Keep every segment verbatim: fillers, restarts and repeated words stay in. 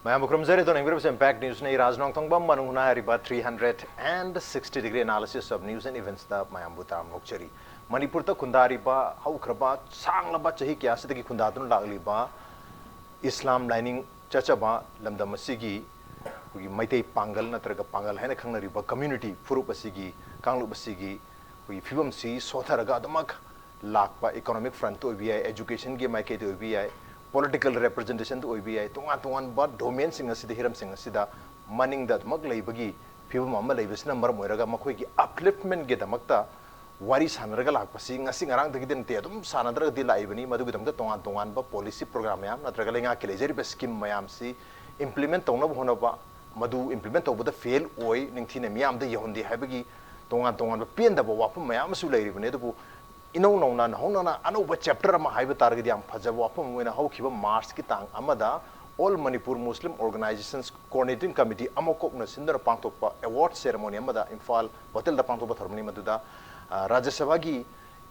ꯃꯌꯥꯝꯕꯨ ꯈꯨꯔꯨꯝꯖꯔꯤ꯫ ꯑꯗꯣ ꯌꯦꯡꯕꯤꯔꯤꯕꯁꯤ Impact Newsꯅꯤ꯫ ꯔꯥꯖ ꯅꯣꯡꯊꯣꯡꯕꯝ ꯃꯅꯨꯡ ꯍꯨꯠꯅ ꯍꯥꯏꯔꯤꯕ three hundred and sixty degree analysis of news and eventsꯇ ꯃꯌꯥꯝꯕꯨ ꯇꯔꯥꯝꯅ ꯑꯣꯛꯆꯔꯤ꯫ ꯃꯅꯤꯄꯨꯔꯗ ꯈꯨꯟꯗꯥꯔꯤꯕ ꯍꯧꯈ꯭ꯔꯕ ꯁꯥꯡꯂꯕ ꯆꯍꯤ ꯀꯌꯥꯁꯤꯗꯒꯤ ꯈꯨꯟꯗꯥꯗꯨꯅ ꯂꯥꯛꯂꯤꯕ ꯏꯁꯂꯥꯝ ꯂꯥꯏꯅꯤꯡ ꯆꯠꯆꯕ ꯂꯝꯗꯝ ꯑꯁꯤꯒꯤ ꯑꯩꯈꯣꯏꯒꯤ ꯃꯩꯇꯩ ꯄꯥꯡꯒꯜ ꯅꯠꯇ꯭ꯔꯒ ꯄꯥꯡꯒꯜ ꯍꯥꯏꯅ ꯈꯪꯅꯔꯤꯕ community ꯐꯨꯔꯨꯞ ꯑꯁꯤꯒꯤ, ꯀꯥꯡꯂꯨꯞ ꯑꯁꯤꯒꯤ ꯑꯩꯈꯣꯏꯒꯤ ꯐꯤꯕꯝꯁꯤ ꯁꯣꯊꯔꯒ ꯑꯗꯨꯃꯛ ꯂꯥꯛꯄ economic frontꯇ ꯑꯣꯏꯕ ꯌꯥꯏ, educationꯒꯤ ꯃꯥꯏꯀꯩꯗ ꯑꯣꯏꯕ ꯌꯥꯏ, political representationꯗ ꯑꯣꯏꯕ ꯌꯥꯏ, ꯇꯣꯉꯥꯟ ꯇꯣꯉꯥꯟꯕ domainꯁꯤꯡ ꯑꯁꯤꯗ, ꯍꯤꯔꯝꯁꯤꯡ ꯑꯁꯤꯗ ꯃꯅꯤꯡꯗ ꯑꯗꯨꯃꯛ ꯂꯩꯕꯒꯤ ꯐꯤꯕꯝ ꯑꯃ ꯂꯩꯕꯁꯤꯅ ꯃꯔꯝ ꯑꯣꯏꯔꯒ ꯃꯈꯣꯏꯒꯤ upliftmentꯒꯤꯗꯃꯛꯇ ꯋꯥꯔꯤ ꯁꯥꯟꯅꯔꯒ ꯂꯥꯛꯄꯁꯤ ꯉꯁꯤ ꯉꯔꯥꯡꯗꯒꯤꯗꯤ ꯅꯠꯇꯦ, ꯑꯗꯨꯝ ꯁꯥꯟꯅꯗ꯭ꯔꯒꯗꯤ ꯂꯥꯛꯏꯕꯅꯤ꯫ ꯃꯗꯨꯒꯤꯗꯃꯛꯇ ꯇꯣꯉꯥꯟ ꯇꯣꯉꯥꯟꯕ policy program ꯃꯌꯥꯝ ꯅꯠꯇ꯭ꯔꯒ ꯂꯩꯉꯥꯛꯀꯤ ꯂꯩꯖꯔꯤꯕ scheme ꯃꯌꯥꯝꯁꯤ implement ꯇꯧꯅꯕ ꯍꯣꯠꯅꯕ, ꯃꯗꯨ implement ꯇꯧꯕꯗ fail ꯑꯣꯏ, ꯅꯤꯡꯊꯤꯅ ꯃꯤꯌꯥꯝꯗ ꯌꯧꯍꯟꯗꯦ ꯍꯥꯏꯕꯒꯤ ꯇꯣꯉꯥꯟ ꯇꯣꯉꯥꯟꯕ ꯄꯦꯟꯗꯕ ꯋꯥꯐꯝ ꯃꯌꯥꯝ ꯑꯃꯁꯨ ꯂꯩꯔꯤꯕꯅꯤ꯫ ꯑꯗꯨꯕꯨ ꯏꯅꯧ ꯅꯧꯅ ꯅꯧꯍꯧꯅꯅ ꯑꯅꯧꯕ chapter ꯑꯃ ꯍꯥꯏꯕ ꯇꯥꯔꯒꯗꯤ ꯌꯥꯝ ꯐꯖꯕ ꯋꯥꯐꯝ ꯑꯃ ꯑꯣꯏꯅ ꯍꯧꯈꯤꯕ Marchꯀꯤ ꯇꯥꯡ ꯑꯃꯗ All Manipur Muslim Organizations Coordinating Committee, ꯑꯃꯀꯣꯛꯅ ꯁꯤꯟꯗꯨꯅ ꯄꯥꯡꯊꯣꯛꯄ award ceremony ꯑꯃꯗ ꯏꯝꯐꯥꯜ ꯍꯣꯇꯦꯜꯗ ꯄꯥꯡꯊꯣꯛꯄ ꯊꯧꯔꯝꯅꯤ꯫ ꯃꯗꯨꯗ, ꯑ, ꯔꯥꯖ꯭ꯌ ꯁꯚꯥꯒꯤ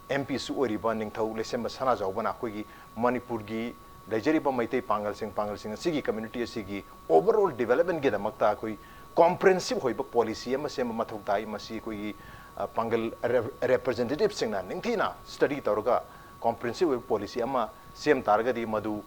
MPꯁꯨ ꯑꯣꯏꯔꯤꯕ ꯅꯤꯡꯊꯧ ꯂꯩꯁꯦꯝꯕ ꯁꯅꯥꯖꯥꯎꯕꯅ ꯑꯩꯈꯣꯏꯒꯤ ꯃꯅꯤꯄꯨꯔꯒꯤ ꯂꯩꯖꯔꯤꯕ ꯃꯩꯇꯩ ꯄꯥꯡꯒꯜꯁꯤꯡ, ꯄꯥꯡꯒꯜꯁꯤꯡ ꯑꯁꯤꯒꯤ community ꯑꯁꯤꯒꯤ overall developmentꯒꯤꯗꯃꯛꯇ ꯑꯩꯈꯣꯏ comprehensive ꯑꯣꯏꯕ policy ꯑꯃ ꯁꯦꯝꯕ ꯃꯊꯧ ꯇꯥꯏ꯫ ꯃꯁꯤ ꯑꯩꯈꯣꯏꯒꯤ, ꯑ, ꯄꯥꯡꯒꯜ rep-, representativeꯁꯤꯡꯅ ꯅꯤꯡꯊꯤꯅ study ꯇꯧꯔꯒ comprehensive ꯑꯣꯏꯕ policy ꯑꯃ ꯁꯦꯝ ꯇꯥꯔꯒꯗꯤ ꯃꯗꯨ,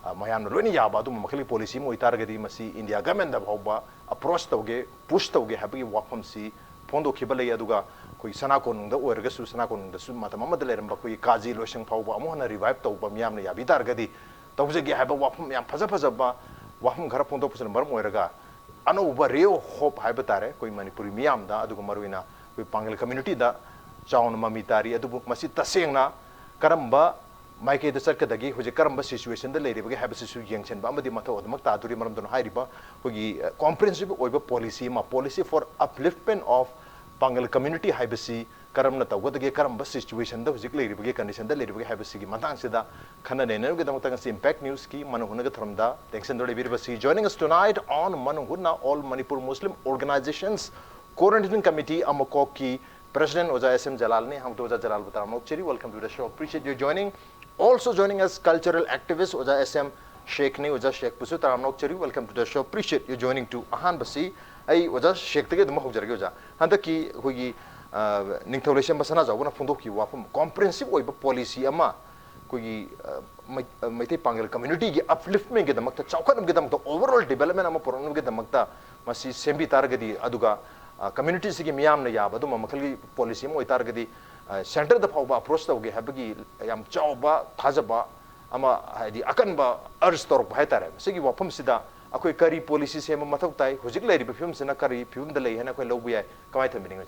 ꯑ, ꯃꯌꯥꯝꯅ ꯂꯣꯏꯅ ꯌꯥꯕ ꯑꯗꯨꯝꯕ ꯃꯈꯜꯒꯤ policy ꯑꯃ ꯑꯣꯏꯇꯥꯔꯒꯗꯤ ꯃꯁꯤ India governmentꯇ ꯐꯥꯎꯕ approach ꯇꯧꯒꯦ, push ꯇꯧꯒꯦ ꯍꯥꯏꯕꯒꯤ ꯋꯥꯐꯝꯁꯤ ꯐꯣꯡꯗꯣꯛꯈꯤꯕ ꯂꯩ꯫ ꯑꯗꯨꯒ ꯑꯩꯈꯣꯏ ꯁꯅꯥ ꯀꯣꯅꯨꯡꯗ ꯑꯣꯏꯔꯒꯁꯨ, ꯁꯅꯥ ꯀꯣꯅꯨꯡꯗꯁꯨ ꯃꯇꯝ ꯑꯃꯗ ꯂꯩꯔꯝꯕ ꯑꯩꯈꯣꯏꯒꯤ ꯀꯥꯖꯤ ꯂꯣꯏꯁꯪ ꯐꯥꯎꯕ ꯑꯃꯨꯛ ꯍꯟꯅ revive ꯇꯧꯕ ꯃꯤꯌꯥꯝꯅ ꯌꯥꯕꯤ ꯇꯥꯔꯒꯗꯤ ꯇꯧꯖꯒꯦ ꯍꯥꯏꯕ ꯋꯥꯐꯝ ꯌꯥꯝ ꯐꯖ ꯐꯖꯕ ꯋꯥꯐꯝ ꯈꯔ ꯐꯣꯡꯗꯣꯛꯄꯁꯤꯅ ꯃꯔꯝ ꯑꯣꯏꯔꯒ ꯑꯅꯧꯕ ray of hope ꯍꯥꯏꯕ ꯇꯥꯔꯦ ꯑꯩꯈꯣꯏ ꯃꯅꯤꯄꯨꯔꯤ ꯃꯤꯌꯥꯝꯗ, ꯑꯗꯨꯒ ꯃꯔꯨꯑꯣꯏꯅ ꯑꯩꯈꯣꯏ ꯄꯥꯡꯒꯜ communityꯗ ꯆꯥꯎꯅ ꯃꯃꯤ ꯇꯥꯔꯤ꯫ ꯑꯗꯨꯕꯨ ꯃꯁꯤ ꯇꯁꯦꯡꯅ ꯀꯔꯝꯕ ꯃꯥꯏꯀꯩꯗ ꯆꯠꯀꯗꯒꯦ, ꯍꯧꯖꯤꯛ ꯀꯔꯝꯕ situationꯗ ꯂꯩꯔꯤꯕꯒꯦ ꯍꯥꯏꯕꯁꯤꯁꯨ ꯌꯦꯡꯁꯤꯟꯕ ꯑꯃꯗꯤ ꯃꯊꯧ ꯑꯗꯨꯃꯛ ꯇꯥꯗꯣꯔꯤ꯫ ꯃꯔꯝꯗꯨꯅ ꯍꯥꯏꯔꯤꯕ ꯑꯩꯈꯣꯏꯒꯤ, ꯑ, comprehensive ꯑꯣꯏꯕ policy ꯑꯃ, policy for upliftment of Pangal community ꯍꯥꯏꯕꯁꯤ ꯀꯔꯝꯅ ꯇꯧꯒꯗꯒꯦ, ꯀꯔꯝꯕ situationꯗ ꯍꯧꯖꯤꯛ ꯂꯩꯔꯤꯕꯒꯦ, conditionꯗ ꯂꯩꯔꯤꯕꯒꯦ ꯍꯥꯏꯕꯁꯤꯒꯤ ꯃꯇꯥꯡꯁꯤꯗ ꯈꯟꯅ ꯅꯩꯅꯕꯒꯤꯗꯃꯛꯇ ꯉꯁꯤ Impact Newsꯀꯤ ꯃꯅꯨꯡ ꯍꯨꯠꯅꯒꯤ ꯊꯧꯔꯝꯗ ꯇꯦꯡꯁꯤꯟꯗꯨꯅ ꯂꯩꯕꯤꯔꯤꯕꯁꯤ, joining us tonight on ꯃꯅꯨꯡ ꯍꯨꯠꯅ, All Manipur Muslim Organizations Coordinating Committee ꯑꯃꯀꯣꯛꯀꯤ President ꯑꯣꯖꯥ S M ꯖꯂꯥꯜꯅꯤ꯫ ꯍꯥꯡꯗꯣꯛ ꯑꯣꯖꯥ ꯖꯂꯥꯜꯕꯨ ꯇꯔꯥꯝꯅ ꯑꯣꯛꯆꯔꯤ꯫ Welcome to the show. Appreciate your joining. Also joining us, cultural activist ꯑꯣꯖꯥ S M ꯁꯦꯈꯅꯤ꯫ ꯑꯣꯖꯥ ꯁꯦꯈꯄꯨꯁꯨ ꯇꯔꯥꯝꯅ ꯑꯣꯛꯆꯔꯤ꯫ Welcome to the show, appreciate you joining to ꯑꯍꯥꯟꯕꯁꯤ꯫ ꯑꯩ ꯑꯣꯖꯥ ꯁꯦꯈꯇꯒꯤ ꯑꯗꯨꯝ ꯍꯧꯖꯔꯒꯦ꯫ ꯑꯣꯖꯥ, ꯍꯟꯗꯛꯀꯤ ꯑꯩꯈꯣꯏꯒꯤ ꯑ, ꯅꯤꯡꯊꯧ ꯂꯩꯁꯦꯝꯕ ꯁꯅꯥꯖꯥꯎꯕꯅ ꯐꯣꯡꯗꯣꯛꯈꯤꯕ ꯋꯥꯐꯝ, comprehensive ꯑꯣꯏꯕ policy ꯑꯃ ꯑꯩꯈꯣꯏꯒꯤ ꯑ, ꯃꯩ-, ꯑ, ꯃꯩꯇꯩ ꯄꯥꯡꯒꯜ communityꯒꯤ upliftmentꯒꯤꯗꯃꯛꯇ, ꯆꯥꯎꯈꯠꯅꯕꯒꯤꯗꯃꯛꯇ, overall development ꯑꯃ ꯄꯨꯔꯛꯅꯕꯒꯤꯗꯃꯛꯇ ꯃꯁꯤ ꯁꯦꯝꯕꯤ ꯇꯥꯔꯒꯗꯤ, ꯑꯗꯨꯒ ꯑ, communityꯁꯤꯒꯤ ꯃꯤꯌꯥꯝꯅ ꯌꯥꯕ ꯑꯗꯨꯝꯕ ꯃꯈꯜꯒꯤ policy ꯑꯃ ꯑꯣꯏꯇꯥꯔꯒꯗꯤ, ꯑ, centreꯗ ꯐꯥꯎꯕ approach ꯇꯧꯒꯦ ꯍꯥꯏꯕꯒꯤ ꯌꯥꯝ ꯆꯥꯎꯕ ꯊꯥꯖꯕ ꯑꯃ, ꯍꯥꯏꯗꯤ ꯑꯀꯟꯕ urge ꯇꯧꯔꯛꯄ ꯍꯥꯏꯇꯥꯔꯦ꯫ ꯃꯁꯤꯒꯤ ꯋꯥꯐꯝꯁꯤꯗ ꯑꯩꯈꯣꯏ ꯀꯔꯤ policy ꯁꯦꯝꯕ ꯃꯊꯧ ꯇꯥꯏ? ꯍꯧꯖꯤꯛ ꯂꯩꯔꯤꯕ ꯐꯤꯕꯝꯁꯤꯅ ꯀꯔꯤ ꯐꯤꯕꯝꯗ ꯂꯩ ꯍꯥꯏꯅ ꯑꯩꯈꯣꯏ ꯂꯧꯕ ꯌꯥꯏ? ꯀꯃꯥꯏꯅ ꯊꯝꯕꯤꯅꯤꯡꯉꯤ?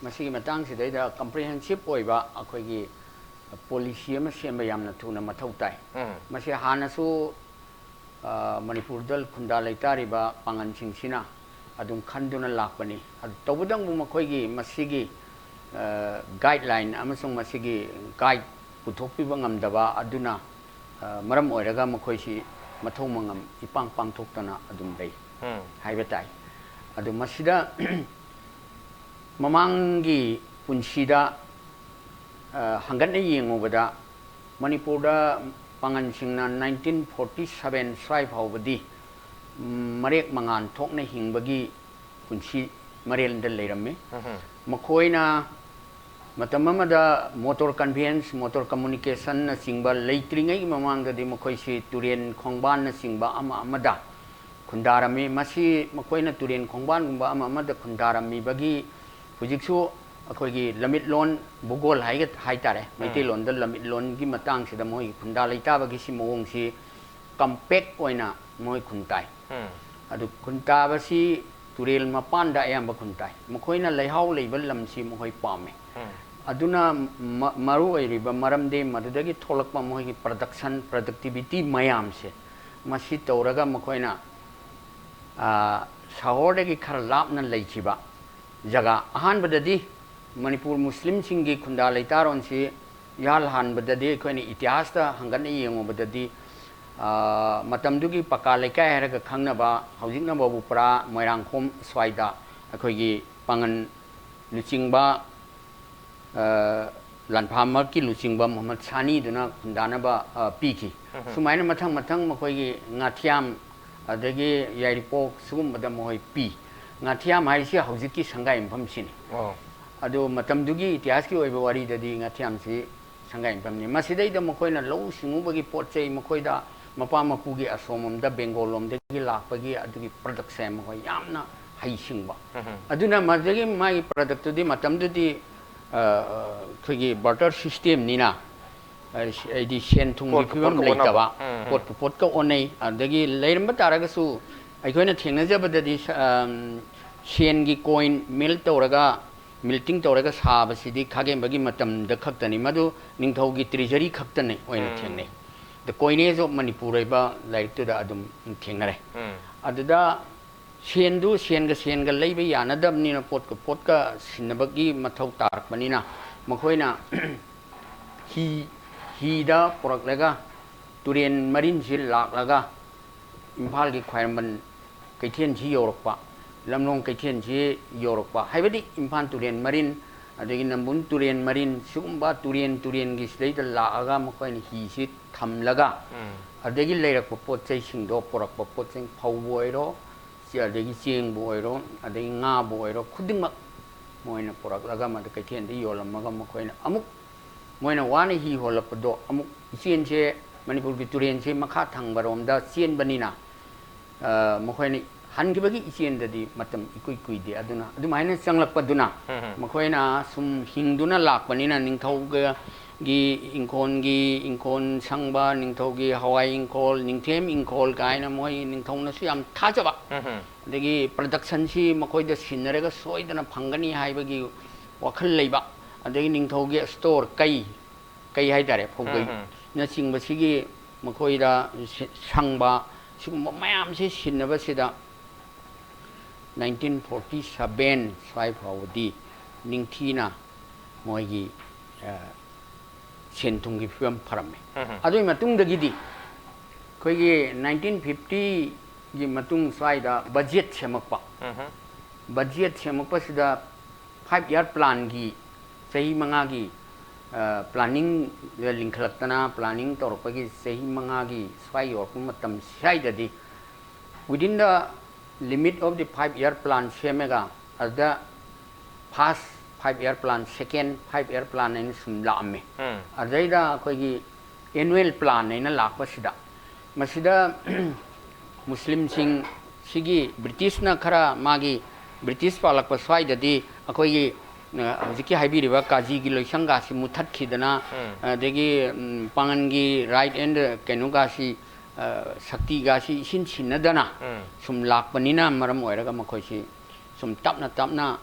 ꯃꯁꯤꯒꯤ ꯃꯇꯥꯡꯁꯤꯗꯩꯗ comprehensive ꯑꯣꯏꯕ ꯑꯩꯈꯣꯏꯒꯤ policy ꯑꯃ ꯁꯦꯝꯕ ꯌꯥꯝꯅ ꯊꯨꯅ ꯃꯊꯧ ꯇꯥꯏ꯫ ꯎꯝ꯫ ꯃꯁꯤ ꯍꯥꯟꯅꯁꯨ, ꯑ, ꯃꯅꯤꯄꯨꯔꯗ ꯈꯨꯟꯗꯥ ꯂꯩꯇꯥꯔꯤꯕ ꯄꯥꯡꯒꯜꯁꯤꯡꯁꯤꯅ ꯑꯗꯨꯝ ꯈꯟꯗꯨꯅ ꯂꯥꯛꯄꯅꯤ꯫ ꯑꯗꯨ ꯇꯧꯕꯇꯕꯨ ꯃꯈꯣꯏꯒꯤ ꯃꯁꯤꯒꯤ, ꯑ, guideline ꯑꯃꯁꯨꯡ ꯃꯁꯤꯒꯤ guide ꯄꯨꯊꯣꯛꯄꯤꯕ ꯉꯝꯗꯕ ꯑꯗꯨꯅ, ꯑ, ꯃꯔꯝ ꯑꯣꯏꯔꯒ ꯃꯈꯣꯏꯁꯤ ꯃꯊꯧ ꯃꯉꯝ ꯏꯄꯥꯡ ꯄꯥꯡꯊꯣꯛꯇꯅ ꯑꯗꯨꯝ ꯂꯩ ꯎꯝ꯫ ꯍꯥꯏꯕ ꯇꯥꯏ꯫ ꯑꯗꯨ ꯃꯁꯤꯗ ꯃꯃꯥꯡꯒꯤ ꯄꯨꯟꯁꯤꯗ, ꯑ, ꯍꯪꯒꯠꯅ ꯌꯦꯡꯉꯨꯕꯗ ꯃꯅꯤꯄꯨꯔꯗ ꯄꯥꯡꯒꯜꯁꯤꯡꯅ nineteen forty seven ꯁ꯭ꯋꯥꯏ ꯐꯥꯎꯕꯗꯤ, ꯎꯝ, ꯃꯔꯦꯛ ꯃꯉꯥꯟ ꯊꯣꯛꯅ ꯍꯤꯡꯕꯒꯤ ꯄꯨꯟꯁꯤ ꯃꯔꯦꯜꯗ ꯂꯩꯔꯝꯃꯤ꯫ ꯎꯝ꯫ ꯃꯈꯣꯏꯅ ꯃꯇꯝ ꯑꯃꯗ motor conveyance, motor communicationꯅꯆꯤꯡꯕ ꯂꯩꯇ꯭ꯔꯤꯉꯩꯒꯤ ꯃꯃꯥꯡꯗꯗꯤ ꯃꯈꯣꯏꯁꯤ ꯇꯨꯔꯦꯟ ꯈꯣꯡꯕꯥꯟꯅꯆꯤꯡꯕ ꯑꯃ ꯑꯃꯗ ꯈꯨꯟꯗꯥꯔꯝꯃꯤ꯫ ꯃꯁꯤ ꯃꯈꯣꯏꯅ ꯇꯨꯔꯦꯟ ꯈꯣꯡꯕꯥꯟꯒꯨꯝꯕ ꯑꯃ ꯑꯃꯗ ꯈꯨꯟꯗꯥꯔꯝꯃꯤꯕꯒꯤ ꯍꯧꯖꯤꯛꯁꯨ ꯑꯩꯈꯣꯏꯒꯤ ꯂꯝꯃꯤꯠꯂꯣꯟ, ꯚꯨꯒꯣꯜ ꯍꯥꯏꯒ-, ꯍꯥꯏꯇꯥꯔꯦ, ꯎꯝ꯫ ꯃꯩꯇꯩꯂꯣꯟꯗ ꯂꯝꯃꯤꯠꯂꯣꯟꯒꯤ ꯃꯇꯥꯡꯁꯤꯗ ꯃꯣꯏꯒꯤ ꯈꯨꯟꯗꯥ ꯂꯩꯇꯥꯕꯒꯤ ꯁꯤ ꯃꯑꯣꯡꯁꯤ compact ꯑꯣꯏꯅ ꯃꯣꯏ ꯈꯨꯟ ꯇꯥꯏ꯫ ꯎꯝ꯫ ꯑꯗꯨ ꯈꯨꯟ ꯇꯥꯕꯁꯤ ꯇꯨꯔꯦꯜ ꯃꯄꯥꯟꯗ ꯑꯌꯥꯝꯕ ꯈꯨꯟ ꯇꯥꯏ꯫ ꯃꯈꯣꯏꯅ ꯂꯩꯍꯥꯎ ꯂꯩꯕ ꯂꯝꯁꯤ ꯃꯈꯣꯏ ꯄꯥꯝꯃꯦ꯫ ꯎꯝ꯫ ꯑꯗꯨꯅ ꯃ-, ꯃꯔꯨ ꯑꯣꯏꯔꯤꯕ ꯃꯔꯝꯗꯤ ꯃꯗꯨꯗꯒꯤ ꯊꯣꯛꯂꯛꯄ ꯃꯈꯣꯏꯒꯤ production, productivity ꯃꯌꯥꯝꯁꯦ ꯃꯁꯤ ꯇꯧꯔꯒ ꯃꯈꯣꯏꯅ, ꯑ, ꯁꯍꯔꯗꯒꯤ ꯈꯔ ꯂꯥꯞꯅ ꯂꯩꯈꯤꯕ ꯖꯒꯥ, ꯑꯍꯥꯟꯕꯗꯗꯤ ꯃꯅꯤꯄꯨꯔ ꯃꯨꯁꯂꯤꯝꯁꯤꯡꯒꯤ ꯈꯨꯟꯗꯥ ꯂꯩꯇꯥꯔꯣꯟꯁꯤ ꯏꯍꯥꯟ ꯍꯥꯟꯕꯗꯗꯤ ꯑꯩꯈꯣꯏꯅ ꯏꯇꯤꯍꯥꯁꯇ ꯍꯪꯒꯠꯅ ꯌꯦꯡꯉꯨꯕꯗꯗꯤ, ꯑ, ꯃꯇꯝꯗꯨꯒꯤ ꯄꯀꯥ ꯂꯩꯀꯥꯏ ꯍꯥꯏꯔꯒ ꯈꯪꯅꯕ, ꯍꯧꯖꯤꯛꯅ ꯕꯕꯨꯄꯨꯔꯥ, ꯃꯣꯏꯔꯥꯡꯈꯣꯝ ꯁ꯭ꯋꯥꯏꯗ ꯑꯩꯈꯣꯏꯒꯤ ꯄꯥꯉꯟ ꯂꯨꯆꯤꯡꯕ, ꯑ, ꯂꯥꯟꯐꯥꯃꯛꯀꯤ ꯂꯨꯆꯤꯡꯕ ꯃꯨꯍꯝꯃꯗ ꯁꯥꯅꯤꯗꯨꯅ ꯈꯨꯟꯗꯥꯅꯕ, ꯑ, ꯄꯤꯈꯤ꯫ ꯁꯨꯃꯥꯏꯅ ꯃꯊꯪ ꯃꯊꯪ ꯃꯈꯣꯏꯒꯤ ꯉꯥꯊꯤꯌꯥꯝ, ꯑꯗꯒꯤ ꯌꯥꯏꯔꯤꯄꯣꯛ, ꯁꯤꯒꯨꯝꯕꯗ ꯃꯈꯣꯏ ꯄꯤ꯫ ꯉꯥꯊꯤꯌꯥꯝ ꯍꯥꯏꯁꯤ ꯍꯧꯖꯤꯛꯀꯤ ꯁꯪꯒꯥꯏ ꯌꯨꯝꯐꯝꯁꯤꯅꯤ꯫ ꯑꯗꯨ ꯃꯇꯝꯗꯨꯒꯤ ꯏꯇꯤꯍꯥꯁꯀꯤ ꯑꯣꯏꯕ ꯋꯥꯔꯤꯗꯗꯤ ꯉꯥꯊꯤꯌꯥꯝꯁꯤ ꯁꯪꯒꯥꯏ ꯌꯨꯝꯐꯝꯅꯤ꯫ ꯃꯁꯤꯗꯩꯗ ꯃꯈꯣꯏꯅ ꯂꯧꯎ ꯁꯤꯡꯎꯕꯒꯤ ꯄꯣꯠ ꯆꯩ, ꯃꯈꯣꯏꯗ ꯃꯄꯥ ꯃꯄꯨꯒꯤ ꯑꯁꯣꯝꯂꯣꯝꯗ, ꯕꯦꯡꯒꯣꯜ ꯂꯣꯝꯗꯒꯤ ꯂꯥꯛꯄꯒꯤ ꯑꯗꯨꯒꯤ ꯄ꯭ꯔꯗꯛꯁꯦ ꯃꯈꯣꯏ ꯌꯥꯝꯅ ꯍꯩꯁꯤꯡꯕ꯫ ꯑꯗꯨꯅ ꯃꯗꯨꯗꯒꯤ ꯃꯥꯒꯤ ꯄ꯭ꯔꯗꯛꯇꯨꯗꯤ ꯃꯇꯝꯗꯨꯗꯤ, ꯑ, ꯑꯩꯈꯣꯏꯒꯤ ꯕꯥꯔꯇꯔ ꯁꯤꯁꯇꯦꯝꯅꯤꯅ, ꯑ, ꯍꯥꯏꯗꯤ ꯁꯦꯟ ꯊꯨꯝꯒꯤ ꯄꯣꯠꯀ ꯐꯤꯕꯝ ꯄꯣꯠꯀ ꯑꯣꯟꯅꯕ꯫ ꯂꯩꯇꯕ, ꯎꯝ, ꯎꯝ꯫ ꯄꯣꯠꯀ ꯄꯣꯠꯀ ꯑꯣꯟꯅꯩ꯫ ꯑꯗꯒꯤ ꯂꯩꯔꯝꯕ ꯇꯥꯔꯒꯁꯨ ꯑꯩꯈꯣꯏꯅ ꯊꯦꯡꯅꯖꯕꯗꯗꯤ ꯁ-, ꯑꯝ, ꯁꯦꯟꯒꯤ ꯀꯣꯏꯟ ꯃꯤꯜ ꯇꯧꯔꯒ, ꯃꯤꯜꯇꯤꯡ ꯇꯧꯔꯒ ꯁꯥꯕꯁꯤꯗꯤ ꯈꯥꯒꯦꯝꯕꯒꯤ ꯃꯇꯝꯗ ꯈꯛꯇꯅꯤ꯫ ꯃꯗꯨ ꯅꯤꯡꯊꯧꯒꯤ ꯇ꯭ꯔꯦꯖꯔꯤ ꯈꯛꯇꯅꯤ ꯑꯣꯏꯅ ꯎꯝ꯫ ꯊꯦꯡꯅꯩ꯫ The Coinage of Manipur ꯍꯥꯏꯕ ꯂꯥꯏꯔꯤꯛꯇꯨꯗ ꯑꯗꯨꯝ ꯊꯦꯡꯅꯔꯦ꯫ ꯎꯝ꯫ ꯑꯗꯨꯗ ꯁꯦꯟꯗꯨ ꯁꯦꯟꯒ ꯁꯦꯟꯒ ꯂꯩꯕ ꯌꯥꯅꯗꯕꯅꯤꯅ, ꯄꯣꯠꯀ ꯄꯣꯠꯀ ꯁꯤꯟꯅꯕꯒꯤ ꯃꯊꯧ ꯇꯥꯔꯛꯄꯅꯤꯅ, ꯃꯈꯣꯏꯅ ꯍꯤ, ꯍꯤꯗ ꯄꯨꯔꯛꯂꯒ ꯇꯨꯔꯦꯟ ꯃꯔꯤꯟꯁꯤ ꯂꯥꯛꯂꯒ ꯏꯝꯐꯥꯜꯒꯤ ꯈ꯭ꯋꯥꯏꯔꯝꯕꯟ ꯀꯩꯊꯦꯜꯁꯤ ꯌꯧꯔꯛꯄ, ꯂꯝꯂꯣꯡ ꯀꯩꯊꯦꯜꯁꯤ ꯌꯧꯔꯛꯄ, ꯍꯥꯏꯕꯗꯤ ꯏꯝꯐꯥꯜ ꯇꯨꯔꯦꯟ ꯃꯔꯤꯟ, ꯑꯗꯒꯤ ꯅꯝꯕꯨꯜ ꯇꯨꯔꯦꯟ ꯃꯔꯤꯟ, ꯁꯤꯒꯨꯝꯕ ꯇꯨꯔꯦꯟ ꯇꯨꯔꯦꯟꯒꯤ ꯁꯤꯗꯩꯗ ꯂꯥꯛꯑꯒ ꯃꯈꯣꯏꯅ ꯍꯤꯁꯤ ꯊꯝꯂꯒ, ꯎꯝ꯫ ꯑꯗꯒꯤ ꯂꯩꯔꯛꯄ ꯄꯣꯠ ꯆꯩꯁꯤꯡꯗꯣ, ꯄꯨꯔꯛꯄ ꯄꯣꯠ ꯆꯩ, ꯐꯧꯕꯨ ꯑꯣꯏꯔꯣ, ꯆꯦ-, ꯑꯗꯒꯤ ꯆꯦꯡꯕꯨ ꯑꯣꯏꯔꯣ, ꯑꯗꯒꯤ ꯉꯥꯕꯨ ꯑꯣꯏꯔꯣ, ꯈꯨꯗꯤꯡꯃꯛ ꯃꯣꯏꯅ ꯄꯨꯔꯛꯂꯒ ꯃꯗꯨ ꯀꯩꯊꯦꯜꯗ ꯌꯣꯜꯂꯝꯃꯒ, ꯃꯈꯣꯏꯅ ꯑꯃꯨꯛ, ꯃꯣꯏꯅ ꯋꯥꯅ ꯍꯤ ꯍꯣꯜꯂꯛꯄꯗꯣ, ꯑꯃꯨꯛ ꯏꯆꯦꯟꯁꯦ, ꯃꯅꯤꯄꯨꯔꯒꯤ ꯇꯨꯔꯦꯟꯁꯦ ꯃꯈꯥ ꯊꯪꯕꯔꯣꯝꯗ ꯆꯦꯟꯕꯅꯤꯅ, ꯑ, ꯃꯈꯣꯏꯅ ꯍꯟꯈꯤꯕꯒꯤ ꯏꯆꯦꯟꯗꯗꯤ ꯃꯇꯝ ꯏꯀꯨꯏ ꯀꯨꯏꯗꯦ꯫ ꯑꯗꯨꯅ ꯑꯗꯨꯃꯥꯏꯅ ꯆꯪꯂꯛꯄꯗꯨꯅ, ꯎꯝ, ꯎꯝ꯫ ꯃꯈꯣꯏꯅ ꯁꯨꯝ ꯍꯤꯡꯗꯨꯅ ꯂꯥꯛꯄꯅꯤꯅ, ꯅꯤꯡꯊꯧꯒꯤ ꯏꯪꯈꯣꯜꯒꯤ ꯏꯪꯈꯣꯜ ꯁꯪꯕ, ꯅꯤꯡꯊꯧꯒꯤ ꯍꯋꯥꯏ ꯏꯪꯈꯣꯜ, ꯅꯤꯡꯊꯦꯝ ꯏꯪꯈꯣꯜ ꯀꯥꯏꯅ ꯃꯣꯏ ꯅꯤꯡꯊꯧꯅꯁꯨ ꯌꯥꯝ ꯊꯥꯖꯕ, ꯎꯝ, ꯎꯝ꯫ ꯑꯗꯒꯤ ꯄ꯭ꯔꯗꯛꯁꯟꯁꯤ ꯃꯈꯣꯏꯗ ꯁꯤꯟꯅꯔꯒ ꯁꯣꯏꯗꯅ ꯐꯪꯒꯅꯤ ꯍꯥꯏꯕꯒꯤ ꯋꯥꯈꯜ ꯂꯩꯕ, ꯑꯗꯒꯤ ꯅꯤꯡꯊꯧꯒꯤ ꯁ꯭ꯇꯣꯔ, ꯀꯩ, ꯀꯩ ꯍꯥꯏꯇꯥꯔꯦ, ꯐꯧꯒꯩ, ꯎꯝ, ꯎꯝ꯫ ꯅꯆꯤꯡꯕꯁꯤꯒꯤ ꯃꯈꯣꯏꯗ ꯁꯤ-, ꯁꯪꯕ, ꯁꯤꯒꯨꯝꯕ ꯃꯌꯥꯝꯁꯤ ꯁꯤꯟꯅꯕꯁꯤꯗ nineteen forty seven ꯁ꯭ꯋꯥꯏ ꯐꯥꯎꯕꯗꯤ ꯅꯤꯡꯊꯤꯅ ꯃꯣꯏꯒꯤ, ꯑ, ꯁꯦꯟ ꯊꯨꯝꯒꯤ ꯐꯤꯕꯝ ꯐꯔꯝꯃꯤ꯫ ꯎꯝ, ꯎꯝ꯫ ꯑꯗꯨꯒꯤ ꯃꯇꯨꯡꯗꯒꯤꯗꯤ ꯑꯩꯈꯣꯏꯒꯤ nineteen fiftyꯒꯤ ꯃꯇꯨꯡ ꯁ꯭ꯋꯥꯏꯗ ꯕꯖꯦꯠ ꯁꯦꯝꯃꯛꯄ꯫ ꯎꯝ, ꯎꯝ꯫ ꯕꯖꯦꯠ ꯁꯦꯝꯃꯛꯄꯁꯤꯗ five year planꯒꯤ, ꯆꯍꯤ ꯃꯉꯥꯒꯤ ꯄ꯭ꯂꯥꯅꯤꯡ ꯂꯤꯡꯈꯠꯂꯛꯇꯅ ꯄ꯭ꯂꯥꯅꯤꯡ ꯇꯧꯔꯛꯄꯒꯤ ꯆꯍꯤ ꯃꯉꯥꯒꯤ ꯁ꯭ꯋꯥꯏ ꯌꯧꯔꯛꯄ ꯃꯇꯝ ꯁ꯭ꯋꯥꯏꯗꯗꯤ, within the limit of the five year plan ꯁꯦꯝꯃꯒ, ꯑꯗꯨꯗ first five year plan, second five year plan ꯍꯥꯏꯅ ꯁꯨꯝ ꯂꯥꯛꯑꯝꯃꯦ꯫ ꯎꯝ꯫ ꯑꯗꯩꯗ ꯑꯩꯈꯣꯏꯒꯤ annual plan ꯍꯥꯏꯅ ꯂꯥꯛꯄꯁꯤꯗ, ꯃꯁꯤꯗ ꯃꯨꯁꯂꯤꯝꯁꯤꯡ ꯁꯤꯒꯤ ꯕ꯭ꯔꯤꯇꯤꯁꯅ ꯈꯔ ꯃꯥꯒꯤ, ꯕ꯭ꯔꯤꯇꯤꯁ ꯄꯥꯜꯂꯛꯄ ꯁ꯭ꯋꯥꯏꯗꯗꯤ ꯑꯩꯈꯣꯏꯒꯤ, ꯑ, ꯍꯧꯖꯤꯛꯀꯤ ꯍꯥꯏꯕꯤꯔꯤꯕ ꯀꯥꯖꯤꯒꯤ ꯂꯣꯏꯁꯪꯒꯥꯁꯤ ꯃꯨꯊꯠꯈꯤꯗꯅ, ꯎꯝ꯫ ꯑꯗꯒꯤ, ꯎꯝ, ꯄꯥꯉꯟꯒꯤ right and ꯀꯩꯅꯣꯒꯥꯁꯤ, ꯑ, ꯁꯛꯇꯤꯒꯥꯁꯤ ꯏꯁꯤꯟ ꯁꯤꯟꯅꯗꯅ ꯎꯝ꯫ ꯁꯨꯝ ꯂꯥꯛꯄꯅꯤꯅ ꯃꯔꯝ ꯑꯣꯏꯔꯒ ꯃꯈꯣꯏꯁꯤ ꯁꯨꯝ ꯇꯞꯅ ꯇꯞꯅ,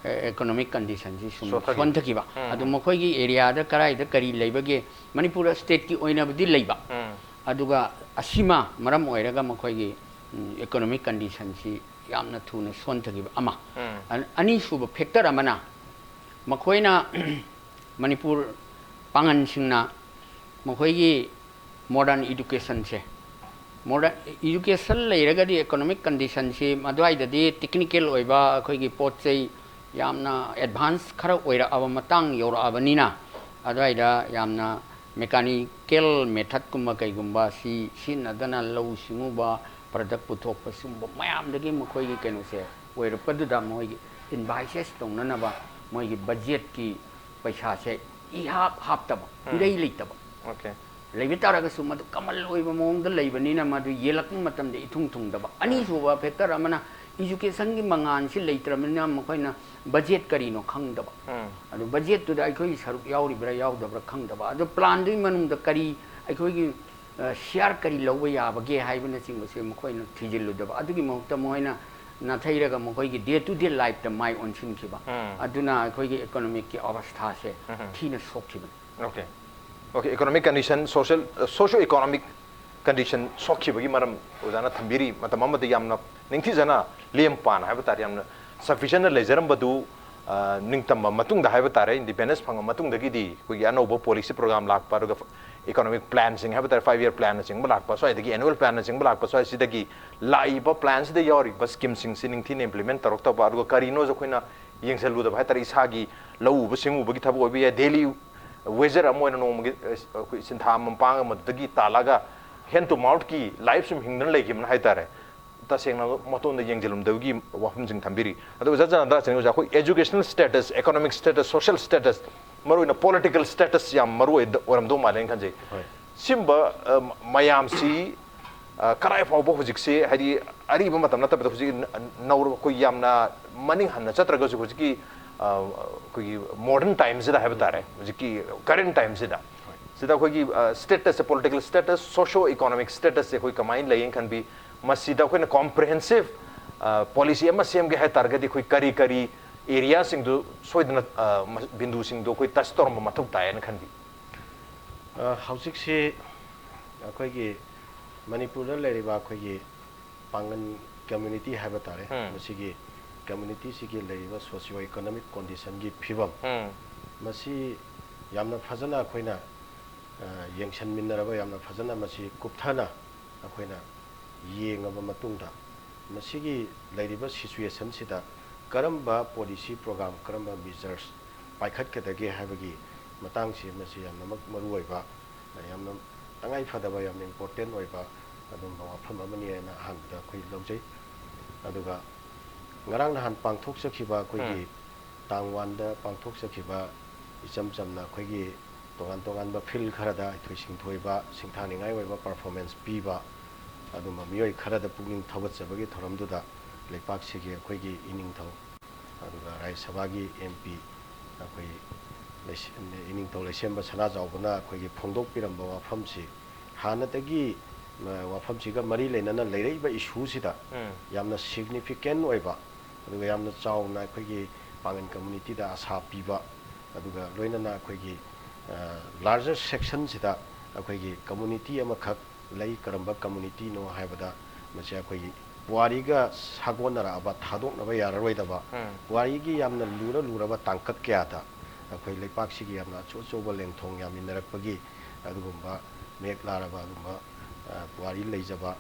ꯑ, economic condition ꯁꯤ ꯁꯨꯝ ꯁꯣꯊꯈꯤꯕ꯫ ꯁꯣꯟꯊꯈꯤꯕ꯫ ꯎꯝ, ꯑꯗꯨ ꯎꯝ꯫ ꯃꯈꯣꯏꯒꯤ area ꯗ ꯀꯗꯥꯏꯗ ꯀꯔꯤ ꯂꯩꯕꯒꯦ, ꯃꯅꯤꯄꯨꯔ state ꯀꯤ ꯑꯣꯏꯅꯕꯨꯗꯤ ꯂꯩꯕ, ꯎꯝ꯫ ꯑꯗꯨꯒ ꯑꯁꯤꯃ ꯃꯔꯝ ꯑꯣꯏꯔꯒ ꯃꯈꯣꯏꯒꯤ, ꯎꯝ, economic condition ꯁꯤ ꯌꯥꯝꯅ ꯊꯨꯅ ꯁꯣꯟꯊꯈꯤꯕ ꯑꯃ꯫ ꯎꯝ꯫ ꯑ-, ꯑꯅꯤꯁꯨꯕ factor ꯑꯃꯅ, ꯃꯈꯣꯏꯅ ꯃꯅꯤꯄꯨꯔ ꯄꯥꯉꯟꯁꯤꯡꯅ ꯃꯈꯣꯏꯒꯤ modern education ꯁꯦ, modern education ꯂꯩꯔꯒꯗꯤ economic condition ꯁꯤ ꯃꯗꯨꯋꯥꯏꯗꯗꯤ technical ꯑꯣꯏꯕ ꯑꯩꯈꯣꯏꯒꯤ ꯄꯣꯠ ꯆꯩ ꯌꯥꯝꯅ advance ꯈꯔ ꯑꯣꯏꯔꯛꯑꯕ ꯃꯇꯥꯡ ꯌꯧꯔꯛꯑꯕꯅꯤꯅ, ꯑꯗꯨꯋꯥꯏꯗ ꯌꯥꯝꯅ mechanical method ꯀꯨꯝꯕ ꯀꯩꯒꯨꯝꯕ ꯁꯤ ꯁꯤꯖꯤꯟꯅꯗꯅ ꯂꯧꯎ ꯁꯤꯡꯎꯕ product ꯄꯨꯊꯣꯛꯄ, ꯁꯤꯒꯨꯝꯕ ꯃꯌꯥꯝꯗꯒꯤ ꯃꯈꯣꯏꯒꯤ ꯀꯩꯅꯣꯁꯦ ꯑꯣꯏꯔꯛꯄꯗꯨꯗ ꯃꯣꯏꯒꯤ advices ꯇꯧꯅꯅꯕ ꯃꯣꯏꯒꯤ budget ꯀꯤ ꯄꯩꯁꯥꯁꯦ ꯏꯍꯥꯞ ꯍꯥꯞꯇꯕ, ꯎꯝ꯫ ꯏꯔꯩ ꯂꯩꯇꯕ꯫ Okay꯫ ꯂꯩꯕ ꯇꯥꯔꯒꯁꯨ ꯃꯗꯨ ꯀꯃꯜ ꯑꯣꯏꯕ ꯃꯑꯣꯡꯗ ꯂꯩꯕꯅꯤꯅ ꯃꯗꯨ ꯌꯦꯜꯂꯛꯄ ꯃꯇꯝꯗ ꯏꯊꯨꯡ ꯊꯨꯡꯗꯕ꯫ ꯑꯅꯤꯁꯨꯕ factor ꯑꯃꯅ education ꯒꯤ ꯃꯉꯥꯜꯁꯤ ꯂꯩꯇ꯭ꯔꯕꯅꯤꯅ ꯃꯈꯣꯏꯅ budget ꯀꯔꯤꯅꯣ ꯈꯪꯗꯕ꯫ ꯎꯝ꯫ ꯑꯗꯨ budget ꯇꯨꯗ ꯑꯩꯈꯣꯏꯒꯤ ꯁꯔꯨꯛ ꯌꯥꯎꯔꯤꯕ꯭ꯔꯥ ꯌꯥꯎꯗꯕ꯭ꯔꯥ ꯈꯪꯗꯕ꯫ ꯑꯗꯨ plan ꯗꯨꯒꯤ ꯃꯅꯨꯡꯗ ꯀꯔꯤ ꯑꯩꯈꯣꯏꯒꯤ, ꯑ, share ꯀꯔꯤ ꯂꯧꯕ ꯌꯥꯕꯒꯦ ꯍꯥꯏꯕꯅꯆꯤꯡꯕꯁꯦ ꯃꯈꯣꯏꯅ ꯊꯤꯖꯤꯜꯂꯨꯗꯕ꯫ ꯑꯗꯨꯒꯤ ꯃꯍꯨꯠꯇ ꯃꯈꯣꯏꯅ ꯅꯥꯊꯩꯔꯒ ꯃꯈꯣꯏꯒꯤ day to day life ꯇ ꯃꯥꯏ ꯑꯣꯟꯁꯤꯟꯈꯤꯕ꯫ ꯎꯝ꯫ ꯑꯗꯨꯅ ꯑꯩꯈꯣꯏꯒꯤ economic ꯀꯤ ꯑꯕꯁꯊꯥꯁꯦ ꯎꯝ꯫ ꯊꯤꯅ ꯁꯣꯛꯈꯤꯕꯅꯤ꯫ Okay꯫ Okay, economic condition, social, socio economic condition ꯁꯣꯛꯈꯤꯕꯒꯤ ꯃꯔꯝ ꯑꯣꯖꯥꯅ ꯊꯝꯕꯤꯔꯤ꯫ ꯃꯇꯝ ꯑꯃꯗ ꯌꯥꯝꯅ ꯅꯤꯡꯊꯤꯖꯅ ꯂꯦꯝ ꯄꯥꯅ ꯍꯥꯏꯕ ꯇꯥꯔꯦ, ꯌꯥꯝꯅ sufficient ꯂꯩꯖꯔꯝꯕꯗꯨ, ꯑ, ꯅꯤꯡꯇꯝꯕ ꯃꯇꯨꯡꯗ ꯍꯥꯏꯕ ꯇꯥꯔꯦ, independence ꯐꯪꯉ ꯃꯇꯨꯡꯗꯒꯤꯗꯤ ꯑꯩꯈꯣꯏꯒꯤ ꯑꯅꯧꯕ policy program ꯂꯥꯛꯄ, ꯑꯗꯨꯒ economic plan ꯁꯤꯡ ꯍꯥꯏꯕ ꯇꯥꯔꯦ, five year plan ꯅꯆꯤꯡꯕ ꯂꯥꯛꯄ, ꯁ꯭ꯋꯥꯏꯗꯒꯤ annual plan ꯅꯆꯤꯡꯕ ꯂꯥꯛꯄ, ꯁ꯭ꯋꯥꯏꯁꯤꯗꯒꯤ ꯂꯥꯛꯏꯕ plan ꯁꯤꯗ ꯌꯥꯎꯔꯤꯕ scheme ꯁꯤꯡꯁꯤ ꯅꯤꯡꯊꯤꯅ implement ꯇꯧꯔꯛꯇꯕ, ꯑꯗꯨꯒ ꯀꯔꯤꯅꯣꯁꯨ ꯑꯩꯈꯣꯏꯅ ꯌꯦꯡꯁꯤꯜꯂꯨꯗꯕ ꯍꯥꯏ ꯇꯥꯔꯦ, ꯏꯁꯥꯒꯤ ꯂꯧ ꯎꯕ ꯁꯤꯡꯎꯕꯒꯤ ꯊꯕꯛ ꯑꯣꯏꯕ ꯌꯥꯏ, daily ꯋꯦꯖꯔ ꯑꯃ ꯑꯣꯏꯅ ꯅꯣꯡꯃꯒꯤ ꯑꯩꯈꯣꯏ ꯁꯤꯟꯊꯥ ꯑꯃ ꯃꯄꯥꯡ ꯑꯃꯗꯒꯤ ꯇꯥꯜꯂꯒ ꯍꯦꯟ ꯇꯨ ꯃꯥꯎꯠꯀꯤ ꯂꯥꯏꯐ ꯁꯨꯝ ꯍꯤꯡꯗꯨꯅ ꯂꯩꯈꯤꯕꯅ ꯍꯥꯏꯇꯥꯔꯦ꯫ ꯇꯁꯦꯡꯅ ꯃꯇꯣꯟꯗ ꯌꯦꯡꯁꯤꯜꯂꯝꯗꯕꯒꯤ ꯋꯥꯐꯝꯁꯤꯡ ꯊꯝꯕꯤꯔꯤ꯫ ꯑꯗꯣ ꯑꯣꯖꯥ ꯖꯅꯥꯗꯥꯁꯅꯤ, ꯑꯣꯖꯥ, ꯑꯩꯈꯣꯏ educational status, economic status, social status, ꯃꯔꯨꯑꯣꯏꯅ political status ꯌꯥꯝ ꯃꯔꯨ ꯑꯣꯏꯔꯝꯗꯧ ꯃꯥꯜꯂꯦꯅ ꯈꯟꯖꯩ꯫ ꯍꯣꯏ꯫ ꯁꯤꯒꯨꯝꯕ ꯃꯌꯥꯝꯁꯤ ꯀꯔꯥꯏ ꯐꯥꯎꯕ ꯍꯧꯖꯤꯛꯁꯤ, ꯍꯥꯏꯗꯤ ꯑꯔꯤꯕ ꯃꯇꯝ ꯅꯠꯇꯕꯗ ꯍꯧꯖꯤꯛ ꯅꯧꯔ ꯑꯩꯈꯣꯏ ꯌꯥꯝꯅ ꯃꯅꯤꯡ ꯍꯟꯅ ꯆꯠꯇ꯭ꯔꯒꯁꯨ ꯍꯧꯖꯤꯛꯀꯤ ꯑꯩꯈꯣꯏꯒꯤ ꯃꯣꯗꯔꯟ ꯇꯥꯏꯝꯁꯤꯗ ꯍꯥꯏꯕ ꯇꯥꯔꯦ, ꯍꯧꯖꯤꯛꯀꯤ ꯀꯔꯦꯟ ꯇꯥꯏꯝꯁꯤꯗ, ꯁꯤꯗ ꯑꯩꯈꯣꯏꯒꯤ status, political status, socio economic status ꯁꯦ ꯑꯩꯈꯣꯏ ꯀꯃꯥꯏꯅ ꯂꯩꯌꯦꯅ ꯈꯟꯕꯤ? ꯃꯁꯤꯗ ꯑꯩꯈꯣꯏꯅ comprehensive policy ꯑꯃ ꯁꯦꯝꯒꯦ ꯍꯥꯏ ꯇꯥꯔꯒꯗꯤ ꯑꯩꯈꯣꯏ ꯀꯔꯤ ꯀꯔꯤ ꯑꯦꯔꯤꯌꯥꯁꯤꯡꯗꯨ ꯁꯣꯏꯗꯅ, ꯕꯤꯟꯗꯨꯁꯤꯡꯗꯨ ꯑꯩꯈꯣꯏ ꯇꯆ ꯇꯧꯔꯝꯕ ꯃꯊꯧ ꯇꯥꯏꯌꯦꯅ ꯈꯟꯕꯤ? ꯍꯧꯖꯤꯛꯁꯤ ꯑꯩꯈꯣꯏꯒꯤ ꯃꯅꯤꯄꯨꯔꯗ ꯂꯩꯔꯤꯕ ꯑꯩꯈꯣꯏꯒꯤ ꯄꯥꯡꯒꯜ ꯀꯝꯃ꯭ꯌꯨꯅꯤꯇꯤ ꯍꯥꯏꯕ ꯇꯥꯔꯦ, ꯃꯁꯤꯒꯤ ꯀꯝꯃ꯭ꯌꯨꯅꯤꯇꯤꯁꯤꯒꯤ ꯂꯩꯔꯤꯕ socio economic condition ꯒꯤ ꯐꯤꯕꯝ, ꯃꯁꯤ ꯌꯥꯝꯅ ꯐꯖꯅ ꯑꯩꯈꯣꯏꯅ ꯌꯦꯡꯁꯤꯟꯃꯤꯟꯅꯔꯕ, ꯌꯥꯝꯅ ꯐꯖꯅ ꯃꯁꯤ ꯀꯨꯞꯊꯅ ꯑꯩꯈꯣꯏꯅ ꯌꯦꯡꯉꯕ ꯃꯇꯨꯡꯗ, ꯃꯁꯤꯒꯤ ꯂꯩꯔꯤꯕ situation ꯁꯤꯗ ꯀꯔꯝꯕ policy program, ꯀꯔꯝꯕ measures ꯄꯥꯏꯈꯠꯀꯗꯒꯦ ꯍꯥꯏꯕꯒꯤ ꯃꯇꯥꯡꯁꯤ, ꯃꯁꯤ ꯌꯥꯝꯅꯃꯛ ꯃꯔꯨꯑꯣꯏꯕ, ꯌꯥꯝꯅ ꯇꯉꯥꯏ ꯐꯗꯕ, ꯌꯥꯝꯅ important ꯑꯣꯏꯕ ꯑꯗꯨꯝꯕ ꯋꯥꯐꯝ ꯑꯃꯅꯤ ꯍꯥꯏꯅ ꯑꯍꯥꯟꯕꯗ ꯑꯩꯈꯣꯏ ꯂꯧꯖꯩ꯫ ꯑꯗꯨꯒ ꯉꯔꯥꯡ ꯅꯍꯥꯟ ꯄꯥꯡꯊꯣꯛꯆꯈꯤꯕ ꯑꯩꯈꯣꯏꯒꯤ ꯇꯥꯡ ꯋꯥꯟꯗ ꯄꯥꯡꯊꯣꯛꯆꯈꯤꯕ ꯏꯆꯝ ꯆꯝꯅ ꯑꯩꯈꯣꯏꯒꯤ ꯇꯣꯉꯥꯟ ꯇꯣꯉꯥꯟꯕ field ꯈꯔꯗ ꯍꯩꯊꯣꯏ ꯁꯤꯡꯊꯣꯏꯕ, ꯁꯤꯡꯊꯥꯅꯤꯡꯉꯥꯏ ꯑꯣꯏꯕ performance ꯄꯤꯕ, ꯑꯗꯨꯝꯕ ꯃꯤꯑꯣꯏ ꯈꯔꯗ ꯄꯨꯛꯅꯤꯡ ꯊꯧꯒꯠꯆꯕꯒꯤ ꯊꯧꯔꯝꯗꯨꯗ ꯂꯩꯄꯥꯛꯁꯤꯒꯤ ꯑꯩꯈꯣꯏꯒꯤ ꯏꯅꯤꯡꯊꯧ, ꯑꯗꯨꯒ ꯔꯥꯖ꯭ꯌ ꯁꯚꯥꯒꯤ MP ꯑꯩꯈꯣꯏ ꯏꯅꯤꯡꯊꯧ ꯂꯩꯁꯦꯝꯕ ꯁꯅꯥꯖꯥꯎꯕꯅ ꯑꯩꯈꯣꯏꯒꯤ ꯐꯣꯡꯗꯣꯛꯄꯤꯔꯝꯕ ꯋꯥꯐꯝꯁꯤ ꯍꯥꯟꯅꯗꯒꯤ ꯋꯥꯐꯝꯁꯤꯒ ꯃꯔꯤ ꯂꯩꯅꯅ ꯂꯩꯔꯛꯏꯕ issue ꯁꯤꯗ ꯌꯥꯝꯅ significant ꯑꯣꯏꯕ, ꯑꯗꯨꯒ ꯌꯥꯝꯅ ꯆꯥꯎꯅ ꯑꯩꯈꯣꯏꯒꯤ ꯄꯥꯡꯒꯜ community ꯗ ꯑꯁꯥ ꯄꯤꯕ, ꯑꯗꯨꯒ ꯂꯣꯏꯅꯅ ꯑꯩꯈꯣꯏꯒꯤ larger section ꯁꯤꯗ ꯑꯩꯈꯣꯏꯒꯤ community ꯑꯃꯈꯛ ꯂꯩ꯫ ꯀꯔꯝꯕ community ꯅꯣ ꯍꯥꯏꯕꯗ, ꯃꯁꯤ ꯑꯩꯈꯣꯏꯒꯤ ꯄꯨꯋꯥꯔꯤꯒ ꯁꯥꯒꯣꯟꯅꯔꯛꯑꯕ, ꯊꯥꯗꯣꯛꯅꯕ ꯌꯥꯔꯔꯣꯏꯗꯕ, ꯄꯨꯋꯥꯔꯤꯒꯤ ꯌꯥꯝꯅ ꯂꯨꯔ ꯂꯨꯔꯕ ꯇꯥꯡꯀꯛ ꯀꯌꯥꯗ ꯑꯩꯈꯣꯏ ꯂꯩꯄꯥꯛꯁꯤꯒꯤ ꯌꯥꯝꯅ ꯑꯆꯧ ꯑꯆꯧꯕ ꯂꯦꯡꯊꯣꯡ ꯌꯥꯃꯤꯟꯅꯔꯛꯄꯒꯤ ꯑꯗꯨꯒꯨꯝꯕ ꯃꯌꯦꯛ ꯂꯥꯔꯕ ꯑꯗꯨꯒꯨꯝꯕ ꯄꯨꯋꯥꯔꯤ ꯂꯩꯖꯕ,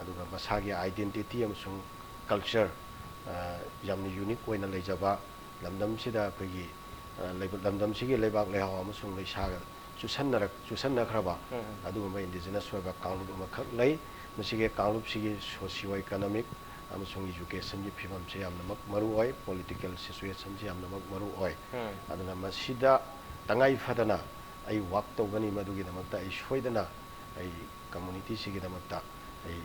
ꯑꯗꯨꯒ ꯃꯁꯥꯒꯤ identity ꯑꯃꯁꯨꯡ culture ꯌꯥꯝꯅ unique ꯑꯣꯏꯅ ꯂꯩꯖꯕ ꯂꯝꯗꯝꯁꯤꯗ ꯑꯩꯈꯣꯏꯒꯤ ꯑ, ꯂꯩꯕ-, ꯂꯝꯗꯝꯁꯤꯒꯤ ꯂꯩꯕꯥꯛ ꯂꯩꯍꯥꯎ ꯑꯃꯁꯨꯡ ꯂꯩꯁꯥꯒ ꯆꯨꯁꯟꯅꯔꯛ-, ꯆꯨꯁꯟꯅꯈ꯭ꯔꯕ ꯎꯝ, ꯎꯝ꯫ ꯑꯗꯨꯒꯨꯝꯕ indigenous ꯑꯣꯏꯕ ꯀꯥꯡꯂꯨꯞ ꯑꯃꯈꯛ ꯂꯩ꯫ ꯃꯁꯤꯒꯤ ꯀꯥꯡꯂꯨꯞꯁꯤꯒꯤ socio economic ꯑꯃꯁꯨꯡ educationꯒꯤ ꯐꯤꯕꯝꯁꯦ ꯌꯥꯝꯅꯃꯛ ꯃꯔꯨ ꯑꯣꯏ, political situationꯁꯦ ꯌꯥꯝꯅꯃꯛ ꯃꯔꯨ ꯑꯣꯏ꯫ ꯎꯝ꯫ ꯑꯗꯨꯅ ꯃꯁꯤꯗ ꯇꯉꯥꯏ ꯐꯗꯅ ꯑꯩ work ꯇꯧꯒꯅꯤ, ꯃꯗꯨꯒꯤꯗꯃꯛꯇ ꯑꯩ ꯁꯣꯏꯗꯅ ꯑꯩ communityꯁꯤꯒꯤꯗꯃꯛꯇ ꯑꯩ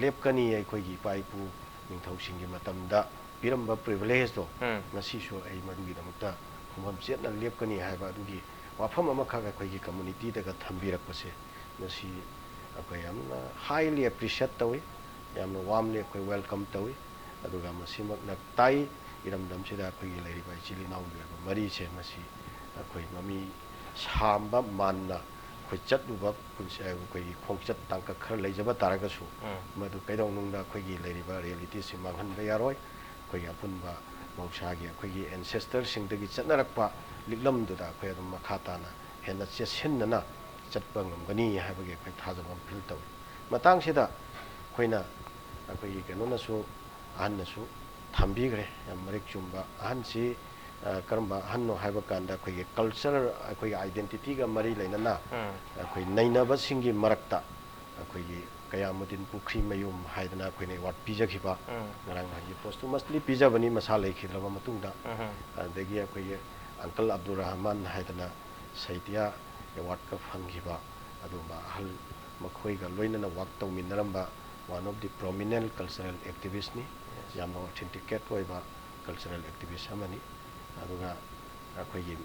ꯂꯦꯞꯀꯅꯤ꯫ ꯑꯩꯈꯣꯏꯒꯤ ꯏꯄꯥ ꯏꯄꯨ ꯅꯤꯡꯊꯧꯁꯤꯡꯒꯤ ꯃꯇꯝꯗ ꯄꯤꯔꯝꯕ privilegeꯗꯣ ꯎꯝ꯫ ꯉꯁꯤꯁꯨ ꯑꯩ ꯃꯗꯨꯒꯤꯗꯃꯛꯇ ꯈꯣꯡꯐꯝ ꯆꯦꯠꯅ ꯂꯦꯞꯀꯅꯤ ꯍꯥꯏꯕ ꯑꯗꯨꯒꯤ ꯋꯥꯐꯝ ꯑꯃꯈꯛ ꯑꯩꯈꯣꯏꯒꯤ communityꯗꯒ ꯊꯝꯕꯤꯔꯛꯄꯁꯦ, ꯃꯁꯤ ꯑꯩꯈꯣꯏ ꯌꯥꯝꯅ highly appreciate ꯇꯧꯏ, ꯌꯥꯝꯅ warmly ꯑꯩꯈꯣꯏ welcome ꯇꯧꯏ꯫ ꯑꯗꯨꯒ ꯃꯁꯤꯃꯛꯅ ꯇꯥꯏ, ꯏꯔꯝꯗꯝꯁꯤꯗ ꯑꯩꯈꯣꯏꯒꯤ ꯂꯩꯔꯤꯕ ꯏꯆꯤꯜ ꯏꯅꯥꯎꯒꯤ ꯑꯣꯏꯕ ꯃꯔꯤꯁꯦ, ꯃꯁꯤ ꯑꯩꯈꯣꯏ ꯃꯃꯤ ꯁꯥꯝꯕ ꯃꯥꯟꯅ ꯑꯩꯈꯣꯏ ꯆꯠꯂꯨꯕ ꯄꯨꯟꯁꯤ, ꯑꯩꯈꯣꯏꯒꯤ ꯈꯣꯡꯆꯠ ꯇꯥꯡꯀꯛ ꯈꯔ ꯂꯩꯖꯕ ꯇꯥꯔꯒꯁꯨ, ꯎꯝ꯫ ꯃꯗꯨ ꯀꯩꯗꯧꯅꯨꯡꯗ ꯑꯩꯈꯣꯏꯒꯤ ꯂꯩꯔꯤꯕ realityꯁꯤ ꯃꯥꯡꯍꯟꯕ ꯌꯥꯔꯣꯏ꯫ ꯑꯩꯈꯣꯏꯒꯤ ꯑꯄꯨꯟꯕ ꯃꯍꯧꯁꯥꯒꯤ ꯑꯩꯈꯣꯏꯒꯤ ancestorꯁꯤꯡꯗꯒꯤ ꯆꯠꯅꯔꯛꯄ ꯂꯤꯛꯂꯝꯗꯨꯗ ꯑꯩꯈꯣꯏ ꯑꯗꯨꯝ ꯃꯈꯥ ꯇꯥꯅ ꯍꯦꯟꯅ ꯆꯦꯠꯁꯤꯟꯅꯅ ꯆꯠꯄ ꯉꯝꯒꯅꯤ ꯍꯥꯏꯕꯒꯤ ꯑꯩꯈꯣꯏ ꯊꯥꯖꯕ ꯑꯃ feel ꯇꯧꯏ꯫ ꯃꯇꯥꯡꯁꯤꯗ ꯑꯩꯈꯣꯏꯅ, ꯑꯩꯈꯣꯏꯒꯤ ꯀꯩꯅꯣꯅꯁꯨ, ꯑꯍꯟꯅꯁꯨ ꯊꯝꯕꯤꯈ꯭ꯔꯦ, ꯌꯥꯝ ꯃꯔꯤꯛ ꯆꯨꯝꯕ꯫ ꯑꯍꯟꯁꯤ, ꯑ, ꯀꯔꯝꯕ ꯑꯍꯟꯅꯣ ꯍꯥꯏꯕ ꯀꯥꯟꯗ, ꯑꯩꯈꯣꯏꯒꯤ culture, ꯑꯩꯈꯣꯏꯒꯤ identityꯒ ꯃꯔꯤ ꯂꯩꯅꯅ ꯎꯝ꯫ ꯑꯩꯈꯣꯏ ꯅꯩꯅꯕꯁꯤꯡꯒꯤ ꯃꯔꯛꯇ ꯑꯩꯈꯣꯏꯒꯤ ꯀꯌꯥꯃꯨꯗꯤꯟ ꯄꯨꯈ꯭ꯔꯤꯃꯌꯨꯝ ꯍꯥꯏꯗꯅ ꯑꯩꯈꯣꯏꯅ award ꯄꯤꯖꯈꯤꯕ, ꯎꯝ꯫ ꯉꯔꯥꯡ ꯅꯍꯥꯟꯒꯤ posthumously ꯄꯤꯖꯕꯅꯤ, ꯃꯁꯥ ꯂꯩꯈꯤꯗ꯭ꯔꯕ ꯃꯇꯨꯡꯗ꯫ ꯎꯝ꯫ ꯑꯗꯒꯤ ꯑꯩꯈꯣꯏꯒꯤ uncle ꯑꯕꯗꯨꯔ ꯔꯍꯃꯥꯟ ꯍꯥꯏꯗꯅ ꯁꯥꯍꯤꯇ꯭ꯌ awardꯀ ꯐꯪꯈꯤꯕ ꯑꯗꯨꯒꯨꯝꯕ ꯑꯍꯜ, ꯃꯈꯣꯏꯒ ꯂꯣꯏꯅꯅ work ꯇꯧꯃꯤꯟꯅꯔꯝꯕ one of the prominent cultural activistꯅꯤ꯫ Yes. ꯌꯥꯝꯅ authenticate ꯑꯣꯏꯕ cultural activist ꯑꯃꯅꯤ꯫ ꯑꯗꯨꯒ ꯑꯩꯈꯣꯏꯒꯤ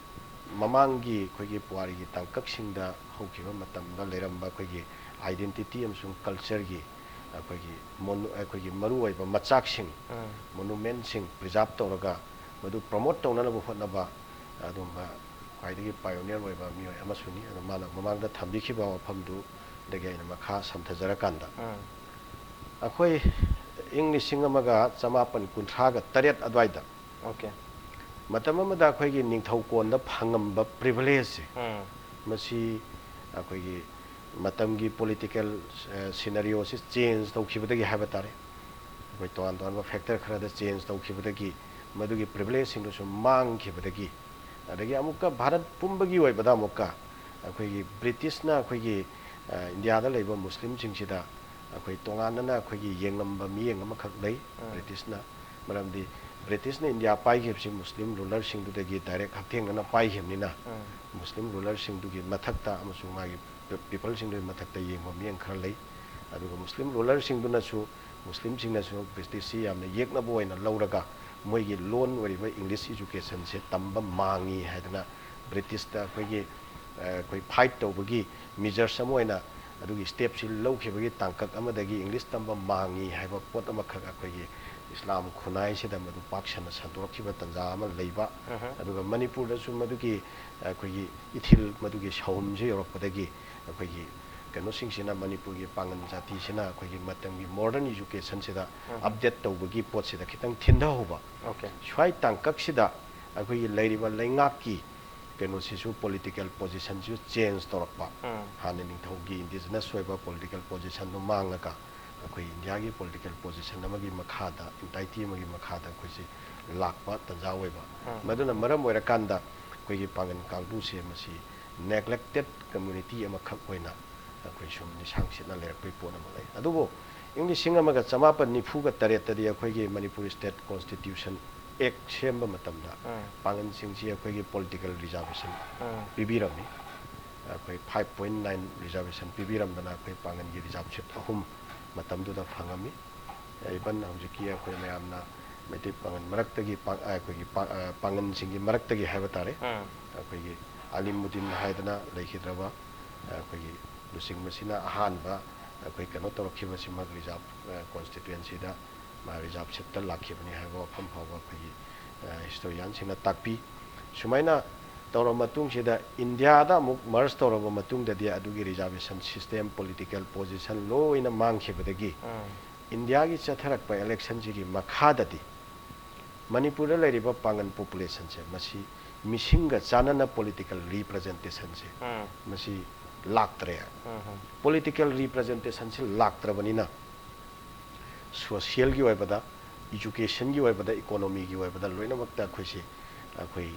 ꯃꯃꯥꯡꯒꯤ ꯑꯩꯈꯣꯏꯒꯤ ꯄꯨꯋꯥꯔꯤꯒꯤ ꯇꯥꯡꯀꯛꯁꯤꯡꯗ ꯍꯧꯈꯤꯕ ꯃꯇꯝꯗ ꯂꯩꯔꯝꯕ ꯑꯩꯈꯣꯏꯒꯤ identity ꯑꯃꯁꯨꯡ cultureꯒꯤ ꯑꯩꯈꯣꯏꯒꯤ ꯃꯣꯅꯨ-, ꯑꯩꯈꯣꯏꯒꯤ ꯃꯔꯨꯑꯣꯏꯕ ꯃꯆꯥꯛꯁꯤꯡ, ꯎꯝ꯫ monumentꯁꯤꯡ preserve ꯇꯧꯔꯒ ꯃꯗꯨ promote ꯇꯧꯅꯅꯕ ꯍꯣꯠꯅꯕ ꯑꯗꯨꯒꯨꯝꯕ ꯈ꯭ꯋꯥꯏꯗꯒꯤ pioneer ꯑꯣꯏꯕ ꯃꯤꯑꯣꯏ ꯑꯃꯁꯨꯅꯤ꯫ ꯑꯗꯣ ꯃꯥꯅ ꯃꯃꯥꯡꯗ ꯊꯝꯕꯤꯈꯤꯕ ꯋꯥꯐꯝꯗꯨꯗꯒꯤ ꯑꯩꯅ ꯃꯈꯥ ꯁꯝꯊꯖꯔꯀꯥꯟꯗ, ꯎꯝ꯫ ꯑꯩꯈꯣꯏ ꯏꯪ ꯂꯤꯁꯤꯡ ꯑꯃꯒ ꯆꯃꯥꯄꯟ ꯀꯨꯟꯊ꯭ꯔꯥꯒ ꯇꯔꯦꯠ ꯑꯗꯨꯋꯥꯏꯗ, OK꯫ ꯃꯇꯝ ꯑꯃꯗ ꯑꯩꯈꯣꯏꯒꯤ ꯅꯤꯡꯊꯧꯀꯣꯟꯗ ꯐꯪꯉꯝꯕ privilegeꯁꯦ, ꯎꯝ꯫ ꯃꯁꯤ ꯑꯩꯈꯣꯏꯒꯤ ꯃꯇꯝꯒꯤ political, ꯑ, scenarioꯁꯤ change ꯇꯧꯈꯤꯕꯗꯒꯤ ꯍꯥꯏꯕ ꯇꯥꯔꯦ, ꯑꯩꯈꯣꯏ ꯇꯣꯉꯥꯟ ꯇꯣꯉꯥꯟꯕ factor ꯈꯔꯗ change ꯇꯧꯈꯤꯕꯗꯒꯤ, ꯃꯗꯨꯒꯤ privilegeꯁꯤꯡꯗꯨꯁꯨ ꯃꯥꯡꯈꯤꯕꯗꯒꯤ, ꯑꯗꯒꯤ ꯑꯃꯨꯛꯀ ꯚꯥꯔꯠ ꯄꯨꯝꯕꯒꯤ ꯑꯣꯏꯕꯗ ꯑꯃꯨꯛꯀ ꯑꯩꯈꯣꯏꯒꯤ ꯕ꯭ꯔꯤꯇꯤꯁꯅ ꯑꯩꯈꯣꯏꯒꯤ, ꯑ, ꯏꯟꯗꯤꯌꯥꯗ ꯂꯩꯕ ꯃꯨꯁꯂꯤꯝꯁꯤꯡꯁꯤꯗ ꯑꯩꯈꯣꯏ ꯇꯣꯉꯥꯟꯅꯅ ꯑꯩꯈꯣꯏꯒꯤ ꯌꯦꯡꯂꯝꯕ ꯃꯤꯠꯌꯦꯡ ꯑꯃꯈꯛ ꯂꯩ꯫ ꯎꯝ꯫ ꯕ꯭ꯔꯤꯇꯤꯁꯅ, ꯃꯔꯝꯗꯤ ꯕ꯭ꯔꯤꯇꯤꯁꯅ ꯏꯟꯗꯤꯌꯥ ꯄꯥꯏꯈꯤꯕꯁꯤ ꯃꯨꯁꯂꯤꯝ ꯔꯨꯂꯔꯁꯤꯡꯗꯨꯗꯒꯤ ꯗꯥꯏꯔꯦꯛ ꯍꯛꯊꯦꯡꯅꯅ ꯄꯥꯏꯈꯤꯕꯅꯤꯅ, ꯎꯝ꯫ ꯃꯨꯁꯂꯤꯝ ꯔꯨꯂꯔꯁꯤꯡꯗꯨꯒꯤ ꯃꯊꯛꯇ ꯑꯃꯁꯨꯡ ꯃꯥꯒꯤ ꯄꯤ-, ꯄꯤꯄꯜꯁꯤꯡꯗꯨꯒꯤ ꯃꯊꯛꯇ ꯌꯦꯡꯕ ꯃꯤꯠꯌꯦꯡ ꯈꯔ ꯂꯩ꯫ ꯑꯗꯨꯒ ꯃꯨꯁꯂꯤꯝ ꯔꯨꯂꯔꯁꯤꯡꯗꯨꯅꯁꯨ ꯃꯨꯁꯂꯤꯝꯁꯤꯡꯅꯁꯨ ꯕ꯭ꯔꯤꯇꯤꯁꯁꯤ ꯌꯥꯝꯅ ꯌꯦꯛꯅꯕ ꯑꯣꯏꯅ ꯂꯧꯔꯒ ꯃꯣꯏꯒꯤ ꯂꯣꯟ ꯑꯣꯏꯔꯤꯕ ꯏꯪꯂꯤꯁ ꯏꯖꯨꯀꯦꯁꯟꯁꯦ ꯇꯝꯕ ꯃꯥꯡꯉꯤ ꯍꯥꯏꯗꯅ ꯕ꯭ꯔꯤꯇꯤꯁꯇ ꯑꯩꯈꯣꯏꯒꯤ, ꯑ, ꯑꯩꯈꯣꯏ ꯐꯥꯏꯠ ꯇꯧꯕꯒꯤ ꯃꯤꯖꯔꯁ ꯑꯃ ꯑꯣꯏꯅ ꯑꯗꯨꯒꯤ ꯁ꯭ꯇꯦꯞꯁꯤ ꯂꯧꯈꯤꯕꯒꯤ ꯇꯥꯡꯀꯛ ꯑꯃꯗꯒꯤ ꯏꯪꯂꯤꯁ ꯇꯝꯕ ꯃꯥꯡꯉꯤ ꯍꯥꯏꯕ ꯄꯣꯠ ꯑꯃꯈꯛ ꯑꯩꯈꯣꯏꯒꯤ ꯏꯁꯂꯥꯝ ꯈꯨꯟꯅꯥꯏꯁꯤꯗ ꯃꯗꯨ ꯄꯥꯛ ꯁꯟꯅ ꯁꯟꯗꯣꯔꯛꯈꯤꯕ ꯇꯥꯟꯖꯥ ꯑꯃ ꯂꯩꯕ꯫ ꯎꯝ꯫ ꯑꯗꯨꯒ ꯃꯅꯤꯄꯨꯔꯗꯁꯨ ꯃꯗꯨꯒꯤ ꯑꯩꯈꯣꯏꯒꯤ ꯏꯊꯤꯜ, ꯃꯗꯨꯒꯤ ꯁꯥꯎꯍꯨꯝꯁꯤ ꯌꯧꯔꯛꯄꯗꯒꯤ ꯑꯩꯈꯣꯏꯒꯤ ꯀꯩꯅꯣꯁꯤꯡꯁꯤꯅ, ꯃꯅꯤꯄꯨꯔꯒꯤ ꯄꯥꯉꯟ ꯖꯥꯇꯤꯁꯤꯅ ꯑꯩꯈꯣꯏꯒꯤ ꯃꯇꯝꯒꯤ ꯃꯣꯗꯔꯟ ꯏꯖꯨꯀꯦꯁꯟꯁꯤꯗ ꯎꯝ꯫ ꯑꯞꯗꯦꯠ ꯇꯧꯕꯒꯤ ꯄꯣꯠꯁꯤꯗ ꯈꯤꯇꯪ ꯊꯤꯟꯊꯍꯧꯕ꯫ ꯑꯣꯀꯦ꯫ ꯁ꯭ꯋꯥꯏ ꯇꯥꯡꯀꯛꯁꯤꯗ ꯑꯩꯈꯣꯏꯒꯤ ꯂꯩꯔꯤꯕ ꯂꯩꯉꯥꯛꯀꯤ ꯀꯩꯅꯣꯁꯤꯁꯨ, ꯄꯣꯂꯤꯇꯤꯀꯦꯜ ꯄꯣꯖꯤꯁꯟꯁꯤꯁꯨ ꯆꯦꯟꯖ ꯇꯧꯔꯛꯄ꯫ ꯎꯝ꯫ ꯍꯥꯟꯅ ꯅꯤꯡꯊꯧꯒꯤ ꯏꯟꯗꯤꯖꯤꯅꯁ ꯑꯣꯏꯕ ꯄꯣꯂꯤꯇꯤꯀꯦꯜ ꯄꯣꯖꯤꯁꯟꯗꯨ ꯃꯥꯡꯉꯒ ꯑꯩꯈꯣꯏ ꯏꯟꯗꯤꯌꯥꯒꯤ ꯄꯣꯂꯤꯇꯤꯀꯦꯜ ꯄꯣꯖꯤꯁꯟ ꯑꯃꯒꯤ ꯃꯈꯥꯗ, ꯏꯟꯇꯥꯏꯇꯤ ꯑꯃꯒꯤ ꯃꯈꯥꯗ ꯑꯩꯈꯣꯏꯁꯤ ꯂꯥꯛꯄ ꯇꯥꯟꯖꯥ ꯑꯣꯏꯕ꯫ ꯎꯝ꯫ ꯃꯗꯨꯅ ꯃꯔꯝ ꯑꯣꯏꯔꯀꯥꯟꯗ ꯑꯩꯈꯣꯏꯒꯤ ꯄꯥꯉꯟ ꯀꯥꯡꯕꯨꯁꯦ ꯃꯁꯤ ꯅꯦꯒ꯭ꯂꯦꯛꯇꯦꯠ ꯀꯝꯃ꯭ꯌꯨꯅꯤꯇꯤ ꯑꯃꯈꯛ ꯑꯣꯏꯅ ꯑꯩꯈꯣꯏ ꯁꯨꯝ ꯂꯤꯁꯥꯡ ꯁꯤꯠꯅ ꯂꯩꯔꯛꯄꯒꯤ ꯄꯣꯠ ꯑꯃ ꯂꯩ꯫ ꯑꯗꯨꯕꯨ ꯏꯪ ꯂꯤꯁꯤꯡ ꯑꯃꯒ ꯆꯃꯥꯄꯟ ꯅꯤꯐꯨꯒ ꯇꯔꯦꯠꯇꯗꯤ ꯑꯩꯈꯣꯏꯒꯤ ꯃꯅꯤꯄꯨꯔ ꯁ꯭ꯇꯦꯠ ꯀꯣꯟꯁꯇꯤꯇ꯭ꯌꯨꯁꯟ ꯑꯦꯛ ꯁꯦꯝꯕ ꯃꯇꯝꯗ ꯎꯝ꯫ ꯄꯥꯉꯟꯁꯤꯡꯁꯤ ꯑꯩꯈꯣꯏꯒꯤ ꯄꯣꯂꯤꯇꯤꯀꯦꯜ ꯔꯤꯖꯥꯔꯕꯦꯁꯟ ꯎꯝ꯫ ꯄꯤꯕꯤꯔꯝꯃꯤ꯫ ꯑꯩꯈꯣꯏ five point nine reservation ꯄꯤꯕꯤꯔꯝꯗꯅ ꯑꯩꯈꯣꯏ ꯄꯥꯉꯟꯒꯤ ꯔꯤꯖꯥꯔꯕ ꯁꯤꯠ ꯑꯍꯨꯝ ꯃꯇꯝꯗꯨꯗ ꯐꯪꯉꯝꯃꯤ꯫ Even ꯍꯧꯖꯤꯛꯀꯤ ꯑꯩꯈꯣꯏ ꯃꯌꯥꯝꯅ ꯃꯩꯇꯩ ꯄꯥꯉꯟ ꯃꯔꯛꯇꯒꯤ ꯄꯥ-, ꯑꯩꯈꯣꯏꯒꯤ ꯄꯥ-, ꯑ, ꯄꯥꯉꯟꯁꯤꯡꯒꯤ ꯃꯔꯛꯇꯒꯤ ꯍꯥꯏꯕ ꯇꯥꯔꯦ, ꯎꯝ꯫ ꯑꯩꯈꯣꯏꯒꯤ ꯑꯥꯂꯤꯃꯨꯗꯤꯟ ꯍꯥꯏꯗꯅ ꯂꯩꯈꯤꯗ꯭ꯔꯕ, ꯑꯩꯈꯣꯏꯒꯤ ꯂꯨꯆꯤꯡꯕꯁꯤꯅ ꯑꯍꯥꯟꯕ ꯑꯩꯈꯣꯏ ꯀꯩꯅꯣ ꯇꯧꯔꯛꯈꯤꯕꯁꯤꯃꯛ ꯔꯤꯖꯥꯔꯕ, ꯑ, ꯀꯣꯟꯁꯇꯤꯇ꯭ꯋꯦꯟꯁꯤꯗ ꯃꯥ ꯔꯤꯖꯥꯔꯕ ꯁꯤꯠꯇ ꯂꯥꯛꯈꯤꯕꯅꯤ ꯍꯥꯏꯕ ꯋꯥꯐꯝ ꯐꯥꯎꯕ ꯑꯩꯈꯣꯏꯒꯤ, ꯑ, ꯍꯤꯁꯇꯣꯔꯤꯌꯥꯟꯁꯤꯡꯅ ꯇꯥꯛꯄꯤ꯫ ꯁꯨꯃꯥꯏꯅ ꯇꯧꯔꯕ ꯃꯇꯨꯡꯁꯤꯗ ꯏꯟꯗꯤꯌꯥꯗ ꯑꯃꯨꯛ ꯃꯔꯖ ꯇꯧꯔꯕ ꯃꯇꯨꯡꯗꯗꯤ ꯑꯗꯨꯒꯤ ꯔꯤꯖꯥꯔꯕꯦꯁꯟ ꯁꯤꯁꯇꯦꯝ, ꯄꯣꯂꯤꯇꯤꯀꯦꯜ ꯄꯣꯖꯤꯁꯟ ꯂꯣꯏꯅ ꯃꯥꯡꯈꯤꯕꯗꯒꯤ ꯎꯝ꯫ ꯏꯟꯗꯤꯌꯥꯒꯤ ꯆꯠꯊꯔꯛꯄ ꯏꯂꯦꯛꯁꯟꯁꯤꯒꯤ ꯃꯈꯥꯗꯗꯤ ꯃꯅꯤꯄꯨꯔꯗ ꯂꯩꯔꯤꯕ ꯄꯥꯉꯟ ꯄꯣꯄꯨꯂꯦꯁꯟꯁꯦ ꯃꯁꯤ ꯃꯤꯁꯤꯡꯒ ꯆꯥꯟꯅꯅ ꯄꯣꯂꯤꯇꯤꯀꯦꯜ ꯔꯤꯄ꯭ꯔꯖꯦꯟꯇꯦꯁꯟꯁꯦ ꯎꯝ꯫ ꯃꯁꯤ ꯂꯥꯛꯇ꯭ꯔꯦ꯫ ꯎꯝ ꯍꯝ꯫ ꯄꯣꯂꯤꯇꯤꯀꯦꯜ ꯔꯤꯄ꯭ꯔꯖꯦꯟꯇꯦꯁꯟꯁꯤ ꯂꯥꯛꯇ꯭ꯔꯕꯅꯤꯅ ꯁꯣꯁꯤꯌꯦꯜꯒꯤ ꯑꯣꯏꯕꯗ, ꯏꯖꯨꯀꯦꯁꯟꯒꯤ ꯑꯣꯏꯕꯗ, ꯏꯀꯣꯅꯣꯃꯤꯒꯤ ꯑꯣꯏꯕꯗ ꯂꯣꯏꯅꯃꯛꯇ ꯑꯩꯈꯣꯏꯁꯤ, ꯑꯩꯈꯣꯏ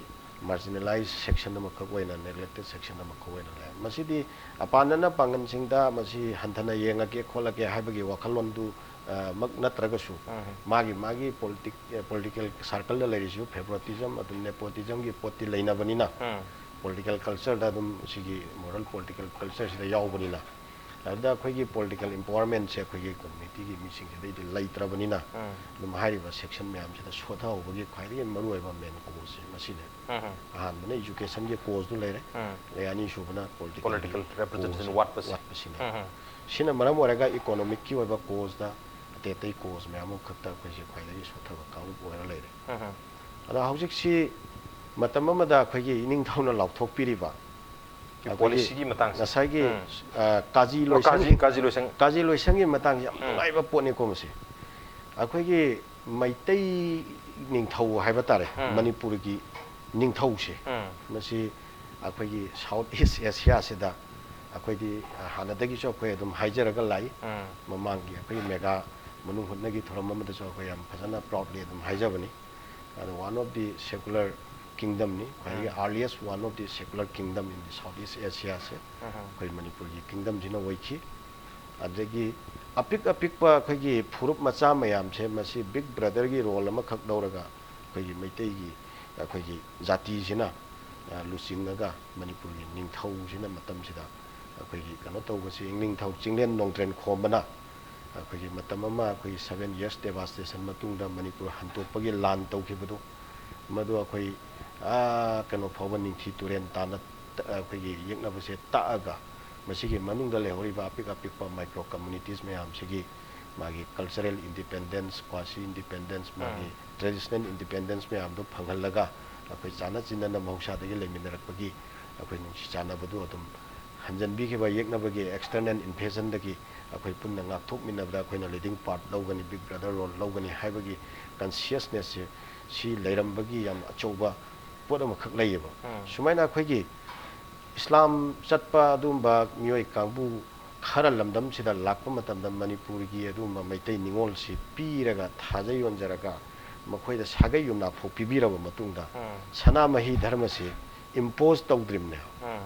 marginalized section ꯑꯃꯈꯛ ꯑꯣꯏꯅ, neglected section ꯑꯃꯈꯛ ꯑꯣꯏꯅ ꯂꯩ꯫ ꯃꯁꯤꯗꯤ ꯑꯄꯥꯟꯗꯅ ꯄꯥꯡꯒꯜꯁꯤꯡꯗ ꯃꯁꯤ ꯍꯟꯊꯅ ꯌꯦꯡꯉꯒꯦ ꯈꯣꯠꯂꯒꯦ ꯍꯥꯏꯕꯒꯤ ꯋꯥꯈꯜꯂꯣꯟꯗꯨ, ꯑ, ꯃꯛ ꯅꯠꯇ꯭ꯔꯒꯁꯨ, ꯎꯝ꯫ ꯃꯥꯒꯤ ꯃꯥꯒꯤ politic-, ꯑ, political circle-ꯗ ꯂꯩꯔꯤꯁꯨ favoritism, ꯑꯗꯨꯝ nepotism-ꯒꯤ ꯄꯣꯠꯇꯤ ꯂꯩꯅꯕꯅꯤꯅ, ꯎꯝ꯫ Political culture-ꯗ ꯑꯗꯨꯝ ꯁꯤꯒꯤ moral political culture-ꯁꯤꯗ ꯌꯥꯎꯕꯅꯤꯅ, ꯑꯗꯨꯗ ꯑꯩꯈꯣꯏꯒꯤ political empowerment-ꯁꯦ ꯑꯩꯈꯣꯏꯒꯤ community-ꯒꯤ ꯃꯤꯁꯤꯡꯁꯤꯗꯩꯗꯤ ꯂꯩꯇ꯭ꯔꯕꯅꯤꯅ, ꯎꯝ꯫ ꯑꯗꯨꯝ ꯍꯥꯏꯔꯤꯕ section ꯃꯌꯥꯝꯁꯤꯗ ꯁꯣꯠꯊꯍꯧꯕꯒꯤ ꯈ꯭ꯋꯥꯏꯗꯒꯤ ꯃꯔꯨꯑꯣꯏꯕ main cause-ꯁꯦ ꯃꯁꯤꯅꯦ꯫ ꯎꯝ꯫ ꯑꯍꯥꯟꯕꯅ education-ꯒꯤ cause-ꯗꯨ ꯂꯩꯔꯦ, ꯎꯝ꯫ ꯑꯗꯩ ꯑꯅꯤꯁꯨꯕꯅ political-ꯒꯤ political representation cause-ꯁꯦ ꯋꯥꯠꯄꯁꯦ꯫ ꯋꯥꯠꯄꯁꯤꯅꯦ꯫ ꯎꯝ꯫ ꯁꯤꯅ ꯃꯔꯝ ꯑꯣꯏꯔꯒ economic-ꯀꯤ ꯑꯣꯏꯕ cause-ꯗ ꯑꯇꯩ ꯑꯇꯩ cause ꯃꯌꯥꯝ ꯑꯃꯈꯛꯇ ꯑꯩꯈꯣꯏꯁꯦ ꯈ꯭ꯋꯥꯏꯗꯒꯤ ꯁꯣꯠꯊꯕ ꯀꯥꯡꯂꯨꯞ ꯑꯣꯏꯔ ꯂꯩꯔꯦ꯫ ꯎꯝ꯫ ꯑꯗꯣ ꯍꯧꯖꯤꯛꯁꯤ ꯃꯇꯝ ꯑꯃꯗ ꯑꯩꯈꯣꯏꯒꯤ ꯏꯅꯤꯡꯊꯧꯅ ꯂꯥꯎꯊꯣꯛꯄꯤꯔꯤꯕ ꯑꯩꯈꯣꯏꯒꯤ policy-ꯒꯤ ꯃꯇꯥꯡꯁꯦ꯫ ꯉꯁꯥꯏꯒꯤ, ꯎꯝ꯫ ꯑ, ꯀꯥꯖꯤ ꯑꯣ, ꯂꯣꯏꯁꯪ-, ꯀꯥꯖꯤ, ꯀꯥꯖꯤ ꯂꯣꯏꯁꯪ꯫ ꯀꯥꯖꯤ ꯂꯣꯏꯁꯪꯒꯤ ꯃꯇꯥꯡꯁꯦ ꯌꯥꯝ ꯎꯝ꯫ ꯅꯨꯡꯉꯥꯏꯕ ꯄꯣꯠꯅꯤꯀꯣ ꯃꯁꯤ꯫ ꯑꯩꯈꯣꯏꯒꯤ ꯃꯩꯇꯩ ꯅꯤꯡꯊꯧ ꯍꯥꯏꯕ ꯇꯥꯔꯦ, ꯎꯝ꯫ ꯃꯅꯤꯄꯨꯔꯒꯤ ꯅꯤꯡꯊꯧꯁꯦ, ꯎꯝ꯫ ꯃꯁꯤ ꯑꯩꯈꯣꯏꯒꯤ South East Asia-ꯁꯤꯗ ꯑꯩꯈꯣꯏꯗꯤ ꯍꯥꯟꯅꯗꯒꯤꯁꯨ ꯑꯩꯈꯣꯏ ꯑꯗꯨꯝ ꯍꯥꯏꯖꯔꯒ ꯂꯥꯛꯏ꯫ ꯎꯝ꯫ ꯃꯃꯥꯡꯒꯤ ꯑꯩꯈꯣꯏꯒꯤ mega ꯃꯅꯨꯡ ꯍꯨꯠꯅꯒꯤ ꯊꯧꯔꯝ ꯑꯃꯗꯁꯨ ꯑꯩꯈꯣꯏ ꯌꯥꯝ ꯐꯖꯅ proudly ꯑꯗꯨꯝ ꯍꯥꯏꯖꯕꯅꯤ꯫ ꯑꯗꯣ one of the secular kingdom-ꯅꯤ, ꯈ꯭ꯋꯥꯏꯗꯒꯤ ꯎꯝ꯫ earliest one of the secular kingdom in the South East Asia-ꯁꯦ ꯎꯝ꯫ ꯑꯩꯈꯣꯏ ꯃꯅꯤꯄꯨꯔꯒꯤ kingdom-ꯁꯤꯅ ꯑꯣꯏꯈꯤ꯫ ꯑꯗꯒꯤ ꯑꯄꯤꯛ ꯑꯄꯤꯛꯄ ꯑꯩꯈꯣꯏꯒꯤ ꯐꯨꯔꯨꯞ ꯃꯆꯥ ꯃꯌꯥꯝꯁꯦ ꯃꯁꯤ big brother-ꯒꯤ role ꯑꯃꯈꯛ ꯂꯧꯔꯒ ꯑꯩꯈꯣꯏꯒꯤ ꯃꯩꯇꯩꯒꯤ, ꯑꯩꯈꯣꯏꯒꯤ ꯖꯥꯇꯤꯁꯤꯅ, ꯑ, ꯂꯨꯆꯤꯡꯉꯒ ꯃꯅꯤꯄꯨꯔꯒꯤ ꯅꯤꯡꯊꯧꯁꯤꯅ ꯃꯇꯝꯁꯤꯗ ꯑꯩꯈꯣꯏꯒꯤ ꯀꯩꯅꯣ ꯇꯧꯕꯁꯤ, ꯏꯪ ꯅꯤꯡꯊꯧ ꯆꯤꯡꯂꯦꯟ ꯅꯣꯡꯊ꯭ꯔꯦꯟ ꯈꯣꯝꯕꯅ ꯑꯩꯈꯣꯏꯒꯤ ꯃꯇꯝ ꯑꯃ ꯑꯩꯈꯣꯏꯒꯤ seven years devastation ꯃꯇꯨꯡꯗ ꯃꯅꯤꯄꯨꯔ ꯍꯟꯗꯣꯛꯄꯒꯤ ꯂꯥꯟ ꯇꯧꯈꯤꯕꯗꯨ, ꯃꯗꯨ ꯑꯩꯈꯣꯏ, ꯑꯥ, ꯀꯩꯅꯣ ꯐꯥꯎꯕ ꯅꯤꯡꯊꯤ ꯇꯨꯔꯦꯟ ꯇꯥꯟꯅ ꯇ-, ꯑꯩꯈꯣꯏꯒꯤ ꯌꯦꯛꯅꯕꯁꯦ ꯇꯥꯛꯑꯒ, ꯃꯁꯤꯒꯤ ꯃꯅꯨꯡꯗ ꯂꯩꯍꯧꯔꯤꯕ ꯑꯄꯤꯛ ꯑꯄꯤꯛꯄ micro communities ꯃꯌꯥꯝꯁꯤꯒꯤ ꯃꯥꯒꯤ cultural independence, quasi independence, ꯃꯥꯒꯤ ꯎꯝ꯫ Traditional independence ꯃꯌꯥꯝꯗꯣ ꯐꯪꯍꯜꯂꯒ, ꯑꯩꯈꯣꯏ ꯆꯥꯟꯅ ꯆꯤꯟꯅꯅ ꯃꯍꯧꯁꯥꯗꯒꯤ ꯂꯩꯃꯤꯟꯅꯔꯛꯄꯒꯤ ꯑꯩꯈꯣꯏ ꯅꯨꯡꯁꯤ ꯆꯥꯟꯅꯕꯗꯨ ꯑꯗꯨꯝ ꯍꯟꯖꯟꯕꯤꯈꯤꯕ ꯌꯦꯛꯅꯕꯒꯤ external invasion-ꯗꯒꯤ ꯑꯩꯈꯣꯏ ꯄꯨꯟꯅ ꯉꯥꯛꯊꯣꯛꯃꯤꯟꯅꯕꯗ ꯑꯩꯈꯣꯏꯅ leading part ꯂꯧꯒꯅꯤ, big brother role ꯂꯧꯒꯅꯤ ꯍꯥꯏꯕꯒꯤ consciousness-ꯁꯦ, ꯁꯤ ꯂꯩꯔꯝꯕꯒꯤ ꯌꯥꯝ ꯑꯆꯧꯕ ꯄꯣꯠ ꯑꯃꯈꯛ ꯂꯩꯌꯦꯕ꯫ ꯎꯝ꯫ ꯁꯨꯃꯥꯏꯅ ꯑꯩꯈꯣꯏꯒꯤ ꯏꯁꯂꯥꯝ ꯆꯠꯄ ꯑꯗꯨꯒꯨꯝꯕ ꯃꯤꯑꯣꯏ ꯀꯥꯡꯕꯨ ꯈꯔ ꯂꯝꯗꯝꯁꯤꯗ ꯂꯥꯛꯄ ꯃꯇꯝꯗ ꯃꯅꯤꯄꯨꯔꯒꯤ ꯑꯗꯨꯒꯨꯝꯕ ꯃꯩꯇꯩ ꯅꯤꯉꯣꯜꯁꯤ ꯄꯤꯔꯒ ꯊꯥꯖ ꯌꯣꯟꯖꯔꯒ ꯃꯈꯣꯏꯗ ꯁꯥꯒꯩ ꯌꯨꯝꯅꯥꯛ ꯐꯥꯎ ꯄꯤꯕꯤꯔꯕ ꯃꯇꯨꯡꯗ ꯎꯝ꯫ ꯁꯅꯥꯃꯍꯤ ꯙꯔꯃꯁꯤ impose ꯇꯧꯗ꯭ꯔꯤꯕꯅꯦꯕ꯫ ꯎꯝ꯫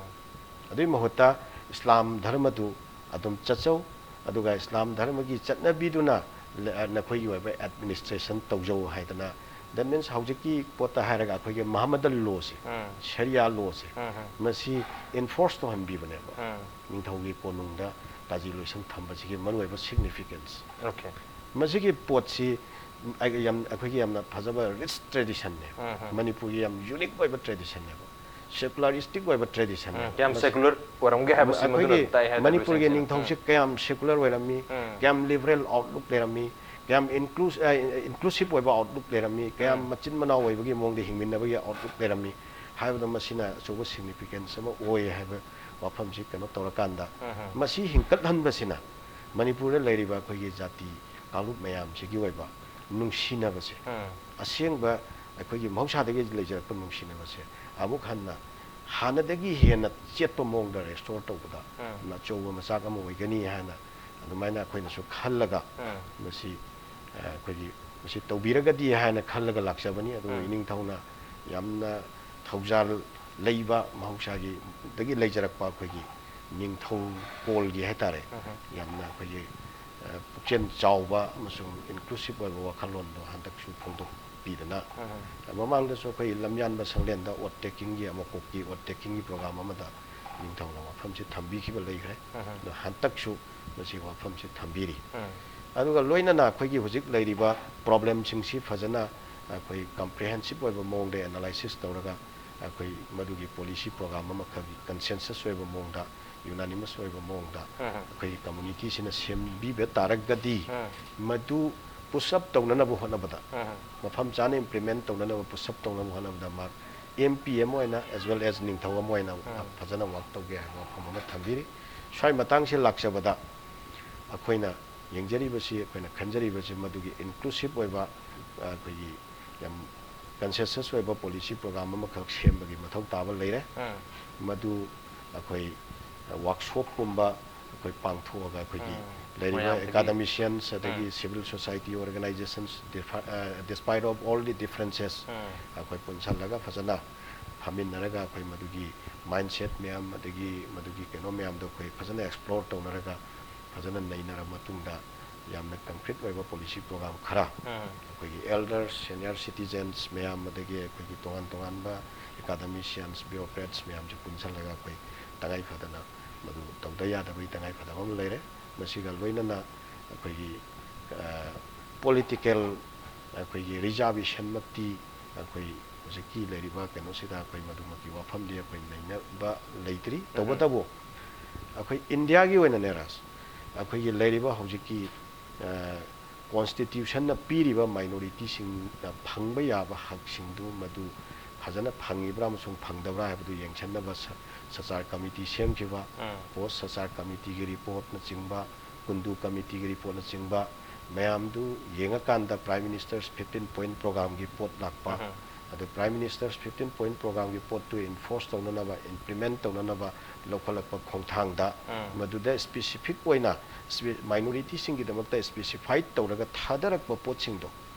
ꯑꯗꯨꯒꯤ ꯃꯍꯨꯠꯇ ꯏꯁꯂꯥꯝ ꯙꯔꯃꯗꯨ ꯑꯗꯨꯝ ꯆꯠꯆꯧ, ꯑꯗꯨꯒ ꯏꯁꯂꯥꯝ ꯙꯔꯃꯒꯤ ꯆꯠꯅꯕꯤꯗꯨꯅ ꯂ-, ꯅꯈꯣꯏꯒꯤ ꯑꯣꯏꯕ administration ꯇꯧꯖꯧ ꯍꯥꯏꯗꯅ, that means ꯍꯧꯖꯤꯛꯀꯤ ꯄꯣꯠꯇ ꯍꯥꯏꯔꯒ ꯑꯩꯈꯣꯏꯒꯤ ꯃꯍꯃꯗꯜ ꯂꯣꯁꯦ, ꯎꯝ꯫ ꯁꯔꯤꯌꯥ ꯂꯣꯁꯦ, ꯎꯝ, ꯎꯝ꯫ ꯃꯁꯤ enforce ꯇꯧꯍꯟꯕꯤꯕꯅꯦꯕ꯫ ꯎꯝ꯫ ꯅꯤꯡꯊꯧꯒꯤ ꯀꯣꯅꯨꯡꯗ ꯀꯥꯖꯤ ꯂꯣꯏꯁꯪ ꯊꯝꯕꯁꯤꯒꯤ ꯃꯔꯨꯑꯣꯏꯕ significance꯫ Okay꯫ ꯃꯁꯤꯒꯤ ꯄꯣꯠꯁꯤ ꯑꯩ ꯌꯥꯝ, ꯑꯩꯈꯣꯏꯒꯤ ꯌꯥꯝꯅ ꯐꯖꯕ rich traditionꯅꯦꯕ꯫ ꯎꯝ, ꯎꯝ꯫ ꯃꯅꯤꯄꯨꯔꯒꯤ ꯌꯥꯝ unique ꯑꯣꯏꯕ traditionꯅꯦꯕ꯫ Secularistic ꯑꯣꯏꯕ traditionꯅꯦꯕ꯫ ꯎꯝ, ꯀꯌꯥꯝ ꯃꯁꯤ secular ꯑꯣꯏꯔꯝꯒꯦ ꯍꯥꯏꯕꯁꯤ ꯃꯗꯨꯅ ꯑꯩꯈꯣꯏꯒꯤ ꯑꯗꯨꯝ ꯇꯥꯛꯑꯦ ꯍꯥꯏꯇꯥꯔꯦ ꯃꯅꯤꯄꯨꯔꯒꯤ ꯂꯣꯏꯁꯪꯁꯤꯅ꯫ ꯅꯤꯡꯊꯧꯁꯦ ꯎꯝ꯫ ꯀꯌꯥꯝ secular ꯑꯣꯏꯔꯝꯃꯤ, ꯎꯝ꯫ ꯀꯌꯥꯝ liberal outlook ꯂꯩꯔꯝꯃꯤ, ꯀꯌꯥꯝ inclus-, ꯑ, inclusive ꯑꯣꯏꯕ outlook ꯂꯩꯔꯝꯃꯤ, ꯀꯌꯥꯝ ꯎꯝ꯫ ꯃꯆꯤꯟ ꯃꯅꯥꯎ ꯑꯣꯏꯕꯒꯤ ꯃꯑꯣꯡꯗ ꯍꯤꯡꯃꯤꯟꯅꯕꯒꯤ outlook ꯂꯩꯔꯝꯃꯤ ꯍꯥꯏꯕꯗꯣ ꯃꯁꯤꯅ ꯑꯆꯧꯕ significance ꯑꯃ ꯑꯣꯏ ꯍꯥꯏꯕ ꯋꯥꯐꯝꯁꯤ ꯀꯩꯅꯣ ꯇꯧꯔꯀꯥꯟꯗ, ꯎꯝ꯫ ꯃꯁꯤ ꯍꯤꯡꯀꯠꯍꯟꯕꯁꯤꯅ ꯃꯅꯤꯄꯨꯔꯗ ꯂꯩꯔꯤꯕ ꯑꯩꯈꯣꯏꯒꯤ ꯖꯥꯇꯤ ꯀꯥꯡꯂꯨꯞ ꯃꯌꯥꯝꯁꯤꯒꯤ ꯑꯣꯏꯕ ꯅꯨꯡꯁꯤꯅꯕꯁꯦ, ꯎꯝ꯫ ꯑꯁꯦꯡꯕ ꯑꯩꯈꯣꯏꯒꯤ ꯃꯍꯧꯁꯥꯗꯒꯤ ꯂꯩꯖꯔꯛꯄ ꯅꯨꯡꯁꯤꯅꯕꯁꯦ ꯑꯃꯨꯛ ꯍꯟꯅ ꯍꯥꯟꯅꯗꯒꯤ ꯍꯦꯟꯅ ꯆꯦꯠꯄ ꯃꯑꯣꯡꯗ restore ꯇꯧꯕꯗ ꯎꯝ꯫ ꯑꯆꯧꯕ ꯃꯆꯥꯛ ꯑꯃ ꯑꯣꯏꯒꯅꯤ ꯍꯥꯏꯅ ꯑꯗꯨꯃꯥꯏꯅ ꯑꯩꯈꯣꯏꯅꯁꯨ ꯈꯜꯂꯒ ꯎꯝ꯫ ꯃꯁꯤ, ꯑ, ꯑꯩꯈꯣꯏꯒꯤ ꯃꯁꯤ ꯇꯧꯕꯤꯔꯒꯗꯤ ꯍꯥꯏꯅ ꯈꯜꯂꯒ ꯂꯥꯛꯆꯕꯅꯤ꯫ ꯑꯗꯨꯕꯨ ꯎꯝ꯫ ꯏꯅꯤꯡꯊꯧꯅ ꯌꯥꯝꯅ ꯊꯧꯖꯥꯜ ꯂꯩꯕ ꯃꯍꯧꯁꯥꯒꯤꯗꯒꯤ ꯂꯩꯖꯔꯛꯄ ꯑꯩꯈꯣꯏꯒꯤ ꯅꯤꯡꯊꯧ ꯀꯣꯜꯒꯤ ꯍꯥꯏꯇꯥꯔꯦ, ꯎꯝ꯫ ꯌꯥꯝꯅ ꯑꯩꯈꯣꯏꯒꯤ, ꯑ, ꯄꯨꯛꯆꯦꯜ ꯆꯥꯎꯕ ꯑꯃꯁꯨꯡ inclusive ꯑꯣꯏꯕ ꯋꯥꯈꯜꯂꯣꯟꯗꯣ ꯍꯟꯗꯛꯁꯨ ꯐꯣꯡꯗꯣꯛꯄꯤꯗꯅ, ꯎꯝ꯫ ꯃꯃꯥꯡꯗꯁꯨ ꯑꯩꯈꯣꯏ ꯂꯝꯌꯥꯟꯕ ꯁꯪꯂꯦꯟꯗ ꯑꯣꯠ ꯇꯦꯛꯀꯤꯡꯒꯤ, ꯑꯃꯀꯣꯛꯀꯤ ꯑꯣꯠ ꯇꯦꯛꯀꯤꯡꯒꯤ program ꯑꯃꯗ ꯅꯤꯡꯊꯧꯅ ꯋꯥꯐꯝꯁꯤ ꯊꯝꯕꯤꯈꯤꯕ ꯂꯩꯈ꯭ꯔꯦ꯫ ꯎꯝ꯫ ꯑꯗꯣ ꯍꯟꯗꯛꯁꯨ ꯃꯁꯤ ꯋꯥꯐꯝꯁꯤ ꯊꯝꯕꯤꯔꯤ꯫ ꯎꯝ꯫ ꯑꯗꯨꯒ ꯂꯣꯏꯅꯅ ꯑꯩꯈꯣꯏꯒꯤ ꯍꯧꯖꯤꯛ ꯂꯩꯔꯤꯕ problemꯁꯤꯡꯁꯤ ꯐꯖꯅ ꯑꯩꯈꯣꯏ comprehensive ꯑꯣꯏꯕ ꯃꯑꯣꯡꯗ analysis ꯇꯧꯔꯒ ꯑꯩꯈꯣꯏ ꯃꯗꯨꯒꯤ policy program ꯑꯃꯈꯛ consensus ꯑꯣꯏꯕ ꯃꯑꯣꯡꯗ, unanimous ꯑꯣꯏꯕ ꯃꯑꯣꯡꯗ ꯎꯝ꯫ ꯑꯩꯈꯣꯏꯒꯤ communityꯁꯤꯅ ꯁꯦꯝꯕꯤꯕ ꯇꯥꯔꯒꯗꯤ ꯎꯝ꯫ ꯃꯗꯨ push up ꯇꯧꯅꯅꯕ ꯍꯣꯠꯅꯕꯗ, ꯎꯝ꯫ ꯃꯐꯝ ꯆꯥꯅ implement ꯇꯧꯅꯅꯕ, push up ꯇꯧꯅꯕ ꯍꯣꯠꯅꯕꯗ ꯃꯍꯥꯛ M P ꯑꯃ ꯑꯣꯏꯅ as well as ꯅꯤꯡꯊꯧ ꯑꯃ ꯑꯣꯏꯅ ꯎꯝ꯫ ꯐꯖꯅ work ꯇꯧꯒꯦ ꯍꯥꯏꯕ ꯋꯥꯐꯝ ꯑꯃ ꯊꯝꯕꯤꯔꯤ꯫ ꯁ꯭ꯋꯥꯏ ꯃꯇꯥꯡꯁꯦ ꯂꯥꯛꯆꯕꯗ ꯑꯩꯈꯣꯏꯅ ꯌꯦꯡꯖꯔꯤꯕꯁꯤ, ꯑꯩꯈꯣꯏꯅ ꯈꯟꯖꯔꯤꯕꯁꯤ ꯃꯗꯨꯒꯤ inclusive ꯑꯣꯏꯕ, ꯑ, ꯑꯩꯈꯣꯏꯒꯤ ꯌꯥꯝ consensus ꯑꯣꯏꯕ policy program ꯑꯃꯈꯛ ꯁꯦꯝꯕꯒꯤ ꯃꯊꯧ ꯇꯥꯕ ꯂꯩꯔꯦ꯫ ꯎꯝ꯫ ꯃꯗꯨ ꯑꯩꯈꯣꯏ, ꯑ, workshopꯀꯨꯝꯕ, ꯑꯩꯈꯣꯏ ꯄꯥꯡꯊꯣꯛꯑꯒ ꯑꯩꯈꯣꯏꯒꯤ ꯎꯝ꯫ ꯂꯩꯔꯤꯕ ꯃꯌꯥꯝꯗꯒꯤ꯫ Academicians ꯑꯗꯒꯤ ꯎꯝ꯫ Civil society organizations, despite of all the differences, ꯎꯝ꯫ ꯑꯩꯈꯣꯏ ꯄꯨꯟꯁꯜꯂꯒ ꯐꯖꯅ ꯐꯝꯃꯤꯟꯅꯔꯒ ꯑꯩꯈꯣꯏ ꯃꯗꯨꯒꯤ mindset ꯃꯌꯥꯝ ꯑꯗꯒꯤ ꯃꯗꯨꯒꯤ ꯀꯩꯅꯣ ꯃꯌꯥꯝꯗꯣ ꯑꯩꯈꯣꯏ ꯐꯖꯅ explore ꯇꯧꯅꯔꯒ ꯐꯖꯅ ꯅꯩꯅꯔꯕ ꯃꯇꯨꯡꯗ ꯌꯥꯝꯅ concrete ꯑꯣꯏꯕ policy program ꯈꯔ ꯎꯝ꯫ ꯑꯩꯈꯣꯏꯒꯤ elders, senior citizens ꯃꯌꯥꯝ ꯑꯗꯒꯤ ꯑꯩꯈꯣꯏꯒꯤ ꯇꯣꯉꯥꯟ ꯇꯣꯉꯥꯟꯕ academicians, bureaucrats ꯃꯌꯥꯝꯁꯦ ꯄꯨꯟꯁꯜꯂꯒ ꯑꯩꯈꯣꯏ ꯇꯉꯥꯏ ꯐꯗꯅ ꯃꯗꯨ ꯇꯧꯗ ꯌꯥꯗꯕꯒꯤ ꯇꯉꯥꯏ ꯐꯗꯕ ꯑꯃ ꯂꯩꯔꯦ꯫ ꯃꯁꯤꯒ ꯂꯣꯏꯅꯅ ꯑꯩꯈꯣꯏꯒꯤ, ꯑ, political ꯑꯩꯈꯣꯏꯒꯤ reservationꯃꯛꯇꯤ ꯑꯩꯈꯣꯏ ꯍꯧꯖꯤꯛꯀꯤ ꯂꯩꯔꯤꯕ ꯀꯩꯅꯣꯁꯤꯗ ꯑꯩꯈꯣꯏ ꯃꯗꯨꯃꯛꯀꯤ ꯋꯥꯐꯝꯗꯤ ꯑꯩꯈꯣꯏ ꯅꯩꯅꯕ ꯂꯩꯇ꯭ꯔꯤ꯫ ꯎꯝ꯫ ꯇꯧꯕꯇꯕꯨ ꯑꯩꯈꯣꯏ ꯏꯟꯗꯤꯌꯥꯒꯤ ꯑꯣꯏꯅꯅꯦ ꯔꯥꯖ, ꯑꯩꯈꯣꯏꯒꯤ ꯂꯩꯔꯤꯕ ꯍꯧꯖꯤꯛꯀꯤ, ꯑ, constitutionꯅ ꯄꯤꯔꯤꯕ minorityꯁꯤꯡꯅ ꯐꯪꯕ ꯌꯥꯕ ꯍꯛꯁꯤꯡꯗꯨ ꯃꯗꯨ ꯐꯖꯅ ꯐꯪꯉꯤꯕ꯭ꯔꯥ ꯑꯃꯁꯨꯡ ꯐꯪꯗꯕ꯭ꯔꯥ ꯍꯥꯏꯕꯗꯨ ꯌꯦꯡꯁꯤꯟꯅꯕ ꯁ-, ꯁꯆꯥꯔ committee ꯁꯦꯝꯈꯤꯕ, ꯎꯝ꯫ Post ꯁꯆꯥꯔ committeeꯒꯤ reportꯅꯆꯤꯡꯕ, ꯀꯨꯟꯗꯨ committeeꯒꯤ reportꯅꯆꯤꯡꯕ ꯃꯌꯥꯝꯗꯨ ꯌꯦꯡꯉꯀꯥꯟꯗ Prime Minister's fifteen point programꯒꯤ ꯄꯣꯠ ꯂꯥꯛꯄ, ꯎꯝ꯫ ꯑꯗꯨ Prime Minister's fifteen point programꯒꯤ ꯄꯣꯠꯇꯨ enforce ꯇꯧꯅꯅꯕ, implement ꯇꯧꯅꯅꯕ ꯂꯧꯈꯠꯂꯛꯄ ꯈꯣꯡꯊꯥꯡꯗ ꯎꯝ꯫ ꯃꯗꯨꯗ specific ꯑꯣꯏꯅ spe-, minorityꯁꯤꯡꯒꯤꯗꯃꯛꯇ specified ꯇꯧꯔꯒ ꯊꯥꯗꯔꯛꯄ ꯄꯣꯠꯁꯤꯡꯗꯣ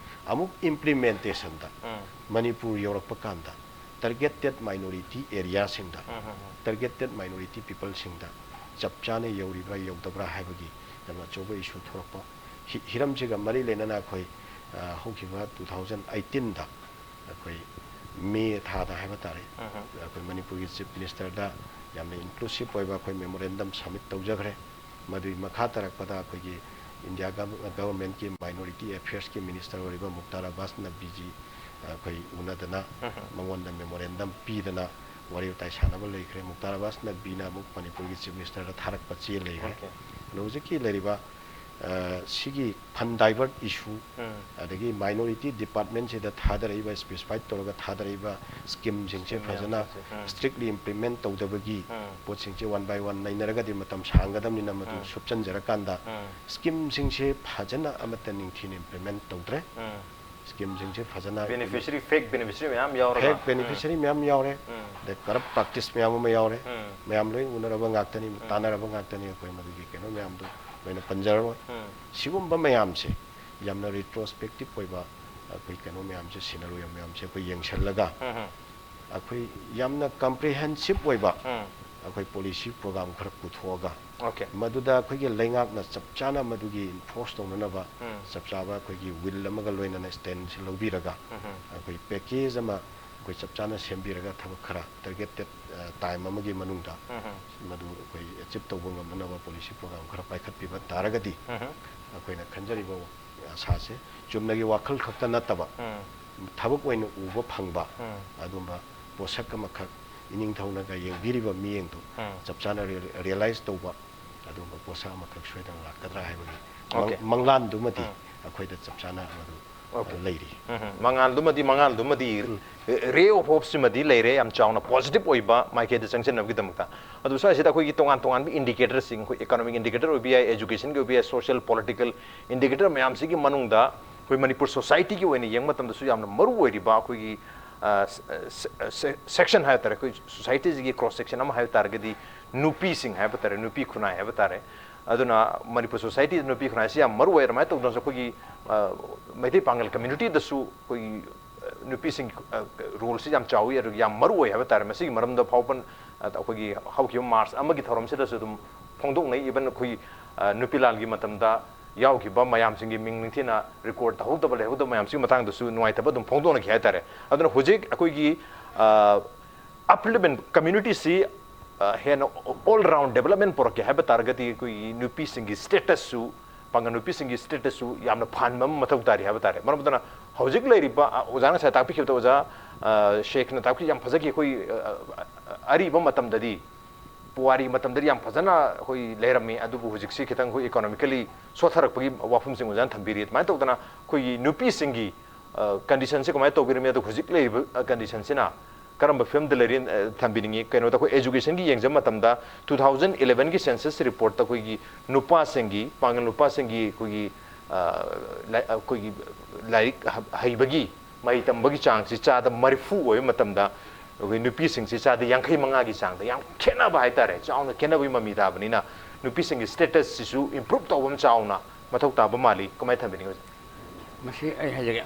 ꯑꯃꯨꯛ implementationꯗ ꯎꯝ꯫ ꯃꯅꯤꯄꯨꯔ ꯌꯧꯔꯛꯄ ꯀꯥꯟꯗ targeted minority areaꯁꯤꯡꯗ, ꯎꯝ, ꯎꯝ, ꯎꯝ꯫ Targeted minority peopleꯁꯤꯡꯗ ꯆꯞ ꯆꯥꯅ ꯌꯧꯔꯤꯕ꯭ꯔꯥ ꯌꯧꯗꯕ꯭ꯔꯥ ꯍꯥꯏꯕꯒꯤ ꯌꯥꯝꯅ ꯑꯆꯧꯕ issue ꯊꯣꯛꯂꯛꯄ꯫ ꯍꯤ-, ꯍꯤꯔꯝꯁꯤꯒ ꯃꯔꯤ ꯂꯩꯅꯅ ꯑꯩꯈꯣꯏ, ꯑ, ꯍꯧꯈꯤꯕ two thousand eighteenꯗ ꯑꯩꯈꯣꯏ ꯃꯦ ꯊꯥꯗ ꯍꯥꯏꯕ ꯇꯥꯔꯦ, ꯎꯝ꯫ ꯑꯩꯈꯣꯏ ꯃꯅꯤꯄꯨꯔꯒꯤ Chief Ministerꯗ ꯌꯥꯝꯅ inclusive ꯑꯣꯏꯕ ꯑꯩꯈꯣꯏ memorandum submit ꯇꯧꯖꯈ꯭ꯔꯦ꯫ ꯃꯗꯨꯒꯤ ꯃꯈꯥ ꯇꯥꯔꯛꯄꯗ ꯑꯩꯈꯣꯏꯒꯤ ꯏꯟꯗꯤꯌꯥ gov-, governmentꯀꯤ minority affairsꯀꯤ minister ꯑꯣꯏꯔꯤꯕ ꯃꯨꯛꯇꯥꯔ ꯑꯕꯥꯁ ꯅꯛꯕꯤꯖꯤ ꯑꯩꯈꯣꯏ ꯎꯅꯗꯅ ꯎꯝ꯫ ꯃꯉꯣꯟꯗ memorandum ꯄꯤꯗꯅ ꯋꯥꯔꯤ ꯋꯥꯇꯥꯏ ꯁꯥꯟꯅꯕ ꯂꯩꯈ꯭ꯔꯦ꯫ ꯃꯨꯛꯇꯥꯔ ꯑꯕꯥꯁ ꯅꯛꯕꯤꯅ ꯑꯃꯨꯛ ꯃꯅꯤꯄꯨꯔꯒꯤ Chief Ministerꯗ ꯊꯥꯔꯛꯄ ꯆꯦ ꯂꯩꯈ꯭ꯔꯦ꯫ Okay꯫ ꯑꯗꯣ ꯍꯧꯖꯤꯛꯀꯤ ꯂꯩꯔꯤꯕ, ꯑ, ꯁꯤꯒꯤ fund divert issue, ꯎꯝ꯫ ꯑꯗꯒꯤ minority departmentꯁꯤꯗ ꯊꯥꯗꯔꯛꯏꯕ, specified ꯇꯧꯔꯒ ꯊꯥꯗꯔꯛꯏꯕ schemeꯁꯤꯡꯁꯦ scheme ꯐꯖꯅ ꯃꯌꯥꯝꯁꯤꯡꯁꯦ, ꯎꯝ꯫ Strictly implement ꯇꯧꯗꯕꯒꯤ ꯎꯝ꯫ ꯄꯣꯠꯁꯤꯡꯁꯦ one by one ꯅꯩꯅꯔꯒꯗꯤ ꯃꯇꯝ ꯁꯥꯡꯒꯗꯕꯅꯤꯅ ꯃꯗꯨ ꯎꯝ꯫ ꯁꯨꯞꯆꯟꯖꯔꯀꯥꯟꯗ ꯎꯝ꯫ Schemeꯁꯤꯡꯁꯦ ꯐꯖꯅ ꯑꯃꯠꯇ ꯅꯤꯡꯊꯤꯅ implement ꯇꯧꯗ꯭ꯔꯦ꯫ ꯎꯝ꯫ ꯁ꯭ꯀꯤꯝꯁꯤꯡꯁꯦ ꯐꯖꯅ ꯕꯦꯅꯤꯐꯤꯁꯔꯤ ꯐꯦꯛ ꯕꯦꯅꯤꯐꯤꯁꯔꯤ ꯃꯌꯥꯝ ꯌꯥꯎꯔꯒ ꯐꯦꯛ ꯕꯦꯅꯤꯐꯤꯁꯔꯤ ꯃꯌꯥꯝ ꯌꯥꯎꯔꯦ꯫ ꯎꯝ. ꯑꯗꯩ ꯀꯔꯞ ꯄ꯭ꯔꯥꯛꯇꯤꯁ ꯃꯌꯥꯝ ꯑꯃ ꯌꯥꯎꯔꯦ꯫ ꯎꯝ. ꯃꯌꯥꯝ ꯂꯣꯏ ꯎꯅꯔꯕ ꯉꯥꯛꯇꯅꯤ, ꯇꯥꯟꯅꯔꯕ ꯉꯥꯛꯇꯅꯤ꯫ ꯑꯩꯈꯣꯏ ꯃꯗꯨꯒꯤ ꯀꯩꯅꯣ ꯃꯌꯥꯝꯗꯣ ꯂꯣꯏꯅ ꯄꯟꯖꯔꯔꯣꯏ꯫ ꯎꯝ. ꯁꯤꯒꯨꯝꯕ ꯃꯌꯥꯝꯁꯦ ꯌꯥꯝꯅ ꯔꯤꯇ꯭ꯔꯣꯁꯄꯦꯛꯇꯤꯞ ꯑꯣꯏꯕ ꯑꯩꯈꯣꯏ ꯀꯩꯅꯣ ꯃꯌꯥꯝꯁꯦ, ꯁꯤꯅꯔꯤꯑꯣ ꯃꯌꯥꯝꯁꯦ ꯑꯩꯈꯣꯏ ꯌꯦꯡꯁꯜꯂꯒ ꯎꯝ. ꯑꯩꯈꯣꯏ ꯌꯥꯝꯅ ꯀꯝꯄ꯭ꯔꯤꯍꯦꯟꯁꯤꯞ ꯑꯣꯏꯕ ꯎꯝ. ꯑꯩꯈꯣꯏ ꯄꯣꯂꯤꯁꯤ ꯄ꯭ꯔꯣꯒ꯭ꯔꯥꯝ ꯈꯔ ꯄꯨꯊꯣꯛꯑꯒ ꯑꯣꯀꯦ. ꯃꯗꯨꯗ ꯑꯩꯈꯣꯏꯒꯤ ꯂꯩꯉꯥꯛꯅ ꯆꯞ ꯆꯥꯅ ꯃꯗꯨꯒꯤ ꯏꯟꯐꯣꯔꯁ ꯇꯧꯅꯅꯕ ꯎꯝ. ꯆꯞ ꯆꯥꯕ ꯑꯩꯈꯣꯏꯒꯤ ꯋꯤꯜ ꯑꯃꯒ ꯂꯣꯏꯅꯅ ꯁ꯭ꯇꯦꯟꯁꯦ ꯂꯧꯕꯤꯔꯒ ꯎꯝ. ꯑꯩꯈꯣꯏ ꯄꯦꯀꯦꯖ ꯑꯃ ꯑꯩꯈꯣꯏ ꯆꯞ ꯆꯥꯅ ꯁꯦꯝꯕꯤꯔꯒ ꯊꯕꯛ ꯈꯔ ꯇꯥꯔꯒꯦꯇꯦꯠ ꯇꯥꯏꯝ ꯑꯃꯒꯤ ꯃꯅꯨꯡꯗ ꯎꯝ. ꯃꯗꯨ ꯑꯩꯈꯣꯏ ꯑꯦꯆꯤꯞ ꯇꯧꯕ ꯉꯝꯅꯅꯕ ꯄꯣꯂꯤꯁꯤ ꯄ꯭ꯔꯣꯒ꯭ꯔꯥꯝ ꯈꯔ ꯄꯥꯏꯈꯠꯄꯤꯕ ꯇꯥꯔꯒꯗꯤ ꯎꯝ. ꯑꯩꯈꯣꯏꯅ ꯈꯟꯖꯔꯤꯕ ꯑꯁꯥꯁꯦ ꯆꯨꯝꯅꯒꯤ ꯋꯥꯈꯜ ꯈꯛꯇ ꯅꯠꯇꯕ ꯎꯝ. ꯊꯕꯛ ꯑꯣꯏꯅ ꯎꯕ ꯐꯪꯕ ꯎꯝ. ꯑꯗꯨꯝꯕ ꯄꯣꯠꯁꯛ ꯑꯃꯈꯛ ꯏꯅꯤꯡꯊꯧꯅꯒ ꯌꯦꯡꯕꯤꯔꯤꯕ ꯃꯤꯠꯌꯦꯡꯗꯨ ꯎꯝ. ꯆꯞ ꯆꯥꯅ ꯔꯤꯌꯦꯂꯥꯏꯁ ꯇꯧꯕ ꯑꯗꯨꯒꯨꯝꯕ ꯄꯣꯠꯁꯛ ꯑꯃꯈꯛ ꯁꯣꯏꯗꯅ ꯂꯥꯛꯀꯗ꯭ꯔꯥ ꯍꯥꯏꯕꯒꯤ ꯑꯣꯀꯦ. ꯃꯪ- ꯃꯪꯂꯥꯟꯗꯨꯃꯗꯤ ꯎꯝ. ꯑꯩꯈꯣꯏꯗ ꯆꯞ ꯆꯥꯅ ꯃꯗꯨ ꯑꯣꯀꯦ. ꯂꯩꯔꯤ꯫ ꯎꯝ. ꯃꯉꯥꯜꯗꯨꯃꯗꯤ ꯃꯉꯥꯜꯗꯨꯃꯗꯤ ꯔꯦ ꯑꯣꯐ ꯍꯣꯞꯁꯤꯃꯗꯤ ꯂꯩꯔꯦ, ꯌꯥꯝ ꯆꯥꯎꯅ ꯄꯣꯖꯤꯇꯤꯚ ꯑꯣꯏꯕ ꯃꯥꯏꯀꯩꯗ ꯆꯪꯁꯤꯟꯅꯕꯒꯤꯗꯃꯛꯇ꯫ ꯑꯗꯨ ꯁ꯭ꯋꯥꯏꯁꯤꯗ ꯑꯩꯈꯣꯏꯒꯤ ꯇꯣꯉꯥꯟ ꯇꯣꯉꯥꯟꯕ ꯏꯟꯗꯤꯀꯦꯇꯔꯁꯤꯡ, ꯑꯩꯈꯣꯏ ꯏꯀꯣꯅꯣꯃꯤꯛ ꯏꯟꯗꯤꯀꯦꯇꯔ ꯑꯣꯏꯕ ꯌꯥꯏ, ꯑꯦꯖꯨꯀꯦꯁꯟꯒꯤ ꯑꯣꯏꯕ ꯌꯥꯏ, ꯁꯣꯁꯤꯌꯦꯜ ꯄꯣꯂꯤꯇꯤꯀꯦꯜ ꯏꯟꯗꯤꯀꯦꯇꯔ ꯃꯌꯥꯝꯁꯤꯒꯤ ꯃꯅꯨꯡꯗ ꯑꯩꯈꯣꯏ ꯃꯅꯤꯄꯨꯔ ꯁꯣꯁꯥꯏꯇꯤꯒꯤ ꯑꯣꯏꯅ ꯌꯦꯡꯕ ꯃꯇꯝꯗꯁꯨ ꯌꯥꯝꯅ ꯃꯔꯨ ꯑꯣꯏꯔꯤꯕ ꯑꯩꯈꯣꯏꯒꯤ ꯁꯦꯛꯁꯟ ꯍꯥꯏ ꯇꯥꯔꯦ, ꯑꯩꯈꯣꯏ ꯁꯣꯁꯥꯏꯇꯤꯁꯤꯒꯤ ꯀ꯭ꯔꯣꯁ ꯁꯦꯛꯁꯟ ꯑꯃ ꯍꯥꯏꯕ ꯇꯥꯔꯒꯗꯤ ꯅꯨꯄꯤꯁꯤꯡ ꯍꯥꯏꯕ ꯇꯥꯔꯦ, ꯅꯨꯄꯤ ꯈꯨꯟꯅꯥꯏ ꯍꯥꯏꯕ ꯇꯥꯔꯦ꯫ ꯑꯗꯨꯅ ꯃꯅꯤꯄꯨꯔ ꯁꯣꯁꯥꯏꯇꯤꯗ ꯅꯨꯄꯤ ꯈꯨꯟꯅꯥꯏꯁꯤ ꯌꯥꯝ ꯃꯔꯨ ꯑꯣꯏ꯫ ꯑꯗꯨꯃꯥꯏꯅ ꯇꯧꯗꯅꯁꯨ ꯑꯩꯈꯣꯏꯒꯤ ꯑ, ꯃꯩꯇꯩ ꯄꯥꯉꯜ ꯀꯝꯃ꯭ꯌꯨꯅꯤꯇꯤꯗꯁꯨ ꯑꯩꯈꯣꯏꯒꯤ ꯑ, ꯅꯨꯄꯤꯁꯤꯡꯒꯤ ꯑ, ꯔꯣꯜꯁꯤ ꯌꯥꯝ ꯆꯥꯎꯏ, ꯑꯗꯨꯒ ꯌꯥꯝ ꯃꯔꯨ ꯑꯣꯏ ꯍꯥꯏꯕ ꯇꯥꯔꯦ꯫ ꯃꯁꯤꯒꯤ ꯃꯔꯝꯗ ꯐꯥꯎꯕ ꯑ, ꯑꯩꯈꯣꯏꯒꯤ ꯍꯧꯈꯤꯕ ꯃꯥꯔꯆ ꯑꯃꯒꯤ ꯊꯧꯔꯝꯁꯤꯗꯁꯨ ꯑꯗꯨꯝ ꯐꯣꯡꯗꯣꯛꯅꯩ꯫ ꯏꯚꯟ ꯑꯩꯈꯣꯏ ꯑ, ꯅꯨꯄꯤ ꯂꯥꯟꯒꯤ ꯃꯇꯝꯗ ꯌꯥꯎꯈꯤꯕ ꯃꯌꯥꯝꯁꯤꯡꯒꯤ ꯃꯤꯡ ꯅꯤꯡꯊꯤꯅ ꯔꯦꯀꯣꯔꯗ ꯇꯧꯍꯧꯗꯕ, ꯂꯩꯍꯧꯗꯕ ꯃꯌꯥꯝꯁꯤꯒꯤ ꯃꯇꯥꯡꯗꯁꯨ ꯅꯨꯡꯉꯥꯏꯇꯕ ꯑꯗꯨꯝ ꯐꯣꯡꯗꯣꯛꯅꯈꯤ ꯍꯥꯏ ꯇꯥꯔꯦ꯫ ꯑꯗꯨꯅ ꯍꯧꯖꯤꯛ ꯑꯩꯈꯣꯏꯒꯤ ꯑ, ꯑꯞꯂꯤꯞꯃꯦꯟ ꯀꯝꯃ꯭ꯌꯨꯅꯤꯇꯤꯁꯤ ꯑ, ꯍꯦꯟꯅ ꯑꯣꯜ ꯔꯥꯎꯟ ꯗꯦꯕꯂꯞꯃꯦꯟ ꯄꯨꯔꯛꯀꯦ ꯍꯥꯏꯕ ꯇꯥꯔꯒꯗꯤ ꯑꯩꯈꯣꯏꯒꯤ ꯅꯨꯄꯤꯁꯤꯡꯒꯤ ꯁ꯭ꯇꯦꯇꯁꯁꯨ, ꯄꯥꯡꯒꯜ ꯅꯨꯄꯤꯁꯤꯡꯒꯤ ꯁ꯭ꯇꯦꯇꯁꯁꯨ ꯌꯥꯝꯅ ꯐꯍꯟꯕ ꯑꯃ ꯃꯊꯧ ꯇꯥꯔꯤ ꯍꯥꯏꯕ ꯇꯥꯔꯦ꯫ ꯃꯔꯝ ꯑꯗꯨꯅ ꯍꯧꯖꯤꯛ ꯂꯩꯔꯤꯕ ꯑ, ꯑꯣꯖꯥꯅ ꯉꯁꯥꯏ ꯇꯥꯛꯄꯤꯈꯤꯕꯗ, ꯑꯣꯖꯥ ꯑ, ꯁꯦꯈꯅ ꯇꯥꯛꯄꯤ ꯌꯥꯝ ꯐꯖꯈꯤ꯫ ꯑꯩꯈꯣꯏ ꯑ, ꯑ, ꯑ, ꯑꯔꯤꯕ ꯃꯇꯝꯗꯗꯤ, ꯄꯨꯋꯥꯔꯤ ꯃꯇꯝꯗꯗꯤ ꯌꯥꯝ ꯐꯖꯅ ꯑꯩꯈꯣꯏ ꯂꯩꯔꯝꯃꯤ, ꯑꯗꯨꯕꯨ ꯍꯧꯖꯤꯛꯁꯤ ꯈꯤꯇꯪ ꯑꯩꯈꯣꯏ ꯏꯀꯣꯅꯣꯃꯤꯀꯦꯜꯂꯤ ꯁꯣꯠꯊꯔꯛꯄꯒꯤ ꯋꯥꯐꯝꯁꯤꯡ ꯑꯣꯖꯥꯅ ꯊꯝꯕꯤꯔꯤ꯫ ꯑꯗꯨꯃꯥꯏꯅ ꯇꯧꯗꯅ ꯑꯩꯈꯣꯏꯒꯤ ꯅꯨꯄꯤꯁꯤꯡꯒꯤ ꯀꯟꯗꯤꯁꯟꯁꯤ ꯀꯃꯥꯏꯅ ꯇꯧꯕꯤꯔꯝꯃꯤ, ꯑꯗꯨꯒ ꯍꯧꯖꯤꯛ ꯂꯩꯔꯤꯕ ꯀꯟꯗꯤꯁꯟꯁꯤꯅ ꯀꯔꯝꯕ ꯐꯤꯕꯝꯗ ꯂꯩꯔꯤ, ꯑ, ꯊꯝꯕꯤꯅꯤꯡꯉꯤ꯫ ꯀꯩꯅꯣꯗ ꯑꯩꯈꯣꯏ ꯑꯦꯖꯨꯀꯦꯁꯟꯒꯤ ꯌꯦꯡꯖꯕ ꯃꯇꯝꯗ, ꯇꯨ ꯊꯥꯎꯖꯟ ꯏꯂꯦꯚꯦꯟꯒꯤ ꯁꯦꯟꯁꯁ ꯔꯤꯄꯣꯔꯠꯇ ꯑꯩꯈꯣꯏꯒꯤ ꯅꯨꯄꯥꯁꯤꯡꯒꯤ, ꯄꯥꯡꯒꯜ ꯅꯨꯄꯥꯁꯤꯡꯒꯤ ꯑꯩꯈꯣꯏꯒꯤ ꯑ, ꯂꯥꯏ-, ꯑꯩꯈꯣꯏꯒꯤ ꯂꯥꯏꯔꯤꯛ ꯍ-, ꯍꯩꯕꯒꯤ, ꯃꯍꯩ ꯇꯝꯕꯒꯤ ꯆꯥꯡꯁꯤ ꯆꯥꯗ ꯃꯔꯤꯐꯨ ꯑꯣꯏꯕ ꯃꯇꯝꯗ, ꯑꯩꯈꯣꯏ ꯅꯨꯄꯤꯁꯤꯡꯁꯤ ꯆꯥꯗ ꯌꯥꯡꯈꯩ ꯃꯉꯥꯒꯤ ꯆꯥꯡꯗ ꯌꯥꯝ ꯈꯦꯠꯅꯕ ꯍꯥꯏꯇꯥꯔꯦ, ꯆꯥꯎꯅ ꯈꯦꯠꯅꯕꯒꯤ ꯃꯃꯤ ꯇꯥꯕꯅꯤꯅ, ꯅꯨꯄꯤꯁꯤꯡꯒꯤ status ꯁꯤꯁꯨ improve ꯇꯧꯕ ꯑꯃ ꯆꯥꯎꯅ ꯃꯊꯧ ꯇꯥꯕ ꯃꯥꯜꯂꯤ꯫ ꯀꯃꯥꯏꯅ ꯊꯝꯕꯤꯅꯤꯡꯉꯤ, ꯑꯣꯖꯥ? ꯃꯁꯤ ꯑꯩ ꯍꯥꯏꯖꯒꯦ꯫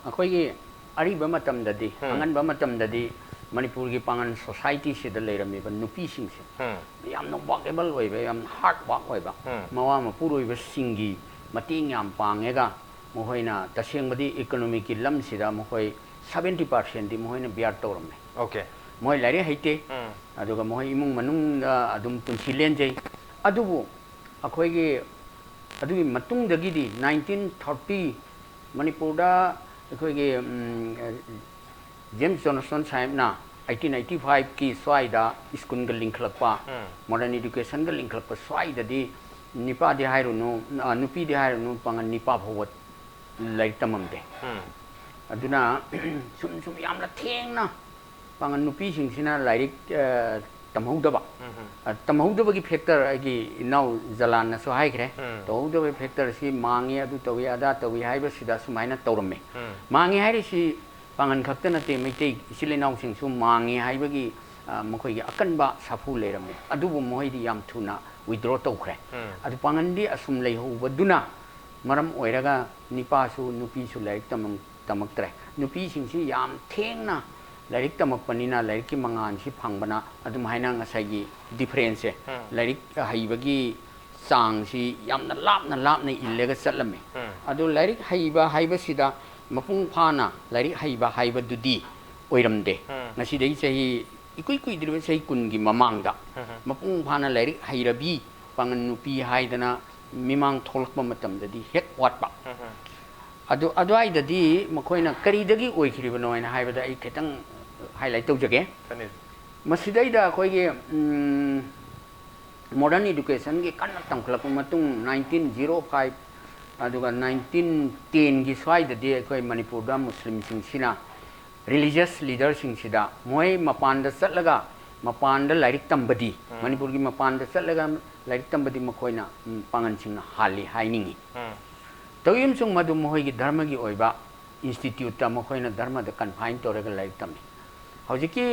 ꯑꯩꯈꯣꯏꯒꯤ ꯑꯔꯤꯕ ꯃꯇꯝꯗꯗꯤ, ꯎꯝ꯫ ꯑꯉꯟꯕ ꯃꯇꯝꯗꯗꯤ ꯃꯅꯤꯄꯨꯔꯒꯤ ꯄꯥꯉꯟ society ꯁꯤꯗ ꯂꯩꯔꯝꯃꯤꯕ ꯅꯨꯄꯤꯁꯤꯡꯁꯦ ꯎꯝ꯫ ꯌꯥꯝꯅ workable ꯑꯣꯏꯕ, ꯌꯥꯝꯅ hard work ꯑꯣꯏꯕ, ꯎꯝ꯫ ꯃꯋꯥ ꯃꯄꯨꯔꯣꯏꯕꯁꯤꯡꯒꯤ ꯃꯇꯦꯡ ꯌꯥꯝ ꯄꯥꯡꯉꯦꯒ, ꯃꯈꯣꯏꯅ ꯇꯁꯦꯡꯕꯗꯤ economic ꯀꯤ ꯂꯝꯁꯤꯗ ꯃꯈꯣꯏ seventy percent ꯇꯤ ꯃꯈꯣꯏꯅ bear ꯇꯧꯔꯝꯃꯦ꯫ Okay꯫ ꯃꯣꯏ ꯂꯥꯏꯔꯤꯛ ꯍꯩꯇꯦ, ꯎꯝ꯫ ꯑꯗꯨꯒ ꯃꯈꯣꯏ ꯏꯃꯨꯡ ꯃꯅꯨꯡꯗ ꯑꯗꯨꯝ ꯄꯨꯟꯁꯤ ꯂꯦꯟꯖꯩ꯫ ꯑꯗꯨꯕꯨ ꯑꯩꯈꯣꯏꯒꯤ ꯑꯗꯨꯒꯤ ꯃꯇꯨꯡꯗꯒꯤꯗꯤ nineteen thirty ꯃꯅꯤꯄꯨꯔꯗ ꯑꯩꯈꯣꯏꯒꯤ, ꯎꯝ, ꯖꯦꯝꯁ ꯖꯣꯟꯁꯟ ꯁꯥꯍꯦꯕꯅ eighteen eighty five ꯀꯤ ꯁ꯭ꯋꯥꯏꯗ ꯁ꯭ꯀꯨꯜꯒ ꯂꯤꯡꯈꯠꯂꯛꯄ, ꯎꯝ꯫ Modern education ꯒ ꯂꯤꯡꯈꯠꯂꯛꯄ ꯁ꯭ꯋꯥꯏꯗꯗꯤ ꯅꯤꯄꯥꯗꯤ ꯍꯥꯏꯔꯨꯅꯨ, ꯑ, ꯅꯨꯄꯤꯗꯤ ꯍꯥꯏꯔꯨꯅꯨ, ꯄꯥꯉꯜ ꯅꯤꯄꯥ ꯐꯥꯎꯕ ꯂꯥꯏꯔꯤꯛ ꯇꯝꯃꯝꯗꯦ꯫ ꯎꯝ꯫ ꯑꯗꯨꯅ ꯁꯨꯝ ꯁꯨꯝ ꯌꯥꯝꯅ ꯊꯦꯡꯅ ꯄꯥꯉꯜ ꯅꯨꯄꯤꯁꯤꯡꯁꯤꯅ ꯂꯥꯏꯔꯤꯛ, ꯑ, ꯇꯝꯍꯧꯗꯕ, ꯎꯝ꯫ ꯑ, ꯇꯝꯍꯧꯗꯕꯒꯤ factor ꯑꯩꯒꯤ ꯏꯅꯥꯎ ꯖꯂꯥꯟꯅꯁꯨ ꯍꯥꯏꯈ꯭ꯔꯦ꯫ ꯎꯝ꯫ ꯇꯧꯍꯧꯗꯕꯒꯤ factor ꯁꯤ ꯃꯥꯡꯉꯤ, ꯑꯗꯨ ꯇꯧꯏ, ꯑꯗꯥ ꯇꯧꯏ ꯍꯥꯏꯕꯁꯤꯗ ꯁꯨꯃꯥꯏꯅ ꯇꯧꯔꯝꯃꯦ꯫ ꯎꯝ꯫ ꯃꯥꯡꯉꯤ ꯍꯥꯏꯔꯤꯁꯤ ꯄꯥꯉꯜ ꯈꯛꯇ ꯅꯠꯇꯦ, ꯃꯩꯇꯩ ꯏꯆꯤꯜ ꯏꯅꯥꯎꯁꯤꯡꯁꯨ ꯃꯥꯡꯉꯤ ꯍꯥꯏꯕꯒꯤ, ꯑ, ꯃꯈꯣꯏꯒꯤ ꯑꯀꯟꯕ ꯁꯥꯐꯨ ꯂꯩꯔꯝꯃꯤ꯫ ꯑꯗꯨꯕꯨ ꯃꯈꯣꯏꯗꯤ ꯌꯥꯝ ꯊꯨꯅ withdraw ꯇꯧꯈ꯭ꯔꯦ꯫ ꯎꯝ꯫ ꯑꯗꯨ ꯄꯥꯉꯜꯗꯤ ꯑꯁꯨꯝ ꯂꯩꯍꯧꯕꯗꯨꯅ ꯃꯔꯝ ꯑꯣꯏꯔꯒ ꯅꯤꯄꯥꯁꯨ ꯅꯨꯄꯤꯁꯨ ꯂꯥꯏꯔꯤꯛ ꯇꯝ-, ꯇꯝꯃꯛꯇ꯭ꯔꯦ꯫ ꯅꯨꯄꯤꯁꯤꯡꯁꯤ ꯌꯥꯝ ꯊꯦꯡꯅ ꯂꯥꯏꯔꯤꯛ ꯇꯝꯃꯛꯄꯅꯤꯅ ꯂꯥꯏꯔꯤꯛꯀꯤ ꯃꯉꯥꯜꯁꯤ ꯐꯪꯕꯅ ꯑꯗꯨꯝ ꯍꯥꯏꯅ ꯉꯁꯥꯏꯒꯤ difference ꯁꯦ, ꯎꯝ꯫ ꯂꯥꯏꯔꯤꯛ ꯍꯩꯕꯒꯤ ꯆꯥꯡꯁꯤ ꯌꯥꯝꯅ ꯂꯥꯞꯅ ꯂꯥꯞꯅ ꯏꯜꯂꯒ ꯆꯠꯂꯝꯃꯤ꯫ ꯎꯝ꯫ ꯑꯗꯨ ꯂꯥꯏꯔꯤꯛ ꯍꯩꯕ ꯍꯥꯏꯕꯁꯤꯗ ꯃꯄꯨꯡ ꯐꯥꯅ ꯂꯥꯏꯔꯤꯛ ꯍꯩꯕ ꯍꯥꯏꯕꯗꯨꯗꯤ ꯑꯣꯏꯔꯝꯗꯦ꯫ ꯎꯝ꯫ ꯉꯁꯤꯗꯒꯤ ꯆꯍꯤ ꯏꯀꯨꯏ ꯀꯨꯏꯗ꯭ꯔꯤꯕ ꯆꯍꯤ ꯀꯨꯟꯒꯤ ꯃꯃꯥꯡꯗ ꯎꯝ꯫ ꯃꯄꯨꯡ ꯐꯥꯅ ꯂꯥꯏꯔꯤꯛ ꯍꯩꯔꯕꯤ ꯄꯥꯉꯜ ꯅꯨꯄꯤ ꯍꯥꯏꯗꯅ ꯃꯤꯃꯥꯡ ꯊꯣꯛꯂꯛꯄ ꯃꯇꯝꯗꯗꯤ ꯍꯦꯛ ꯋꯥꯠꯄ꯫ ꯎꯝ꯫ ꯑꯗꯨ ꯑꯗꯨꯋꯥꯏꯗꯗꯤ ꯃꯈꯣꯏꯅ ꯀꯔꯤꯗꯒꯤ ꯑꯣꯏꯈꯤꯔꯤꯕꯅꯣ ꯍꯥꯏꯅ ꯍꯥꯏꯕꯗ ꯑꯩ ꯈꯤꯇꯪ highlight ꯇꯧꯖꯒꯦ꯫ ꯐꯅꯤ꯫ ꯃꯁꯤꯗꯩꯗ ꯑꯩꯈꯣꯏꯒꯤ, ꯎꯝ, modern education ꯒꯤ ꯀꯟꯅ ꯇꯝꯈꯠꯂꯛꯄ ꯃꯇꯨꯡ nineteen zero five ꯑꯗꯨꯒ nineteen ten ꯒꯤ ꯁ꯭ꯋꯥꯏꯗꯗꯤ ꯑꯩꯈꯣꯏ ꯃꯅꯤꯄꯨꯔꯗ ꯃꯨꯁꯂꯤꯝꯁꯤꯡꯁꯤꯅ religious leader ꯁꯤꯡꯁꯤꯗ ꯃꯣꯏ ꯃꯄꯥꯟꯗ ꯆꯠꯂꯒ ꯃꯄꯥꯟꯗ ꯂꯥꯏꯔꯤꯛ ꯇꯝꯕꯗꯤ, ꯎꯝ꯫ ꯃꯅꯤꯄꯨꯔꯒꯤ ꯃꯄꯥꯟꯗ ꯆꯠꯂꯒ ꯂꯥꯏꯔꯤꯛ ꯇꯝꯕꯗꯤ ꯃꯈꯣꯏꯅ, ꯎꯝ, ꯄꯥꯉꯜꯁꯤꯡꯅ ꯍꯥꯜꯂꯤ ꯍꯥꯏꯅꯤꯡꯉꯤ꯫ ꯎꯝ꯫ ꯇꯧꯏ ꯑꯃꯁꯨꯡ ꯃꯗꯨ ꯃꯈꯣꯏꯒꯤ ꯙꯔꯃꯒꯤ ꯑꯣꯏꯕ ꯏꯟꯁꯇꯤꯇ꯭ꯌꯨꯠꯇ ꯃꯈꯣꯏꯅ ꯙꯔꯃꯗ ꯀꯟꯐꯥꯏꯟ ꯇꯧꯔꯒ ꯂꯥꯏꯔꯤꯛ ꯇꯝꯃꯤ꯫ ꯍꯧꯖꯤꯛꯀꯤ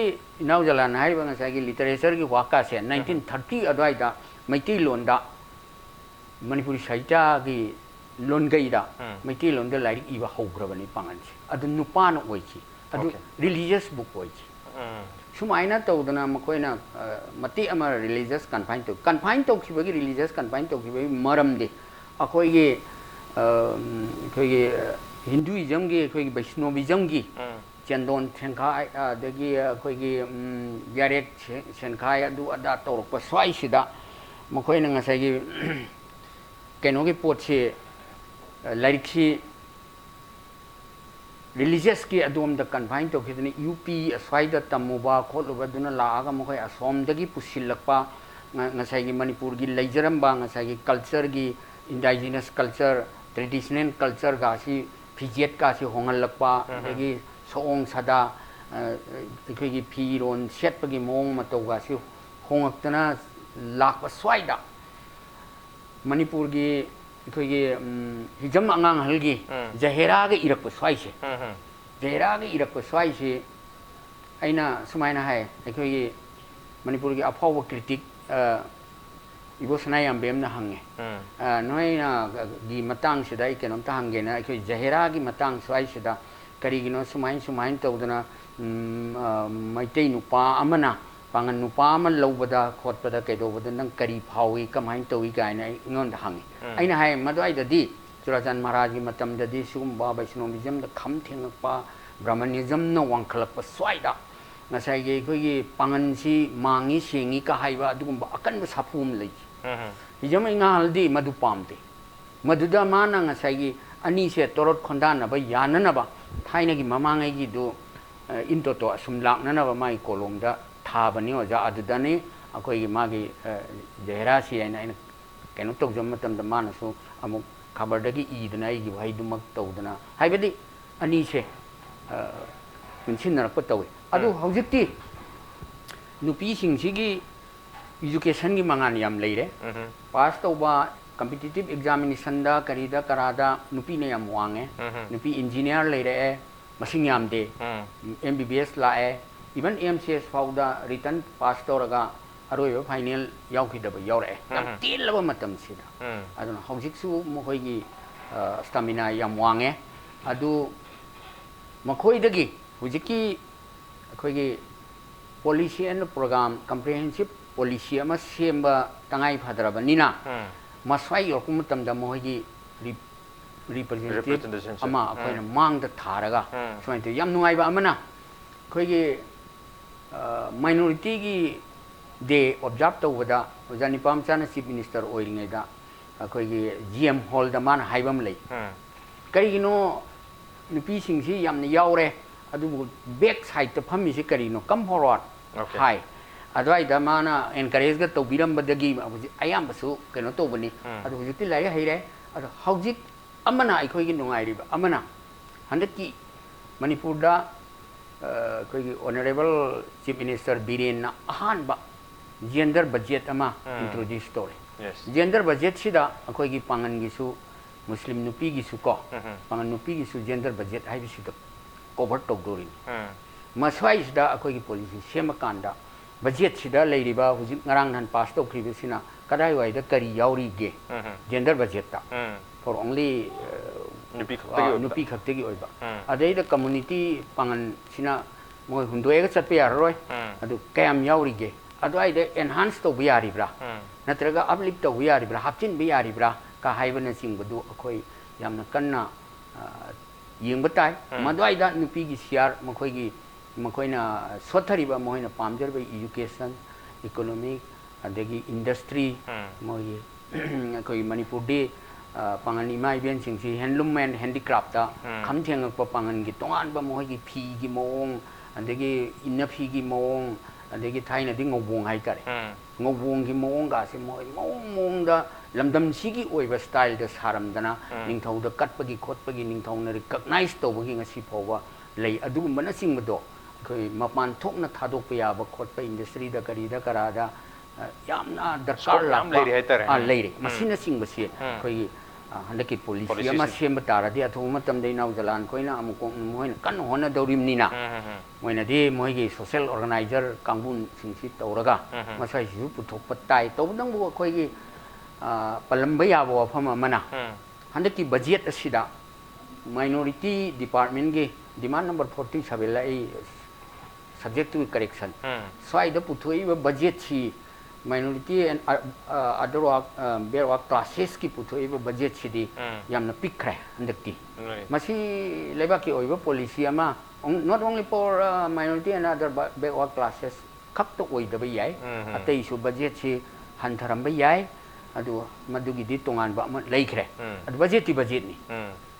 ꯏꯅꯥꯎ ꯖꯂꯥꯟꯅ ꯍꯥꯏꯔꯤꯕ ꯉꯁꯥꯏꯒꯤ ꯂꯤꯇꯔꯦꯆꯔꯒꯤ ꯋꯥꯛꯀꯥꯁꯦ ꯅꯥꯏꯟꯇꯤꯟ ꯊꯥꯔꯇꯤ ꯑꯗꯨꯋꯥꯏꯗ ꯃꯩꯇꯩꯂꯣꯟꯗ, ꯃꯅꯤꯄꯨꯔꯤ ꯁꯥꯍꯤꯇ꯭ꯌꯒꯤ ꯂꯣꯟꯒꯩꯗ ꯃꯩꯇꯩꯂꯣꯟꯗ ꯂꯥꯏꯔꯤꯛ ꯏꯕ ꯍꯧꯈ꯭ꯔꯕꯅꯤ ꯄꯥꯡꯒꯜꯁꯦ꯫ ꯑꯗꯨ ꯅꯨꯄꯥꯅ ꯑꯣꯏꯈꯤ꯫ ꯑꯗꯨ ꯔꯤꯂꯤꯖꯤꯌꯁ ꯕꯨꯛ ꯑꯣꯏꯈꯤ꯫ ꯁꯨꯃꯥꯏꯅ ꯇꯧꯗꯅ ꯃꯈꯣꯏꯅ, ꯑ, ꯃꯇꯦꯛ ꯑꯃ ꯔꯤꯂꯤꯖꯤꯌꯁ ꯀꯟꯐꯥꯏꯟ ꯇꯧ-, ꯀꯟꯐꯥꯏꯟ ꯇꯧꯈꯤꯕꯒꯤ, ꯔꯤꯂꯤꯖꯤꯌꯁ ꯀꯟꯐꯥꯏꯟ ꯇꯧꯈꯤꯕꯒꯤ ꯃꯔꯝꯗꯤ ꯑꯩꯈꯣꯏꯒꯤ, ꯑ, ꯑꯩꯈꯣꯏꯒꯤ, ꯑ, ꯍꯤꯟꯗꯨꯏꯖꯝꯒꯤ, ꯑꯩꯈꯣꯏꯒꯤ ꯕꯩꯁꯅꯣꯕꯤꯖꯝꯒꯤ ꯆꯦꯟꯗꯣꯟ ꯁꯦꯟꯈꯥꯏ, ꯑꯗꯒꯤ ꯑꯩꯈꯣꯏꯒꯤ, ꯎꯝ, ꯌꯥꯔꯦꯠ ꯁꯦ-, ꯁꯦꯟꯈꯥꯏ, ꯑꯗꯨ ꯑꯗꯥ ꯇꯧꯔꯛꯄ ꯁ꯭ꯋꯥꯏꯁꯤꯗ ꯃꯈꯣꯏꯅ ꯉꯁꯥꯏꯒꯤ ꯀꯩꯅꯣꯒꯤ ꯄꯣꯠꯁꯤ, ꯑ, ꯂꯥꯏꯔꯤꯛꯁꯤ ꯔꯤꯂꯤꯖꯤꯌꯁꯀꯤ ꯑꯗꯣꯝꯗ ꯀꯟꯐꯥꯏꯟ ꯇꯧꯈꯤꯗꯅ ꯌꯨ ꯄꯤ ꯑꯁ꯭ꯋꯥꯏꯗ ꯇꯝꯃꯨꯕ ꯈꯣꯠꯂꯨꯕꯗꯨꯅ ꯂꯥꯛꯑꯒ ꯃꯈꯣꯏ ꯑꯁꯣꯝꯗꯒꯤ ꯄꯨꯁꯤꯜꯂꯛꯄ ꯉ-, ꯉꯁꯥꯏꯒꯤ ꯃꯅꯤꯄꯨꯔꯒꯤ ꯂꯩꯖꯔꯝꯕ ꯉꯁꯥꯏꯒꯤ ꯀꯜꯆꯔꯒꯤ, ꯏꯟꯗꯥꯏꯖꯤꯅꯁ ꯀꯜꯆꯔ, ꯇ꯭ꯔꯦꯗꯤꯁꯅꯦꯜ ꯀꯜꯆꯔꯒꯁꯤ, ꯐꯤꯖꯦꯠꯀꯁꯤ ꯍꯣꯡꯍꯜꯂꯛꯄ, ꯑꯗꯒꯤ ꯁꯑꯣꯡ ꯁꯥꯗꯥ, ꯑ, ꯑꯩꯈꯣꯏꯒꯤ ꯐꯤꯔꯣꯟ ꯁꯦꯠꯄꯒꯤ ꯃꯑꯣꯡ ꯃꯇꯧꯒꯁꯤ ꯍꯣꯡꯉꯛꯇꯅ ꯂꯥꯛꯄ ꯁ꯭ꯋꯥꯏꯗ ꯃꯅꯤꯄꯨꯔꯒꯤ ꯑꯩꯈꯣꯏꯒꯤ, ꯎꯝ, ꯍꯤꯖꯝ ꯑꯉꯥꯡ ꯑꯍꯜꯒꯤ ꯖꯍꯦꯔꯥꯒ ꯏꯔꯛꯄ ꯁ꯭ꯋꯥꯏꯁꯦ, ꯖꯍꯦꯔꯥꯒ ꯏꯔꯛꯄ ꯁ꯭ꯋꯥꯏꯁꯤ ꯑꯩꯅ ꯁꯨꯃꯥꯏꯅ ꯍꯥꯏ, ꯑꯩꯈꯣꯏꯒꯤ ꯃꯅꯤꯄꯨꯔꯒꯤ ꯑꯐꯥꯎꯕ ꯀ꯭ꯔꯤꯇꯤꯛ, ꯑ, ꯏꯕꯣ ꯁꯅꯥꯌꯥꯝꯕꯦꯝꯅ ꯍꯪꯉꯦ, ꯑ, ꯅꯣꯏꯅ ꯒꯤ ꯃꯇꯥꯡꯁꯤꯗ ꯑꯩ ꯀꯩꯅꯣꯝꯇ ꯍꯪꯒꯦꯅ, ꯑꯩꯈꯣꯏ ꯖꯍꯦꯔꯥꯒꯤ ꯃꯇꯥꯡ ꯁ꯭ꯋꯥꯏꯁꯤꯗ ꯀꯔꯤꯒꯤꯅꯣ ꯁꯨꯃꯥꯏꯅ, ꯁꯨꯃꯥꯏꯅ ꯇꯧꯗꯅ, ꯎꯝ, ꯑ, ꯃꯩꯇꯩ ꯅꯨꯄꯥ ꯑꯃꯅ ꯄꯥꯡꯒꯜ ꯅꯨꯄꯥ ꯑꯃ ꯂꯧꯕꯗ ꯈꯣꯠꯄꯗ ꯀꯩꯗꯧꯕꯗ ꯅꯪ ꯀꯔꯤ ꯐꯥꯎꯏ, ꯀꯃꯥꯏꯅ ꯇꯧꯏ ꯀꯥꯏꯅ ꯑꯩꯉꯣꯟꯗ ꯍꯪꯉꯤ꯫ ꯑꯩꯅ ꯍꯥꯏ, ꯃꯗꯨꯋꯥꯏꯗꯗꯤ ꯆꯨꯔꯥꯆꯥꯟ ꯃꯍꯥꯔꯥꯖꯒꯤ ꯃꯇꯝꯗꯗꯤ ꯁꯤꯒꯨꯝꯕ ꯕꯩꯁꯅꯣꯕꯤꯖꯝꯗ ꯈꯝ ꯊꯦꯡꯉꯛꯄ, ꯕ꯭ꯔꯥꯍꯃꯅꯤꯖꯝꯅ ꯋꯥꯡꯈꯠꯂꯛꯄ ꯁ꯭ꯋꯥꯏꯗ ꯉꯁꯥꯏꯒꯤ ꯑꯩꯈꯣꯏꯒꯤ ꯄꯥꯡꯒꯜꯁꯤ ꯃꯥꯡꯉꯤ ꯁꯦꯡꯉꯤ ꯀ ꯍꯥꯏꯕ ꯑꯗꯨꯒꯨꯝꯕ ꯑꯀꯟꯕ ꯁꯥꯐꯨ ꯑꯃ ꯂꯩꯈꯤ꯫ ꯍꯤꯖꯝ ꯑꯉꯥꯡ ꯑꯍꯜꯗꯤ ꯃꯗꯨ ꯄꯥꯝꯗꯦ꯫ ꯃꯗꯨꯗ ꯃꯥꯅ ꯉꯁꯥꯏꯒꯤ ꯑꯅꯤꯁꯦ ꯇꯣꯔꯣꯠ ꯈꯣꯟꯗꯥꯅꯕ ꯌꯥꯅꯅꯕ ꯊꯥꯏꯅꯒꯤ ꯃꯃꯥꯡꯉꯩꯒꯤꯗꯨ, ꯑ, ꯏꯟꯇꯣꯇꯣ ꯑꯁꯨꯝ ꯂꯥꯛꯅꯅꯕ ꯃꯥꯒꯤ ꯀꯣꯂꯣꯝꯗ ꯊꯥꯕꯅꯤ ꯑꯣꯖꯥ꯫ ꯑꯗꯨꯗꯅꯤ ꯑꯩꯈꯣꯏꯒꯤ ꯃꯥꯒꯤ, ꯑ, ꯖꯍꯦꯔꯥꯁꯤ ꯍꯥꯏꯅ ꯑꯩꯅ ꯀꯩꯅꯣ ꯇꯧꯖꯕ ꯃꯇꯝꯗ ꯃꯥꯅꯁꯨ ꯑꯃꯨꯛ ꯈꯕꯔꯗꯒꯤ ꯏꯗꯅ ꯑꯩꯒꯤ ꯋꯥꯍꯩꯗꯨꯃꯛ ꯇꯧꯗꯅ, ꯍꯥꯏꯕꯗꯤ ꯑꯅꯤꯁꯦ, ꯑ, ꯄꯨꯟꯁꯤꯟꯅꯔꯛꯄ ꯇꯧꯏ꯫ ꯑꯗꯨ ꯍꯧꯖꯤꯛꯇꯤ ꯅꯨꯄꯤꯁꯤꯡꯁꯤꯒꯤ ꯏꯖꯨꯀꯦꯁꯟꯒꯤ ꯃꯉꯥꯜ ꯌꯥꯝ ꯂꯩꯔꯦ꯫ ꯄꯥꯁ ꯇꯧꯕ, ꯀꯝꯄꯤꯇꯤꯇꯤꯞ ꯑꯦꯛꯖꯥꯃꯤꯅꯦꯁꯟꯗ ꯀꯔꯤꯗ ꯀꯔꯥꯗ ꯅꯨꯄꯤꯅ ꯌꯥꯝ ꯋꯥꯡꯉꯦ꯫ ꯎꯝ. ꯅꯨꯄꯤ ꯏꯟꯖꯤꯅꯤꯌꯥꯔ ꯂꯩꯔꯛꯑꯦ, ꯃꯁꯤꯡ ꯌꯥꯝꯗꯦ꯫ ꯎꯝ. ꯑꯦꯝ ꯕꯤ ꯕꯤ ꯑꯦꯁ ꯂꯥꯛꯑꯦ, ꯏꯚꯟ ꯑꯦꯝ ꯁꯤ ꯑꯦꯁ ꯐꯥꯎꯗ ꯔꯤꯇꯟ ꯄꯥꯁ ꯇꯧꯔꯒ ꯑꯔꯣꯏꯕ ꯐꯥꯏꯅꯦꯜ ꯌꯥꯎꯈꯤꯗꯕ ꯌꯥꯎꯔꯛꯑꯦ, ꯌꯥꯝ ꯎꯝ. ꯇꯦꯜꯂꯕ ꯃꯇꯝꯁꯤꯗ꯫ ꯎꯝ. ꯑꯗꯨꯅ ꯍꯧꯖꯤꯛꯁꯨ ꯃꯈꯣꯏꯒꯤ ꯁ꯭ꯇꯥꯃꯤꯅꯥ ꯌꯥꯝ ꯋꯥꯡꯉꯦ꯫ ꯑꯗꯨ ꯃꯈꯣꯏꯗꯒꯤ ꯍꯧꯖꯤꯛꯀꯤ ꯑꯩꯈꯣꯏꯒꯤ policy and program, comprehensive policy ꯑꯃ ꯁꯦꯝꯕ ꯇꯉꯥꯏ ꯐꯗ꯭ꯔꯕꯅꯤꯅ, ꯎꯝ. ꯃꯁ꯭ꯋꯥꯏ ꯌꯧꯔꯛꯄ ꯃꯇꯝꯗ ꯃꯈꯣꯏꯒꯤ ꯔꯤ-, ꯔꯤꯄ꯭ꯔꯖꯦꯟꯇꯦꯇꯤꯚ ꯔꯤꯄ꯭ꯔꯖꯦꯟꯇꯦꯁꯟꯁꯦ. ꯑꯃ ꯎꯝ. ꯑꯩꯈꯣꯏꯅ ꯃꯥꯡꯗ ꯊꯥꯔꯒ ꯎꯝ. ꯁꯨꯃꯥꯏꯅ ꯇꯧꯋꯤ꯫ ꯌꯥꯝ ꯅꯨꯡꯉꯥꯏꯕ ꯑꯃꯅ, ꯑꯩꯈꯣꯏꯒꯤ ꯃꯥꯏꯅꯣꯔꯤꯇꯤꯒꯤ ꯗꯦ ꯑꯣꯕꯖꯥꯔꯕ ꯇꯧꯕꯗ ꯑꯣꯖꯥ ꯅꯤꯄꯥꯃꯆꯥꯅ ꯆꯤꯐ ꯃꯤꯅꯤꯁꯇꯔ ꯑꯣꯏꯔꯤꯉꯩꯗ ꯑꯩꯈꯣꯏꯒꯤ ꯖꯤ ꯑꯦꯝ ꯍꯣꯜꯗ ꯃꯥꯅ ꯍꯥꯏꯕ ꯑꯃ ꯂꯩ꯫ ꯎꯝ. ꯀꯔꯤꯒꯤꯅꯣ ꯅꯨꯄꯤꯁꯤꯡꯁꯤ ꯌꯥꯝꯅ ꯌꯥꯎꯔꯦ, ꯑꯗꯨꯕꯨ ꯕꯦꯛ ꯁꯥꯏꯗꯇ ꯐꯝꯃꯤꯁꯤ ꯀꯔꯤꯅꯣ? Come forward Okay. ꯍꯥꯏ꯫ ꯑꯗꯨꯋꯥꯏꯗ ꯃꯥꯅ ꯑꯦꯟꯀꯔꯦꯖꯀ ꯇꯧꯕꯤꯔꯝꯕꯗꯒꯤ ꯍꯧꯖꯤꯛ ꯑꯌꯥꯝꯕꯁꯨ ꯀꯩꯅꯣ ꯇꯧꯕꯅꯤ꯫ ꯎꯝ. ꯑꯗꯣ ꯍꯧꯖꯤꯛꯇꯤ ꯂꯥꯏꯔꯤꯛ ꯍꯩꯔꯦ꯫ ꯑꯗꯣ ꯍꯧꯖꯤꯛ ꯑꯃꯅ, ꯑꯩꯈꯣꯏꯒꯤ ꯅꯨꯡꯉꯥꯏꯔꯤꯕ ꯑꯃꯅ, ꯍꯟꯗꯛꯀꯤ ꯃꯅꯤꯄꯨꯔꯗ, ꯑ, ꯑꯩꯈꯣꯏꯒꯤ ꯑꯣꯅꯔꯦꯕꯜ ꯆꯤꯐ ꯃꯤꯅꯤꯁꯇꯔ ꯕꯤꯔꯦꯟꯅ ꯑꯍꯥꯟꯕ ꯖꯦꯟꯗꯔ ꯕꯖꯦꯠ ꯑꯃ ꯎꯝ. ꯏꯟꯇ꯭ꯔꯣꯗ꯭ꯌꯨꯁ ꯇꯧꯔꯦ꯫ Yes. ꯖꯦꯟꯗꯔ ꯕꯖꯦꯠꯁꯤꯗ ꯑꯩꯈꯣꯏꯒꯤ ꯄꯥꯡꯒꯟꯒꯤꯁꯨ, ꯃꯨꯁꯂꯤꯝ ꯅꯨꯄꯤꯒꯤꯁꯨ ꯀꯣ, ꯎꯝ. ꯄꯥꯡꯒꯟ ꯅꯨꯄꯤꯒꯤꯁꯨ ꯖꯦꯟꯗꯔ ꯕꯖꯦꯠ ꯍꯥꯏꯕꯁꯤꯗ ꯀꯣꯚꯔ ꯇꯧꯗꯣꯔꯤꯅꯤ꯫ ꯎꯝ. ꯃꯁ꯭ꯋꯥꯏꯁꯤꯗ ꯑꯩꯈꯣꯏꯒꯤ ꯄꯣꯂꯤꯁꯤ ꯁꯦꯝꯃꯀꯥꯟꯗ ꯕꯖꯦꯠꯁꯤꯗ ꯂꯩꯔꯤꯕ ꯍꯧꯖꯤꯛ ꯉꯔꯥꯡ ꯅꯍꯥꯟ ꯄꯥꯁ ꯇꯧꯈ꯭ꯔꯤꯕꯁꯤꯅ ꯀꯗꯥꯏꯋꯥꯏꯗ ꯀꯔꯤ ꯌꯥꯎꯔꯤꯒꯦ? ꯎꯝ. ꯖꯦꯟꯗꯔ ꯕꯖꯦꯠꯇ ꯎꯝ. for only, ꯑ, ꯅꯨꯄꯤ ꯈꯛꯇꯒꯤ ꯑꯣꯏꯕꯗ. ꯅꯨꯄꯤ ꯈꯛꯇꯒꯤ ꯑꯣꯏꯕ꯫ ꯎꯝ. ꯑꯗꯩꯗ ꯀꯝꯃꯨꯅꯤꯇꯤ ꯄꯥꯡꯒꯟꯁꯤꯅ ꯃꯣꯏ ꯍꯨꯟꯗꯣꯛꯑꯒ ꯆꯠꯄ ꯌꯥꯔꯔꯣꯏ꯫ ꯎꯝ. ꯑꯗꯨ ꯀꯌꯥꯝ ꯌꯥꯎꯔꯤꯒꯦ? ꯑꯗꯨꯋꯥꯏꯗ ꯑꯦꯟꯍꯥꯟꯁ ꯇꯧꯕ ꯌꯥꯔꯤꯕ꯭ꯔꯥ? ꯎꯝ. ꯅꯠꯇ꯭ꯔꯒ ꯑꯞꯂꯤꯐ ꯇꯧꯕ ꯌꯥꯔꯤꯕ꯭ꯔꯥ? ꯍꯥꯞꯆꯤꯟꯕ ꯌꯥꯔꯤꯕ꯭ꯔꯥ? ꯀ ꯍꯥꯏꯕꯅꯆꯤꯡꯕꯗꯨ ꯑꯩꯈꯣꯏ ꯌꯥꯝꯅ ꯀꯟꯅ, ꯑ, ꯌꯦꯡꯕ ꯇꯥꯏ꯫ ꯎꯝ. ꯃꯗꯨꯋꯥꯏꯗ ꯅꯨꯄꯤꯒꯤ ꯁꯤꯌꯥꯔ ꯃꯈꯣꯏꯒꯤ, ꯃꯈꯣꯏꯅ ꯁꯣꯠꯊꯔꯤꯕ, ꯃꯈꯣꯏꯅ ꯄꯥꯝꯖꯔꯤꯕ ꯏꯖꯨꯀꯦꯁꯟ, ꯏꯀꯣꯅꯣꯃꯤꯛ, ꯑꯗꯒꯤ ꯏꯟꯗꯁꯇ꯭ꯔꯤ, ꯎꯝ. ꯃꯣꯏꯒꯤ ꯑꯩꯈꯣꯏꯒꯤ ꯃꯅꯤꯄꯨꯔꯗꯤ, ꯑ, ꯄꯥꯉꯜ ꯏꯃꯥ ꯏꯕꯦꯟꯁꯤꯡꯁꯤ handloom and handicraft ꯇ ꯎꯝ. ꯈꯝ ꯊꯦꯡꯉꯛꯄ ꯄꯥꯉꯜꯒꯤ ꯇꯣꯉꯥꯟꯕ ꯃꯈꯣꯏꯒꯤ ꯐꯤꯒꯤ ꯃꯑꯣꯡ, ꯑꯗꯒꯤ ꯏꯟꯅꯐꯤꯒꯤ ꯃꯑꯣꯡ, ꯑꯗꯒꯤ ꯊꯥꯏꯅꯗꯤ ꯉꯧꯕꯣꯡ ꯍꯥꯏꯇꯥꯔꯦ꯫ ꯎꯝ. ꯉꯧꯕꯣꯡꯒꯤ ꯃꯑꯣꯡꯒꯥꯁꯦ ꯃꯣꯏ ꯃꯑꯣꯡ ꯃꯑꯣꯡꯗ ꯂꯝꯗꯝꯁꯤꯒꯤ ꯑꯣꯏꯕ ꯁ꯭ꯇꯥꯏꯜꯗ ꯁꯥꯔꯝꯗꯅ ꯎꯝ. ꯅꯤꯡꯊꯧꯗ ꯀꯠꯄꯒꯤ ꯈꯣꯠꯄꯒꯤ, ꯅꯤꯡꯊꯧꯅ ꯔꯤꯀꯛꯅꯥꯏꯁ ꯇꯧꯕꯒꯤ ꯉꯁꯤ ꯐꯥꯎꯕ ꯂꯩ꯫ ꯑꯗꯨꯒꯨꯝꯕꯅꯆꯤꯡꯕꯗꯣ ꯑꯩꯈꯣꯏ ꯃꯄꯥꯟ ꯊꯣꯛꯅ ꯊꯥꯗꯣꯛꯄ ꯌꯥꯕ ꯈꯣꯠꯄ, ꯏꯟꯗꯁꯇ꯭ꯔꯤꯗ ꯀꯔꯤꯗ ꯀꯔꯥꯗ ꯌꯥꯝꯅ ꯗꯔꯀꯥꯔ ꯂꯩꯔꯤ ꯍꯥꯏꯇꯥꯔꯦ꯫ ꯂꯩꯔꯦ꯫ ꯃꯁꯤꯅꯆꯤꯡꯕꯁꯤ ꯑꯩꯈꯣꯏꯒꯤ ꯍꯟꯗꯛꯀꯤ ꯄꯣꯂꯤꯁꯤ ꯑꯃ ꯁꯦꯝꯕ ꯇꯥꯔꯗꯤ ꯑꯊꯨꯕ ꯃꯇꯝꯗ ꯏꯅꯥꯎ ꯖꯂꯥꯟ ꯈꯣꯏꯅ ꯑꯃꯨꯛ ꯃꯈꯣꯏꯅ ꯀꯟꯅ ꯍꯣꯠꯅꯗꯧꯔꯤꯕꯅꯤꯅ, ꯃꯣꯏꯅꯗꯤ ꯃꯣꯏꯒꯤ ꯁꯣꯁꯦꯜ ꯑꯣꯔꯒꯅꯥꯏꯖꯔ ꯀꯥꯡꯕꯨꯁꯤꯡꯁꯤ ꯇꯧꯔꯒ ꯃꯁꯥꯏꯁꯤꯁꯨ ꯄꯨꯊꯣꯛꯄ ꯇꯥꯏ꯫ ꯇꯧꯕꯇꯕꯨ ꯑꯩꯈꯣꯏꯒꯤ ꯄꯜꯂꯝꯕ ꯌꯥꯕ ꯋꯥꯐꯝ ꯑꯃꯅ, ꯍꯟꯗꯛꯀꯤ ꯕꯖꯦꯠ ꯑꯁꯤꯗ ꯃꯥꯏꯅꯣꯔꯤꯇꯤ ꯗꯤꯄꯥꯔꯠꯃꯦꯟꯒꯤ ꯗꯤꯃꯥꯟ ꯅꯝꯕꯔ ꯐꯣꯔꯇꯤ ꯁꯚꯦꯟꯗ ꯑꯩ subject to correction, ꯁ꯭ꯋꯥꯏꯗ ꯄꯨꯊꯣꯛꯏꯕ ꯕꯖꯦꯠꯁꯤ, minority and other work, backward classesꯀꯤ ꯄꯨꯊꯣꯛꯏꯕ ꯕꯖꯦꯠꯁꯤꯗꯤ ꯌꯥꯝꯅ ꯄꯤꯛꯈ꯭ꯔꯦ ꯍꯟꯗꯛꯇꯤ꯫ ꯃꯁꯤ ꯂꯩꯕꯥꯛꯀꯤ ꯑꯣꯏꯕ ꯄꯣꯂꯤꯁꯤ ꯑꯃ, not only for minority and other backward classes ꯈꯛꯇ ꯑꯣꯏꯗꯕ ꯌꯥꯏ, ꯑꯇꯩꯁꯨ ꯕꯖꯦꯠꯁꯤ ꯍꯟꯊꯔꯝꯕ ꯌꯥꯏ꯫ ꯑꯗꯨ ꯃꯗꯨꯒꯤꯗꯤ ꯇꯣꯉꯥꯟꯕ ꯑꯃ ꯂꯩꯈ꯭ꯔꯦ꯫ ꯑꯗꯨ ꯕꯖꯦꯠꯇꯤ ꯕꯖꯦꯠꯅꯤ꯫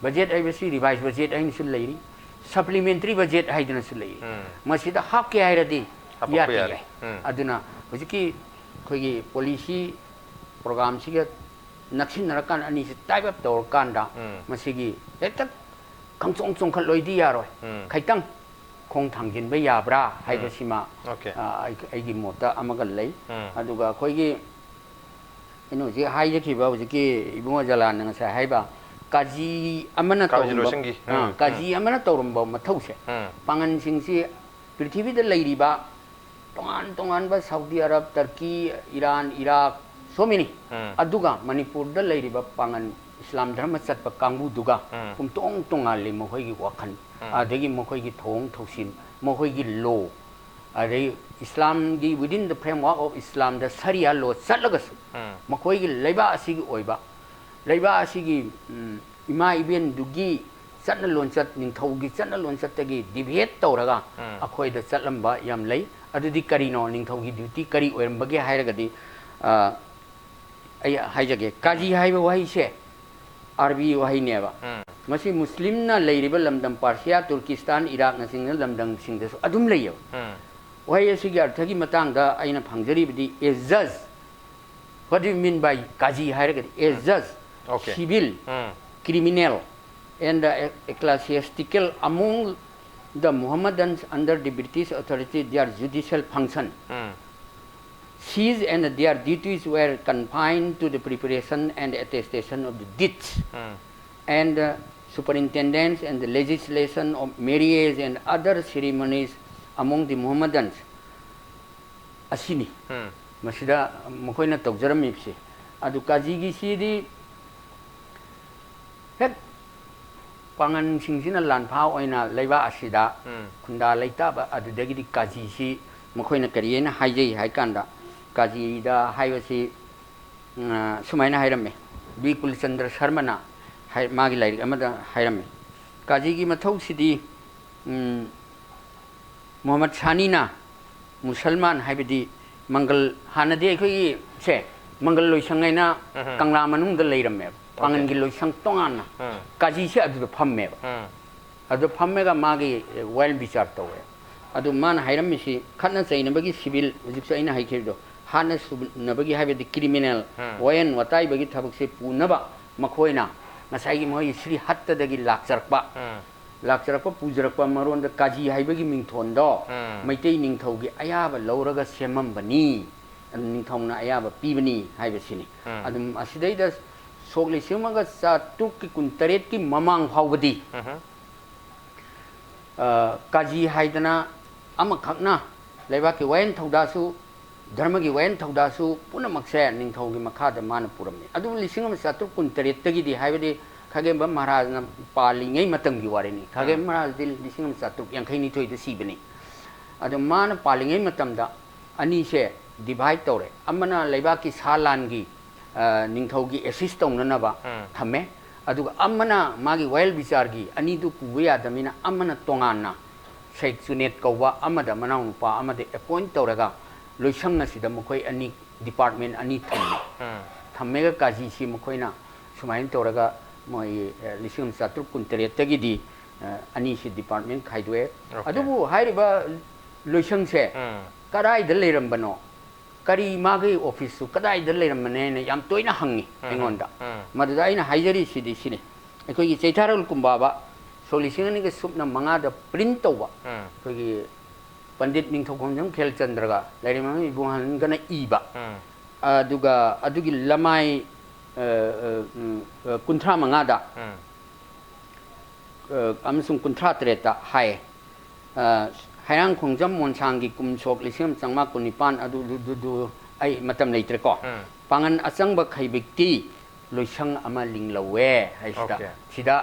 ꯕꯖꯦꯠ ꯍꯥꯏꯕꯁꯤ ꯔꯤꯚꯥꯏꯁ ꯕꯖꯦꯠ ꯍꯥꯏꯅꯁꯨ ꯂꯩꯔꯤ, ꯁꯄ꯭ꯂꯤꯃꯦꯟꯇꯔꯤ ꯕꯖꯦꯠ ꯍꯥꯏꯗꯨꯅꯁꯨ ꯂꯩꯔꯤ꯫ ꯃꯁꯤꯗ ꯍꯥꯞꯀꯦ ꯍꯥꯏꯔꯗꯤ ꯌꯥꯗꯤ ꯌꯥꯏ꯫ ꯑꯗꯨꯅ ꯍꯧꯖꯤꯛꯀꯤ ꯑꯩꯈꯣꯏꯒꯤ ꯄꯣꯂꯤꯁꯤ ꯄ꯭ꯔꯣꯒ꯭ꯔꯥꯝꯁꯤꯒ ꯅꯛꯁꯤꯟꯅꯔꯀꯥꯟꯗ, ꯑꯅꯤꯁꯤ tie up ꯇꯧꯔꯀꯥꯟꯗ, ꯃꯁꯤꯒꯤ ꯍꯦꯛꯇ ꯈꯪꯆꯣꯡ ꯆꯣꯡꯈꯠꯂꯣꯏꯗꯤ ꯌꯥꯔꯣꯏ꯫ ꯈꯤꯇꯪ ꯈꯣꯡ ꯊꯥꯡꯖꯤꯟꯕ ꯌꯥꯕ꯭ꯔꯥ ꯍꯥꯏꯕꯁꯤꯃ ꯑꯩꯒꯤ ꯃꯣꯠꯇ ꯑꯃꯒ ꯂꯩ꯫ ꯑꯗꯨꯒ ꯑꯩꯈꯣꯏꯒꯤ ꯑꯩꯅ ꯍꯧꯖꯤꯛ ꯍꯥꯏꯖꯈꯤꯕ, ꯍꯧꯖꯤꯛꯀꯤ ꯏꯕꯨꯡꯉꯣ ꯖꯂꯥꯟꯅ ꯉꯁꯥꯏ ꯍꯥꯏꯕ ꯀꯥꯖꯤ ꯑꯃꯅ ꯇꯧꯔꯝꯕ, ꯀꯥꯖꯤ ꯑꯃꯅ ꯇꯧꯔꯝꯕ ꯃꯊꯧꯁꯦ, ꯄꯥꯡꯒꯟꯁꯤꯡꯁꯤ ꯄ꯭ꯔꯤꯊꯤꯕꯤꯗ ꯂꯩꯔꯤꯕ ꯇꯣꯉꯥꯟ ꯇꯣꯉꯥꯟꯕ Saudi Arab, Turkey, Iran, Iraq, so many, ꯑꯗꯨꯒ ꯃꯅꯤꯄꯨꯔꯗ ꯂꯩꯔꯤꯕ ꯄꯥꯡꯒꯟ ꯏꯁꯂꯥꯝ ꯙꯔꯃ ꯆꯠꯄ ꯀꯥꯡꯕꯨꯗꯨꯒ ꯄꯨꯝꯇꯣꯡ ꯇꯣꯉꯥꯜꯂꯤ ꯃꯈꯣꯏꯒꯤ ꯋꯥꯈꯜ, ꯑꯗꯒꯤ ꯃꯈꯣꯏꯒꯤ ꯊꯧꯑꯣꯡ ꯊꯧꯁꯤꯜ, ꯃꯈꯣꯏꯒꯤ law, ꯑꯗꯩ ꯏꯁꯂꯥꯝꯒꯤ within the framework of ꯏꯁꯂꯥꯝꯗ Sariya law ꯆꯠꯂꯒꯁꯨ, ꯃꯈꯣꯏꯒꯤ ꯂꯩꯕꯥꯛ ꯑꯁꯤꯒꯤ ꯑꯣꯏꯕ, ꯂꯩꯕꯥꯛ ꯑꯁꯤꯒꯤ ꯏꯃꯥ ꯏꯕꯦꯟꯗꯨꯒꯤ ꯆꯠꯅ ꯂꯣꯟꯆꯠ, ꯅꯤꯡꯊꯧꯒꯤ ꯆꯠꯅ ꯂꯣꯟꯆꯠꯇꯒꯤ deviate ꯇꯧꯔꯒ ꯑꯩꯈꯣꯏꯗ ꯆꯠꯂꯝꯕ ꯌꯥꯝ ꯂꯩ꯫ ꯑꯗꯨꯗꯤ ꯀꯔꯤꯅꯣ? ꯅꯤꯡꯊꯧꯒꯤ duty ꯀꯔꯤ ꯑꯣꯏꯔꯝꯕꯒꯦ ꯍꯥꯏꯔꯒꯗꯤ, ꯑꯩ ꯍꯥꯏꯖꯒꯦ, ꯀꯥꯖꯤ ꯍꯥꯏꯕ ꯋꯥꯍꯩꯁꯦ ꯑꯔꯕꯤ ꯋꯥꯍꯩꯅꯦꯕ꯫ ꯃꯁꯤ ꯃꯨꯁꯂꯤꯝꯅ ꯂꯩꯔꯤꯕ ꯂꯝꯗꯝ ꯄꯥꯔꯁꯤꯌꯥ, ꯇꯨꯔꯀꯤꯁꯇꯥꯟ, ꯏꯔꯥꯛꯅꯆꯤꯡꯕ ꯂꯝꯗꯝꯁꯤꯡꯗꯁꯨ ꯑꯗꯨꯝ ꯂꯩꯌꯦꯕ꯫ ꯋꯥꯍꯩ ꯑꯁꯤꯒꯤ ꯑꯔꯊꯒꯤ ꯃꯇꯥꯡꯗ ꯑꯩꯅ ꯐꯪꯖꯔꯤꯕꯗꯤ, a judge, what do you mean by ꯀꯥꯖꯤ ꯍꯥꯏꯔꯒꯗꯤ, a judge, civil, criminal, and ecclesiastical among the Mohammedans under the British authority, their judicial function. These and their duties were confined to the preparation and attestation of the deeds and uh, superintendence and the legislation of marriage and other ceremonies among the Muhammadans ꯑꯁꯤꯅꯤ꯫ ꯎꯝ꯫ ꯃꯁꯤꯗ ꯃꯈꯣꯏꯅ ꯇꯧꯖꯔꯝꯃꯤꯕꯁꯤ꯫ ꯑꯗꯨ ꯀꯥꯖꯤꯒꯤꯁꯤꯗꯤ ꯍꯦꯛ ꯄꯥꯡꯒꯟꯁꯤꯡꯁꯤꯅ ꯂꯥꯟꯐꯥ ꯑꯣꯏꯅ ꯂꯩꯕꯥꯛ ꯑꯁꯤꯗ ꯎꯝ꯫ ꯈꯨꯟꯗꯥ ꯂꯩꯇꯥꯕ ꯑꯗꯨꯗꯒꯤꯗꯤ ꯀꯥꯖꯤꯁꯤ ꯃꯈꯣꯏꯅ ꯀꯔꯤ ꯍꯥꯏꯅ ꯍꯥꯏꯖꯩ ꯍꯥꯏ ꯀꯥꯟꯗ, ꯀꯥꯖꯤꯗ ꯍꯥꯏꯕꯁꯤ, ꯎꯝ, ꯁꯨꯃꯥꯏꯅ ꯍꯥꯏꯔꯝꯃꯤ, ꯕꯤ ꯀꯨꯜꯆꯟꯗ꯭ꯔ ꯁꯔꯃꯅ ꯍꯥꯏ-, ꯃꯥꯒꯤ ꯂꯥꯏꯔꯤꯛ ꯑꯃꯗ ꯍꯥꯏꯔꯝꯃꯤ, ꯀꯥꯖꯤꯒꯤ ꯃꯊꯧꯁꯤꯗꯤ, ꯎꯝ, ꯃꯨꯍꯝꯃꯗ ꯁꯥꯅꯤꯅ ꯃꯨꯁꯜꯃꯥꯟ ꯍꯥꯏꯕꯗꯤ ꯃꯪꯒꯜ, ꯍꯥꯟꯅꯗꯤ ꯑꯩꯈꯣꯏꯒꯤ ꯁꯦ ꯃꯪꯒꯜ ꯂꯣꯏꯁꯪ ꯍꯥꯏꯅ ꯎꯝꯍꯨꯝ꯫ ꯀꯪꯂꯥ ꯃꯅꯨꯡꯗ ꯂꯩꯔꯝꯃꯦꯕ, ꯑꯣꯀꯦ꯫ ꯄꯥꯡꯒꯜꯒꯤ ꯂꯣꯏꯁꯪ ꯇꯣꯉꯥꯟꯅ꯫ ꯎꯝ꯫ ꯀꯥꯖꯤꯁꯦ ꯑꯗꯨꯗ ꯐꯝꯃꯦꯕ꯫ ꯎꯝ꯫ ꯑꯗꯨꯗ ꯐꯝꯃꯒ ꯃꯥꯒꯤ, ꯑꯦ, ꯋꯥꯌꯦꯜ ꯕꯤꯆꯥꯔ ꯇꯧꯋꯦ꯫ ꯑꯗꯨ ꯃꯥꯅ ꯍꯥꯏꯔꯝꯃꯤꯁꯤ ꯈꯠꯅ ꯆꯩꯅꯕꯒꯤ ꯁꯤꯚꯤꯜ, ꯍꯧꯖꯤꯛꯁꯨ ꯑꯩꯅ ꯍꯥꯏꯈꯤꯕꯗꯣ, ꯍꯥꯠꯅ ꯁꯨꯅꯕꯒꯤ ꯍꯥꯏꯕꯗꯤ ꯀ꯭ꯔꯤꯃꯤꯅꯦꯜ, ꯎꯝ꯫ ꯋꯥꯌꯦꯟ ꯋꯥꯇꯥꯏꯕꯒꯤ ꯊꯕꯛꯁꯦ ꯄꯨꯅꯕ ꯃꯈꯣꯏꯅ ꯉꯁꯥꯏꯒꯤ ꯃꯣꯏ ꯁ꯭ꯔꯤ ꯍꯠꯇꯗꯒꯤ ꯂꯥꯛꯆꯔꯛꯄ, ꯎꯝ꯫ ꯂꯥꯛꯆꯔꯛꯄ, ꯄꯨꯖꯔꯛꯄ ꯃꯔꯣꯟꯗ ꯀꯥꯖꯤ ꯍꯥꯏꯕꯒꯤ ꯃꯤꯡꯊꯣꯟꯗꯣ ꯎꯝ꯫ ꯃꯩꯇꯩ ꯅꯤꯡꯊꯧꯒꯤ ꯑꯌꯥꯕ ꯂꯧꯔꯒ ꯁꯦꯝꯃꯝꯕꯅꯤ, ꯅꯤꯡꯊꯧꯅ ꯑꯌꯥꯕ ꯄꯤꯕꯅꯤ ꯍꯥꯏꯕꯁꯤꯅꯤ꯫ ꯎꯝ꯫ ꯑꯗꯨꯝ ꯑꯁꯤꯗꯩꯗ ꯁꯣꯛ ꯂꯤꯁꯤꯡ ꯑꯃꯒ ꯆꯥꯇ꯭ꯔꯨꯛꯀꯤ ꯀꯨꯟꯇꯔꯦꯠꯀꯤ ꯃꯃꯥꯡ ꯐꯥꯎꯕꯗꯤ, ꯎꯝꯍꯨꯝ꯫ ꯑ, ꯀꯥꯖꯤ ꯍꯥꯏꯗꯅ ꯑꯃꯈꯛꯅ ꯂꯩꯕꯥꯛꯀꯤ ꯋꯥꯌꯦꯟ ꯊꯧꯗꯥꯁꯨ, ꯙꯔꯃꯒꯤ ꯋꯥꯌꯦꯟ ꯊꯧꯗꯥꯁꯨ ꯄꯨꯝꯅꯃꯛꯁꯦ ꯅꯤꯡꯊꯧꯒꯤ ꯃꯈꯥꯗ ꯃꯥꯅ ꯄꯨꯔꯝꯃꯤ꯫ ꯑꯗꯨꯕꯨ ꯂꯤꯁꯤꯡ ꯑꯃ ꯆꯥꯇ꯭ꯔꯨꯛ ꯀꯨꯟꯇꯔꯦꯠꯇꯒꯤꯗꯤ, ꯍꯥꯏꯕꯗꯤ ꯈꯥꯒꯦꯝꯕ ꯃꯍꯥꯔꯥꯖꯅ ꯄꯥꯜꯂꯤꯉꯩ ꯃꯇꯝꯒꯤ ꯋꯥꯔꯤꯅꯤ꯫ ꯈꯥꯒꯦꯝꯕ ꯎꯝ꯫ ꯃꯍꯥꯔꯥꯖꯗꯤ ꯂꯤꯁꯤꯡ ꯑꯃ ꯆꯥꯇ꯭ꯔꯨꯛ ꯌꯥꯡꯈꯩ ꯅꯤꯊꯣꯏꯗ ꯁꯤꯕꯅꯤ꯫ ꯑꯗꯣ ꯃꯥꯅ ꯄꯥꯜꯂꯤꯉꯩ ꯃꯇꯝꯗ ꯑꯅꯤꯁꯦ ꯗꯤꯚꯥꯏꯠ ꯇꯧꯔꯦ꯫ ꯑꯃꯅ ꯂꯩꯕꯥꯛꯀꯤ ꯁꯥ ꯂꯥꯟꯒꯤ, ꯑ, ꯅꯤꯡꯊꯧꯒꯤ ꯑꯦꯁꯤꯁ ꯇꯧꯅꯅꯕ ꯎꯝ꯫ ꯊꯝꯃꯦ, ꯑꯗꯨꯒ ꯑꯃꯅ ꯃꯥꯒꯤ ꯋꯥꯌꯦꯜ ꯕꯤꯆꯥꯔꯒꯤ, ꯑꯅꯤꯗꯨ ꯄꯨꯕ ꯌꯥꯗꯕꯅꯤꯅ ꯑꯃꯅ ꯇꯣꯉꯥꯟꯅ ꯁꯦꯈ ꯖꯨꯅꯦꯗ ꯀꯧꯕ ꯑꯃꯗ ꯃꯅꯥꯎꯅꯨꯄꯥ ꯑꯃꯗ ꯑꯦꯄꯣꯏꯟꯠ ꯇꯧꯔꯒ ꯂꯣꯏꯁꯪ ꯑꯁꯤꯗ ꯃꯈꯣꯏ ꯑꯅꯤ, ꯗꯤꯄꯥꯔꯠꯃꯦꯟ ꯑꯅꯤ ꯊꯝꯃꯦ꯫ ꯎꯝ꯫ ꯊꯝꯃꯦꯒ ꯀꯥꯖꯤꯁꯤ ꯃꯈꯣꯏꯅ ꯁꯨꯃꯥꯏꯅ ꯇꯧꯔꯒ ꯃꯣꯏ, ꯑ, ꯂꯤꯁꯤꯡ ꯑꯃ ꯆꯥꯇ꯭ꯔꯨꯛ ꯀꯨꯟꯇꯔꯦꯠꯇꯒꯤꯗꯤ, ꯑ, ꯑꯅꯤꯁꯤ ꯗꯤꯄꯥꯔꯠꯃꯦꯟ ꯈꯥꯏꯗꯣꯛꯑꯦ꯫ ꯑꯣꯀꯦ꯫ ꯑꯗꯨꯕꯨ ꯍꯥꯏꯔꯤꯕ ꯂꯣꯏꯁꯪꯁꯦ ꯎꯝ꯫ ꯀꯗꯥꯏꯗ ꯂꯩꯔꯝꯕꯅꯣ, ꯀꯔꯤ ꯃꯥꯒꯤ ꯑꯣꯐꯤꯁꯁꯨ ꯀꯗꯥꯏꯗ ꯂꯩꯔꯝꯕꯅꯦꯅ ꯌꯥꯝ ꯇꯣꯏꯅ ꯍꯪꯉꯤ ꯎꯝ, ꯑꯩꯉꯣꯟꯗ꯫ ꯎꯝ꯫ ꯃꯗꯨꯗ ꯑꯩꯅ ꯍꯥꯏꯖꯔꯤꯁꯤꯗꯤ ꯁꯤꯅꯤ, ꯑꯩꯈꯣꯏꯒꯤ ꯆꯩꯊꯥꯔꯣꯜ ꯀꯨꯝꯕꯥꯕ ꯁꯣꯛ ꯂꯤꯁꯤꯡ ꯑꯅꯤꯒ ꯁꯨꯞꯅ ꯃꯉꯥꯗ ꯄ꯭ꯔꯤꯟꯠ ꯇꯧꯕ ꯎꯝ꯫ ꯑꯩꯈꯣꯏꯒꯤ ꯄꯟꯗꯤꯠ ꯅꯤꯡꯊꯧꯈꯣꯡꯖꯝ ꯈꯦꯜꯆꯟꯗ꯭ꯔꯒ ꯂꯥꯏꯔꯦꯝꯕꯝ ꯏꯕꯣꯍꯟꯒꯅ ꯏꯕ꯫ ꯎꯝ, ꯑꯗꯨꯒ ꯑꯗꯨꯒꯤ ꯂꯃꯥꯏ ꯑ, ꯑ, ꯎꯝ, ꯑ, ꯀꯨꯟꯊ꯭ꯔꯥ ꯃꯉꯥꯗ ꯎꯝ, ꯑ, ꯑꯃꯁꯨꯡ ꯀꯨꯟꯊ꯭ꯔꯥ ꯇꯔꯦꯠꯇ ꯍꯥꯏ, ꯑ, ꯍꯩꯔꯥꯡꯈꯣꯡꯖꯝ ꯃꯣꯟꯁꯥꯡꯒꯤ ꯀꯨꯝ ꯁꯣꯛ ꯂꯤꯁꯤꯡ ꯑꯃ ꯆꯥꯝꯃꯉꯥ ꯀꯨꯟꯅꯤꯄꯥꯟ ꯑꯗꯨ, ꯑꯗꯨ, ꯑꯗꯨ, ꯑꯗꯨ ꯑꯩ ꯃꯇꯝ ꯂꯩꯇ꯭ꯔꯦꯀꯣ꯫ ꯎꯝ, ꯄꯥꯡꯒꯟ ꯑꯆꯪꯕ ꯈꯩꯕꯤꯛꯇꯤ ꯂꯣꯏꯁꯪ ꯑꯃ ꯂꯤꯡꯂꯧꯋꯦ ꯍꯥꯏꯁꯤꯗ, Okay. ꯁꯤꯗ,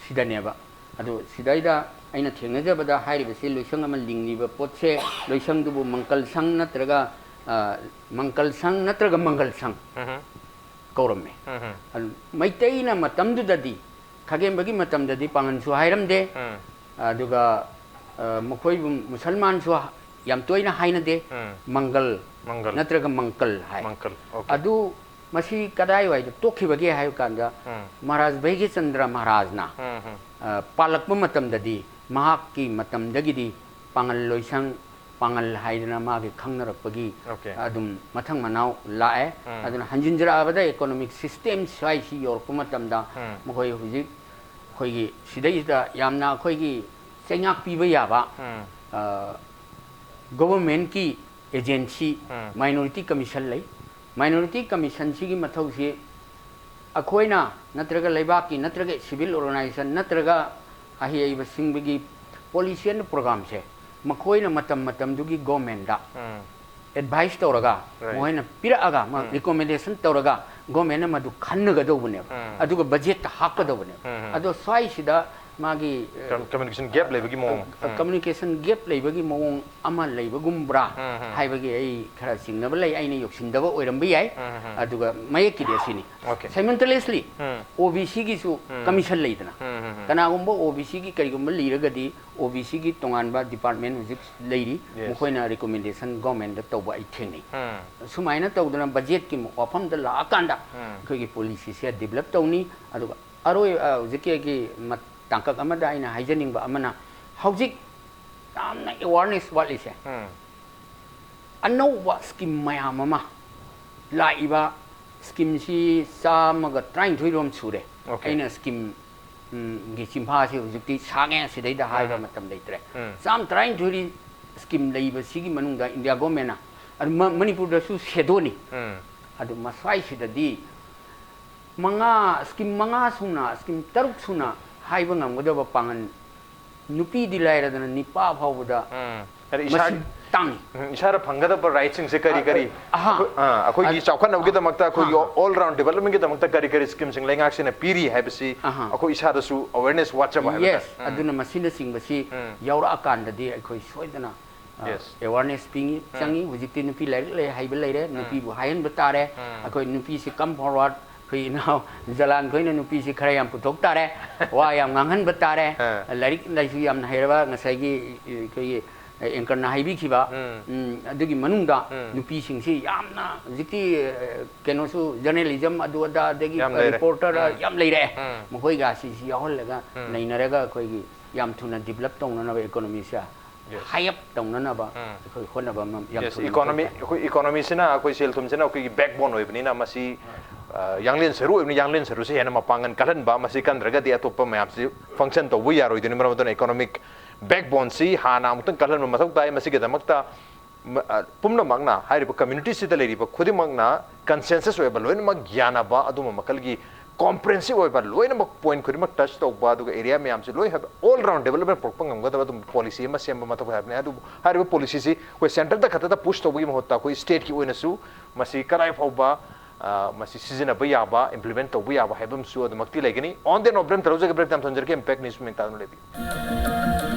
ꯁꯤꯗꯅꯦꯕ꯫ ꯑꯗꯨ ꯁꯤꯗꯩꯗ ꯑꯩꯅ ꯊꯦꯡꯅꯖꯕꯗ ꯍꯥꯏꯔꯤꯕꯁꯤ ꯂꯣꯏꯁꯪ ꯑꯃ ꯂꯤꯡꯂꯤꯕ ꯄꯣꯠꯁꯦ, ꯂꯣꯏꯁꯪꯗꯨꯕꯨ ꯃꯪꯀꯜ ꯁꯪ ꯅꯠꯇ꯭ꯔꯒ, ꯑ, ꯃꯪꯀꯜ ꯁꯪ ꯅꯠꯇ꯭ꯔꯒ ꯃꯪꯒꯜ ꯁꯪ ꯎꯝ, ꯀꯧꯔꯝꯃꯦ꯫ ꯎꯝ, ꯑꯗꯨ ꯃꯩꯇꯩꯅ ꯃꯇꯝꯗꯨꯗꯗꯤ, ꯈꯥꯒꯦꯝꯕꯒꯤ ꯃꯇꯝꯗꯗꯤ ꯄꯥꯡꯒꯟꯁꯨ ꯍꯥꯏꯔꯝꯗꯦ, ꯎꯝ, ꯑꯗꯨꯒ, ꯑ, ꯃꯈꯣꯏꯕꯨ ꯃꯨꯁꯜꯃꯥꯟꯁꯨ ꯌꯥꯝ ꯇꯣꯏꯅ ꯍꯥꯏꯅꯗꯦ, ꯎꯝ, ꯃꯪꯒꯜ ꯃꯪꯒꯜ, ꯅꯠꯇ꯭ꯔꯒ ꯃꯪꯀꯜ ꯍꯥꯏ꯫ ꯃꯪꯀꯜ, okay. ꯑꯗꯨ ꯃꯁꯤ ꯀꯗꯥꯏꯋꯥꯏꯗ ꯇꯣꯛꯈꯤꯕꯒꯦ ꯍꯥꯏꯕ ꯀꯥꯟꯗ, ꯎꯝ, ꯃꯍꯥꯔꯥꯖ ꯚꯩꯒ꯭ꯌꯆꯟꯗ꯭ꯔ ꯃꯍꯥꯔꯥꯖꯅ, ꯎꯝ, ꯎꯝ, ꯑ, ꯄꯥꯜꯂꯛꯄ ꯃꯇꯝꯗꯗꯤ, ꯃꯍꯥꯛꯀꯤ ꯃꯇꯝꯗꯒꯤꯗꯤ ꯄꯥꯡꯒꯜ ꯂꯣꯏꯁꯪ, ꯄꯥꯡꯒꯜ ꯍꯥꯏꯗꯅ ꯃꯥꯒꯤ ꯈꯪꯅꯔꯛꯄꯒꯤ Okay. ꯑꯗꯨꯝ ꯃꯊꯪ ꯃꯅꯥꯎ ꯂꯥꯛꯑꯦ꯫ ꯎꯝ. ꯑꯗꯨꯅ ꯍꯟꯖꯤꯟꯖꯔꯛꯑꯕꯗ economic system ꯁ꯭ꯋꯥꯏꯁꯤ ꯌꯧꯔꯛꯄ ꯃꯇꯝꯗ, ꯎꯝ. ꯃꯈꯣꯏ ꯍꯧꯖꯤꯛ ꯑꯩꯈꯣꯏꯒꯤ ꯁꯤꯗꯩꯁꯤꯗ ꯌꯥꯝꯅ ꯑꯩꯈꯣꯏꯒꯤ ꯆꯩꯉꯥꯛ ꯄꯤꯕ ꯌꯥꯕ, ꯎꯝ. ꯑ, government ꯀꯤ agency, ꯎꯝ. minority commission ꯂꯩ꯫ Minority commission ꯁꯤꯒꯤ ꯃꯊꯧꯁꯤ ꯑꯩꯈꯣꯏꯅ ꯅꯠꯇ꯭ꯔꯒ ꯂꯩꯕꯥꯛꯀꯤ ꯅꯠꯇ꯭ꯔꯒ civil organization ꯅꯠꯇ꯭ꯔꯒ ꯑꯍꯩ ꯍꯩꯕꯁꯤꯡꯒꯤ policy and program ꯁꯦ ꯃꯈꯣꯏꯅ ꯃꯇꯝ ꯃꯇꯝꯗꯨꯒꯤ government ꯇ ꯎꯝ. advice ꯇꯧꯔꯒ, Right. ꯃꯈꯣꯏꯅ ꯄꯤꯔꯛꯑꯒ, ꯃ-, ꯎꯝ. recommendation ꯇꯧꯔꯒ government ꯅ ꯃꯗꯨ ꯈꯟꯅꯒꯗꯧꯕꯅꯦꯕ꯫ ꯎꯝ. ꯑꯗꯨꯒ budget ꯇ ꯍꯥꯞꯀꯗꯧꯕꯅꯦꯕ꯫ ꯎꯝ, ꯎꯝ. ꯑꯗꯣ ꯁ꯭ꯋꯥꯏꯁꯤꯗ ꯃꯥꯒꯤ, ꯑ, Com-, communication gap ꯂꯩꯕꯒꯤ ꯃꯑꯣꯡ. ꯑ, ꯎꯝ. communication gap ꯂꯩꯕꯒꯤ ꯃꯑꯣꯡ ꯑꯃ ꯂꯩꯕꯒꯨꯝꯕ꯭ꯔꯥ ꯎꯝ, ꯎꯝ. ꯍꯥꯏꯕꯒꯤ ꯑꯩ ꯈꯔ ꯆꯤꯡꯅꯕ ꯂꯩ, ꯑꯩꯅ ꯌꯧꯁꯤꯟꯗꯕ ꯑꯣꯏꯔꯝꯕ ꯌꯥꯏ꯫ ꯎꯝ, ꯎꯝ. ꯑꯗꯨꯒ ꯃꯌꯦꯛꯀꯤꯗꯤ ꯑꯁꯤꯅꯤ꯫ Okay. Simultaneously, ꯎꯝ. O B C ꯒꯤꯁꯨ ꯎꯝ. commission ꯂꯩꯗꯅ꯫ ꯎꯝ, ꯎꯝ, ꯎꯝ. ꯀꯅꯥꯒꯨꯝꯕ O B C ꯒꯤ ꯀꯔꯤꯒꯨꯝꯕ ꯂꯩꯔꯒꯗꯤ, O B C ꯒꯤ ꯇꯣꯉꯥꯟꯕ department ꯍꯧꯖꯤꯛ ꯂꯩꯔꯤ, Yes. ꯃꯈꯣꯏꯅ recommendation government ꯇ ꯇꯧꯕ ꯑꯩ ꯊꯦꯡꯅꯩ꯫ ꯎꯝ. ꯁꯨꯃꯥꯏꯅ ꯇꯧꯗꯅ budget ꯀꯤ ꯋꯥꯐꯝꯗ ꯂꯥꯛꯑꯀꯥꯟꯗ ꯎꯝ. ꯑꯩꯈꯣꯏꯒꯤ policy ꯁꯦ develop ꯇꯧꯅꯤ꯫ ꯑꯗꯨꯒ ꯑꯔꯣꯏ-, ꯑ, ꯍꯧꯖꯤꯛꯀꯤ ꯑꯩꯒꯤ ꯃ-, ꯇꯥꯡꯀꯛ ꯑꯃꯗ ꯑꯩꯅ ꯍꯥꯏꯖꯅꯤꯡꯕ ꯑꯃꯅ, ꯍꯧꯖꯤꯛ ꯌꯥꯝꯅ awareness ꯋꯥꯠꯂꯤꯁꯦ, ꯎꯝ. ꯑꯅꯧꯕ scheme ꯃꯌꯥꯝ ꯑꯃ ꯂꯥꯛꯏꯕ, scheme ꯁꯤ ꯆꯥꯝꯃꯒ ꯇꯔꯥꯅꯤꯊꯣꯏ ꯔꯣꯝ ꯁꯨꯔꯦ꯫ Okay. ꯑꯩꯅ scheme, ꯎꯝ, ꯒꯤ ꯆꯤꯡꯐꯥꯁꯤ ꯍꯧꯖꯤꯛꯇꯤ ꯁꯥꯡꯉꯦ, ꯁꯤꯗꯩꯗ ꯍꯥꯏꯕ ꯎꯝ. ꯃꯇꯝ ꯂꯩꯇ꯭ꯔꯦ꯫ ꯎꯝ. ꯆꯥꯝꯃ ꯇꯔꯥꯅꯤꯊꯣꯏ ꯁ꯭ꯀꯤꯝ ꯂꯩꯕꯁꯤꯒꯤ ꯃꯅꯨꯡꯗ ꯏꯟꯗꯤꯌꯥ ꯒꯣꯔꯃꯦꯟꯅ, ꯑꯗꯨ ꯃ- ꯃꯅꯤꯄꯨꯔꯗꯁꯨ ꯁꯦꯗꯣꯅꯤ꯫ ꯎꯝ꯫ ꯑꯗꯨ ꯃꯁ꯭ꯋꯥꯏꯁꯤꯗꯗꯤ ꯃꯉꯥ, ꯁ꯭ꯀꯤꯝ ꯃꯉꯥ ꯁꯨꯅ, ꯁ꯭ꯀꯤꯝ ꯇꯔꯨꯛ ꯁꯨꯅ ꯍꯥꯏꯕ ꯉꯝꯒꯗꯕ ꯄꯥꯡꯒꯜ, ꯅꯨꯄꯤꯗꯤ ꯂꯥꯏꯔꯗꯅ ꯅꯤꯄꯥ ꯐꯥꯎꯕꯗ ꯎꯝ꯫ ꯑꯗ ꯏꯁꯥ- ꯃꯁꯤꯡ ꯇꯥꯡꯉꯤ꯫ ꯎꯝ, ꯏꯁꯥꯅ ꯐꯪꯒꯗꯕ ꯔꯥꯏꯠꯁꯤꯡꯁꯦ ꯀꯔꯤ ꯑ- ꯀꯔꯤ? ꯑꯍꯥ꯫ ꯑꯩꯈꯣꯏ-, ꯑ, ꯑꯩꯈꯣꯏꯒꯤ ꯑ- ꯆꯥꯎꯈꯠꯅꯕꯒꯤꯗꯃꯛꯇ, ꯑꯩꯈꯣꯏꯒꯤ ꯑꯍꯥ꯫ All round developmentꯒꯤꯗꯃꯛꯇ ꯀꯔꯤ ꯀꯔꯤ ꯁ꯭ꯀꯤꯝꯁꯤꯡ ꯂꯩꯉꯥꯛꯁꯤꯅ ꯄꯤꯔꯤ ꯍꯥꯏꯕꯁꯤ ꯑꯍꯥ꯫ ꯑꯩꯈꯣꯏ ꯏꯁꯥꯗꯁꯨ ꯑꯋꯦꯔꯅꯦꯁ ꯋꯥꯠꯆꯕ ꯍꯥꯏꯕ ꯌꯦꯁ, ꯇꯥꯔꯦ꯫ ꯎꯝ꯫ ꯑꯗꯨꯅ ꯃꯁꯤꯅꯆꯤꯡꯕꯁꯤ ꯎꯝ꯫ ꯌꯥꯎꯔꯛꯑꯀꯥꯟꯗꯗꯤ ꯑꯩꯈꯣꯏ ꯁꯣꯏꯗꯅ, ꯑ, ꯌꯦꯁ꯫ ꯑꯦꯋꯥꯔꯅꯦꯁ ꯄꯤꯉꯤ-, ꯎꯝ꯫ ꯆꯪꯉꯤ꯫ ꯍꯧꯖꯤꯛꯇꯤ ꯅꯨꯄꯤ ꯂꯥꯏꯔꯤꯛ ꯂꯩ ꯍꯩꯕ ꯂꯩꯔꯦ, ꯎꯝ꯫ ꯅꯨꯄꯤꯕꯨ ꯍꯥꯏꯍꯟꯕ ꯇꯥꯔꯦ꯫ ꯎꯝ꯫ ꯑꯩꯈꯣꯏ ꯅꯨꯄꯤꯁꯤ ꯀꯝ ꯐꯣꯔꯋꯥꯔꯗ, ꯑꯩꯈꯣꯏ ꯏꯅꯥꯎ ꯖꯂꯥꯟ ꯈꯣꯏꯅ ꯅꯨꯄꯤꯁꯤ ꯈꯔ ꯌꯥꯝ ꯄꯨꯊꯣꯛ ꯇꯥꯔꯦ, ꯋꯥ ꯌꯥꯝ ꯉꯥꯡꯍꯟꯕ ꯇꯥꯔꯦ꯫ ꯑ꯫ ꯂꯥꯏꯔꯤꯛ ꯂꯥꯏꯁꯨ ꯌꯥꯝꯅ ꯍꯩꯔꯕ, ꯉꯁꯥꯏꯒꯤ ꯑꯩꯈꯣꯏꯒꯤ ꯑꯦꯡꯀꯔꯅ ꯍꯥꯏꯕꯤꯈꯤꯕ, ꯎꯝ꯫ ꯎꯝ, ꯑꯗꯨꯒꯤ ꯃꯅꯨꯡꯗ ꯎꯝ꯫ ꯅꯨꯄꯤꯁꯤꯡꯁꯤ ꯌꯥꯝꯅ ꯍꯧꯖꯤꯛꯇꯤ, ꯑ, ꯀꯩꯅꯣꯁꯨ ꯖꯔꯅꯦꯂꯤꯖꯝ ꯑꯗꯨ ꯑꯗꯥ ꯑꯗꯒꯤ ꯌꯥꯝ ꯂꯩꯔꯦ꯫ ꯔꯤꯄꯣꯔꯇꯔ ꯎꯝ꯫ ꯌꯥꯝ ꯂꯩꯔꯦ꯫ ꯎꯝ꯫ ꯃꯈꯣꯏꯒꯁꯤꯁꯤ ꯌꯥꯎꯍꯜꯂꯒ ꯎꯝ꯫ ꯅꯩꯅꯔꯒ ꯑꯩꯈꯣꯏꯒꯤ ꯌꯥꯝ ꯊꯨꯅ ꯗꯤꯕꯂꯞ ꯇꯧꯅꯅꯕ ꯏꯀꯣꯅꯣꯃꯤꯁꯦ ꯌꯦꯁ꯫ ꯍꯥꯏ ꯑꯞ ꯇꯧꯅꯅꯕ ꯎꯝ꯫ ꯑꯩꯈꯣꯏ ꯍꯣꯠꯅꯕ ꯑꯃ ꯌꯥꯝ ꯌꯦꯁ, ꯊꯨꯅ ꯏꯀꯣꯅꯣꯃꯤ, ꯃꯊꯧ ꯇꯥꯏ꯫ ꯑꯩꯈꯣꯏ ꯏꯀꯣꯅꯣꯃꯤꯁꯤꯅ, ꯑꯩꯈꯣꯏ ꯁꯦꯜ ꯊꯨꯝꯁꯤꯅ ꯑꯩꯈꯣꯏꯒꯤ ꯕꯦꯛꯕꯣꯟ ꯑꯣꯏꯕꯅꯤꯅ ꯃꯁꯤ, ꯑ, ꯌꯥꯡꯂꯦꯟ ꯁꯔꯨ ꯑꯣꯏꯕꯅꯤ, ꯌꯥꯡꯂꯦꯟ ꯁꯔꯨꯁꯤ ꯍꯦꯟꯅ ꯃꯄꯥꯡꯒꯜ ꯀꯜꯍꯟꯕ, ꯃꯁꯤ ꯀꯟꯗ꯭ꯔꯒꯗꯤ ꯑꯇꯣꯞꯄ ꯃꯌꯥꯝꯁꯤ ꯐꯪꯁꯟ ꯇꯧꯕ ꯌꯥꯔꯣꯏꯗꯣꯏꯅꯤ꯫ ꯃꯔꯝ ꯑꯗꯨꯅ ꯏꯀꯣꯅꯣꯃꯤꯛ ꯕꯦꯛꯕꯣꯟꯁꯤ ꯍꯥꯟꯅ ꯑꯃꯨꯛꯇꯪ ꯀꯜꯍꯟꯕ ꯃꯊꯧ ꯇꯥꯏ꯫ ꯃꯁꯤꯒꯤꯗꯃꯛꯇ ꯃ-, ꯑ, ꯄꯨꯝꯅꯃꯛꯅ, ꯍꯥꯏꯔꯤꯕ ꯀꯝꯃ꯭ꯌꯨꯅꯤꯇꯤꯁꯤꯗ ꯂꯩꯔꯤꯕ ꯈꯨꯗꯤꯡꯃꯛꯅ ꯀꯟꯁꯦꯟꯁꯁ ꯑꯣꯏꯕ, ꯂꯣꯏꯅꯃꯛ ꯌꯥꯅꯕ, ꯑꯗꯨꯝꯕ ꯃꯈꯜꯒꯤ ꯀꯣꯝꯄ꯭ꯔꯦꯟꯁꯤꯞ ꯑꯣꯏꯕ, ꯂꯣꯏꯅꯃꯛ ꯄꯣꯏꯟꯠ ꯈꯨꯗꯤꯡꯃꯛ ꯇꯆ ꯇꯧꯕ, ꯑꯗꯨꯒ ꯑꯦꯔꯤꯌꯥ ꯃꯌꯥꯝꯁꯤ ꯂꯣꯏ ꯍꯥꯏꯕ ꯑꯣꯜ ꯔꯥꯎꯟ ꯗꯦꯕꯂꯞꯃꯦꯟ ꯄꯨꯔꯛꯄ ꯉꯝꯒꯗꯕ ꯑꯗꯨꯝ ꯄꯣꯂꯤꯁꯤ ꯑꯃ ꯁꯦꯝꯕ ꯃꯊꯧ ꯇꯥꯏ ꯍꯥꯏꯕꯅꯤ꯫ ꯑꯗꯨꯕꯨ ꯍꯥꯏꯔꯤꯕ ꯄꯣꯂꯤꯁꯤꯁꯤ ꯑꯩꯈꯣꯏ ꯁꯦꯟꯇꯔꯗ ꯈꯛꯇꯗ ꯄꯨꯁ ꯇꯧꯕꯒꯤ ꯃꯍꯨꯠꯇ ꯑꯩꯈꯣꯏ ꯁ꯭ꯇꯦꯠꯀꯤ ꯑꯣꯏꯅꯁꯨ ꯃꯁꯤ ꯀꯗꯥꯏ ꯐꯥꯎꯕ, ꯑ, ꯃꯁꯤ ꯁꯤꯖꯤꯟꯅꯕ ꯌꯥꯕ, ꯏꯝꯄ꯭ꯂꯤꯃꯦꯟ ꯇꯧꯕ ꯌꯥꯕ ꯍꯥꯏꯕ ꯑꯃꯁꯨ ꯑꯗꯨꯃꯛꯇꯤ ꯂꯩꯒꯅꯤ꯫ On the note, ꯕ꯭ꯔꯦꯛ ꯇꯧꯖꯒꯦ, ꯕ꯭ꯔꯦꯛ ꯇꯥꯟꯊꯣꯛꯆꯔꯒꯦ, ꯏꯝꯄꯦꯛ ꯅ꯭ꯌꯨꯁ ꯃꯤꯡ ꯇꯥꯗꯨꯅ ꯂꯩꯕꯤꯌꯨ꯫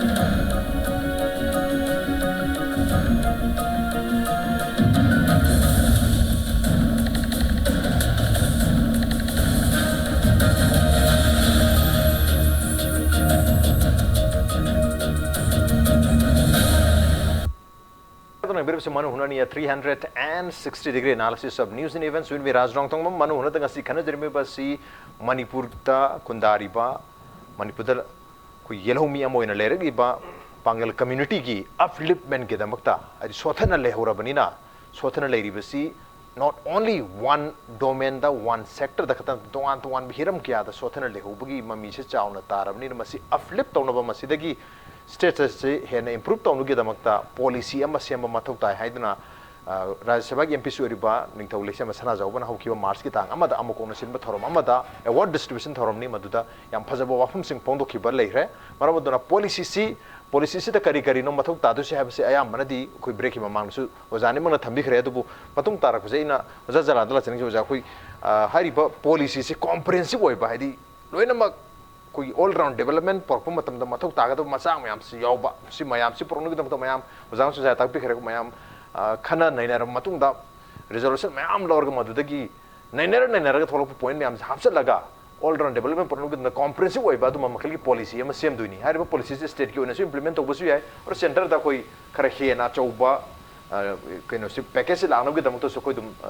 ꯑꯗꯨꯅ ꯍꯥꯏꯕꯤꯔꯤꯕꯁꯤ ꯃꯅꯨ ꯍꯨꯅꯅꯤ, a three hundred and sixty degree analysis of news and events with me, ꯔꯥꯖ ꯔꯣꯡꯊꯣꯡꯕꯝ꯫ ꯃꯅꯨ ꯍꯨꯅꯗ ꯉꯁꯤ ꯈꯟꯅꯖꯔꯝꯃꯤꯕ ꯑꯁꯤ ꯃꯅꯤꯄꯨꯔꯗ ꯈꯨꯟꯗꯥꯔꯤꯕ, ꯃꯅꯤꯄꯨꯔꯗ ꯑꯩꯈꯣꯏ ꯌꯦꯜꯍꯧꯃꯤ ꯑꯃ ꯑꯣꯏꯅ ꯂꯩꯔꯛꯂꯤꯕ ꯄꯥꯡꯒꯜ ꯀꯝꯃ꯭ꯌꯨꯅꯤꯇꯤꯒꯤ ꯑꯞꯂꯤꯞꯃꯦꯟꯒꯤꯗꯃꯛꯇ, ꯍꯥꯏꯗꯤ ꯁꯣꯠꯊꯅ ꯂꯩꯍꯧꯔꯕꯅꯤꯅ, ꯁꯣꯠꯊꯅ ꯂꯩꯔꯤꯕꯁꯤ not only one domainꯗ, one sectorꯗ ꯈꯛꯇ, ꯇꯣꯉꯥꯟ ꯇꯣꯉꯥꯟꯕ ꯍꯤꯔꯝ ꯀꯌꯥꯗ ꯁꯣꯠꯊꯅ ꯂꯩꯍꯧꯕꯒꯤ ꯃꯃꯤꯁꯦ ꯆꯥꯎꯅ ꯇꯥꯔꯕꯅꯤꯅ, ꯃꯁꯤ ꯑꯞꯂꯤꯞ ꯇꯧꯅꯕ, ꯃꯁꯤꯗꯒꯤ ꯁ꯭ꯇꯦꯠ ꯑꯁꯤ ꯍꯦꯟꯅ ꯏꯝꯄ꯭ꯔꯨꯞ ꯇꯧꯅꯕꯒꯤꯗꯃꯛꯇ ꯄꯣꯂꯤꯁꯤ ꯑꯃ ꯁꯦꯝꯕ ꯃꯊꯧ ꯇꯥꯏ ꯍꯥꯏꯗꯨꯅ, ꯑ, ꯔꯥꯖ꯭ꯌ ꯁꯚꯥꯒꯤ ꯑꯦꯝ ꯄꯤꯁꯨ ꯑꯣꯏꯔꯤꯕ ꯅꯤꯡꯊꯧ ꯂꯩꯁꯦꯝꯕ ꯁꯅꯥꯖꯥꯎꯕꯅ ꯍꯧꯈꯤꯕ ꯃꯥꯔꯆꯀꯤ ꯇꯥꯡ ꯑꯃꯗ ꯑꯃ ꯀꯣꯛꯅ ꯁꯤꯟꯕ ꯊꯧꯔꯝ ꯑꯃꯗ, ꯑꯦꯋꯥꯔꯗ ꯗꯤꯁꯇ꯭ꯔꯤꯕ꯭ꯌꯨꯁꯟ ꯊꯧꯔꯝꯅꯤ, ꯃꯗꯨꯗ ꯌꯥꯝ ꯐꯖꯕ ꯋꯥꯐꯝꯁꯤꯡ ꯐꯣꯡꯗꯣꯛꯈꯤꯕ ꯂꯩꯈ꯭ꯔꯦ꯫ ꯃꯔꯝ ꯑꯗꯨꯅ ꯄꯣꯂꯤꯁꯤꯁꯤ, ꯄꯣꯂꯤꯁꯤꯁꯤꯗ ꯀꯔꯤ ꯀꯔꯤꯅꯣ ꯃꯊꯧ ꯇꯥꯗꯣꯏꯁꯦ ꯍꯥꯏꯕꯁꯤ ꯑꯌꯥꯝꯕꯅꯗꯤ ꯑꯩꯈꯣꯏ ꯕ꯭ꯔꯦꯛꯀꯤ ꯃꯃꯥꯡꯗꯁꯨ ꯑꯣꯖꯥꯅꯤꯃꯛꯅ ꯊꯝꯕꯤꯈ꯭ꯔꯦ꯫ ꯑꯗꯨꯕꯨ ꯃꯇꯨꯡ ꯇꯥꯔꯛꯄꯁꯦ ꯑꯩꯅ ꯑꯣꯖꯥ ꯖꯂꯥꯟꯗ ꯂꯥꯛꯆꯅꯤꯡꯉꯤꯁꯦ, ꯑꯣꯖꯥ, ꯑꯩꯈꯣꯏ, ꯑ, ꯍꯥꯏꯔꯤꯕ ꯄꯣꯂꯤꯁꯤꯁꯤ ꯀꯣꯝꯄ꯭ꯔꯦꯍꯦꯟꯁꯤꯞ ꯑꯣꯏꯕ, ꯍꯥꯏꯗꯤ ꯂꯣꯏꯅꯃꯛ ꯑꯩꯈꯣꯏꯒꯤ ꯑꯣꯜ ꯔꯥꯎꯟ ꯗꯤꯕꯂꯞꯃꯦꯟ ꯄꯨꯔꯛꯄ ꯃꯇꯝꯗ ꯃꯊꯧ ꯇꯥꯒꯗꯕ ꯃꯆꯥꯛ ꯃꯌꯥꯝꯁꯤ ꯌꯥꯎꯕ, ꯁꯤ ꯃꯌꯥꯝꯁꯤ ꯄꯨꯔꯛꯅꯕꯒꯤꯗꯃꯛꯇ ꯃꯌꯥꯝ, ꯑꯣꯖꯥ ꯑꯃꯁꯨ ꯉꯁꯥꯏ ꯇꯥꯛꯄꯤꯈ꯭ꯔꯦ, ꯃꯌꯥꯝ, ꯑ, ꯈꯟꯅ ꯅꯩꯅꯔꯕ ꯃꯇꯨꯡꯗ, ꯔꯤꯖꯣꯂꯨꯁꯟ ꯃꯌꯥꯝ ꯂꯧꯔꯒ ꯃꯗꯨꯗꯒꯤ ꯅꯩꯅꯔ ꯅꯩꯅꯔꯒ ꯊꯣꯛꯂꯛꯄ ꯄꯣꯏꯟꯠ ꯃꯌꯥꯝꯁꯦ ꯍꯥꯞꯆꯤꯜꯂꯒ ꯑꯣꯜ ꯔꯥꯎꯟ ꯗꯤꯕꯂꯞꯃꯦꯟ ꯄꯨꯔꯛꯅꯕꯒꯤꯗꯃꯛꯇ ꯀꯣꯝꯄ꯭ꯔꯦꯍꯦꯟꯁꯤꯞ ꯑꯣꯏꯕ ꯑꯗꯨꯝꯕ ꯃꯈꯜꯒꯤ ꯄꯣꯂꯤꯁꯤ ꯑꯃ ꯁꯦꯝꯗꯣꯏꯅꯤ꯫ ꯍꯥꯏꯔꯤꯕ ꯄꯣꯂꯤꯁꯤꯁꯦ ꯁ꯭ꯇꯦꯠꯀꯤ ꯑꯣꯏꯅꯁꯨ ꯏꯝꯄ꯭ꯂꯤꯃꯦꯟ ꯇꯧꯕꯁꯨ ꯌꯥꯏ, ꯑꯗꯣ ꯁꯦꯟꯇꯔꯗ ꯑꯩꯈꯣꯏ ꯈꯔ ꯍꯦꯟꯅ ꯑꯆꯧꯕ, ꯑ, ꯀꯩꯅꯣꯁꯤ, ꯄꯦꯀꯦꯖꯁꯤ ꯂꯥꯛꯅꯕꯒꯤꯗꯃꯛꯇꯁꯨ ꯑꯩꯈꯣꯏ ꯑꯗꯨꯝ, ꯑ,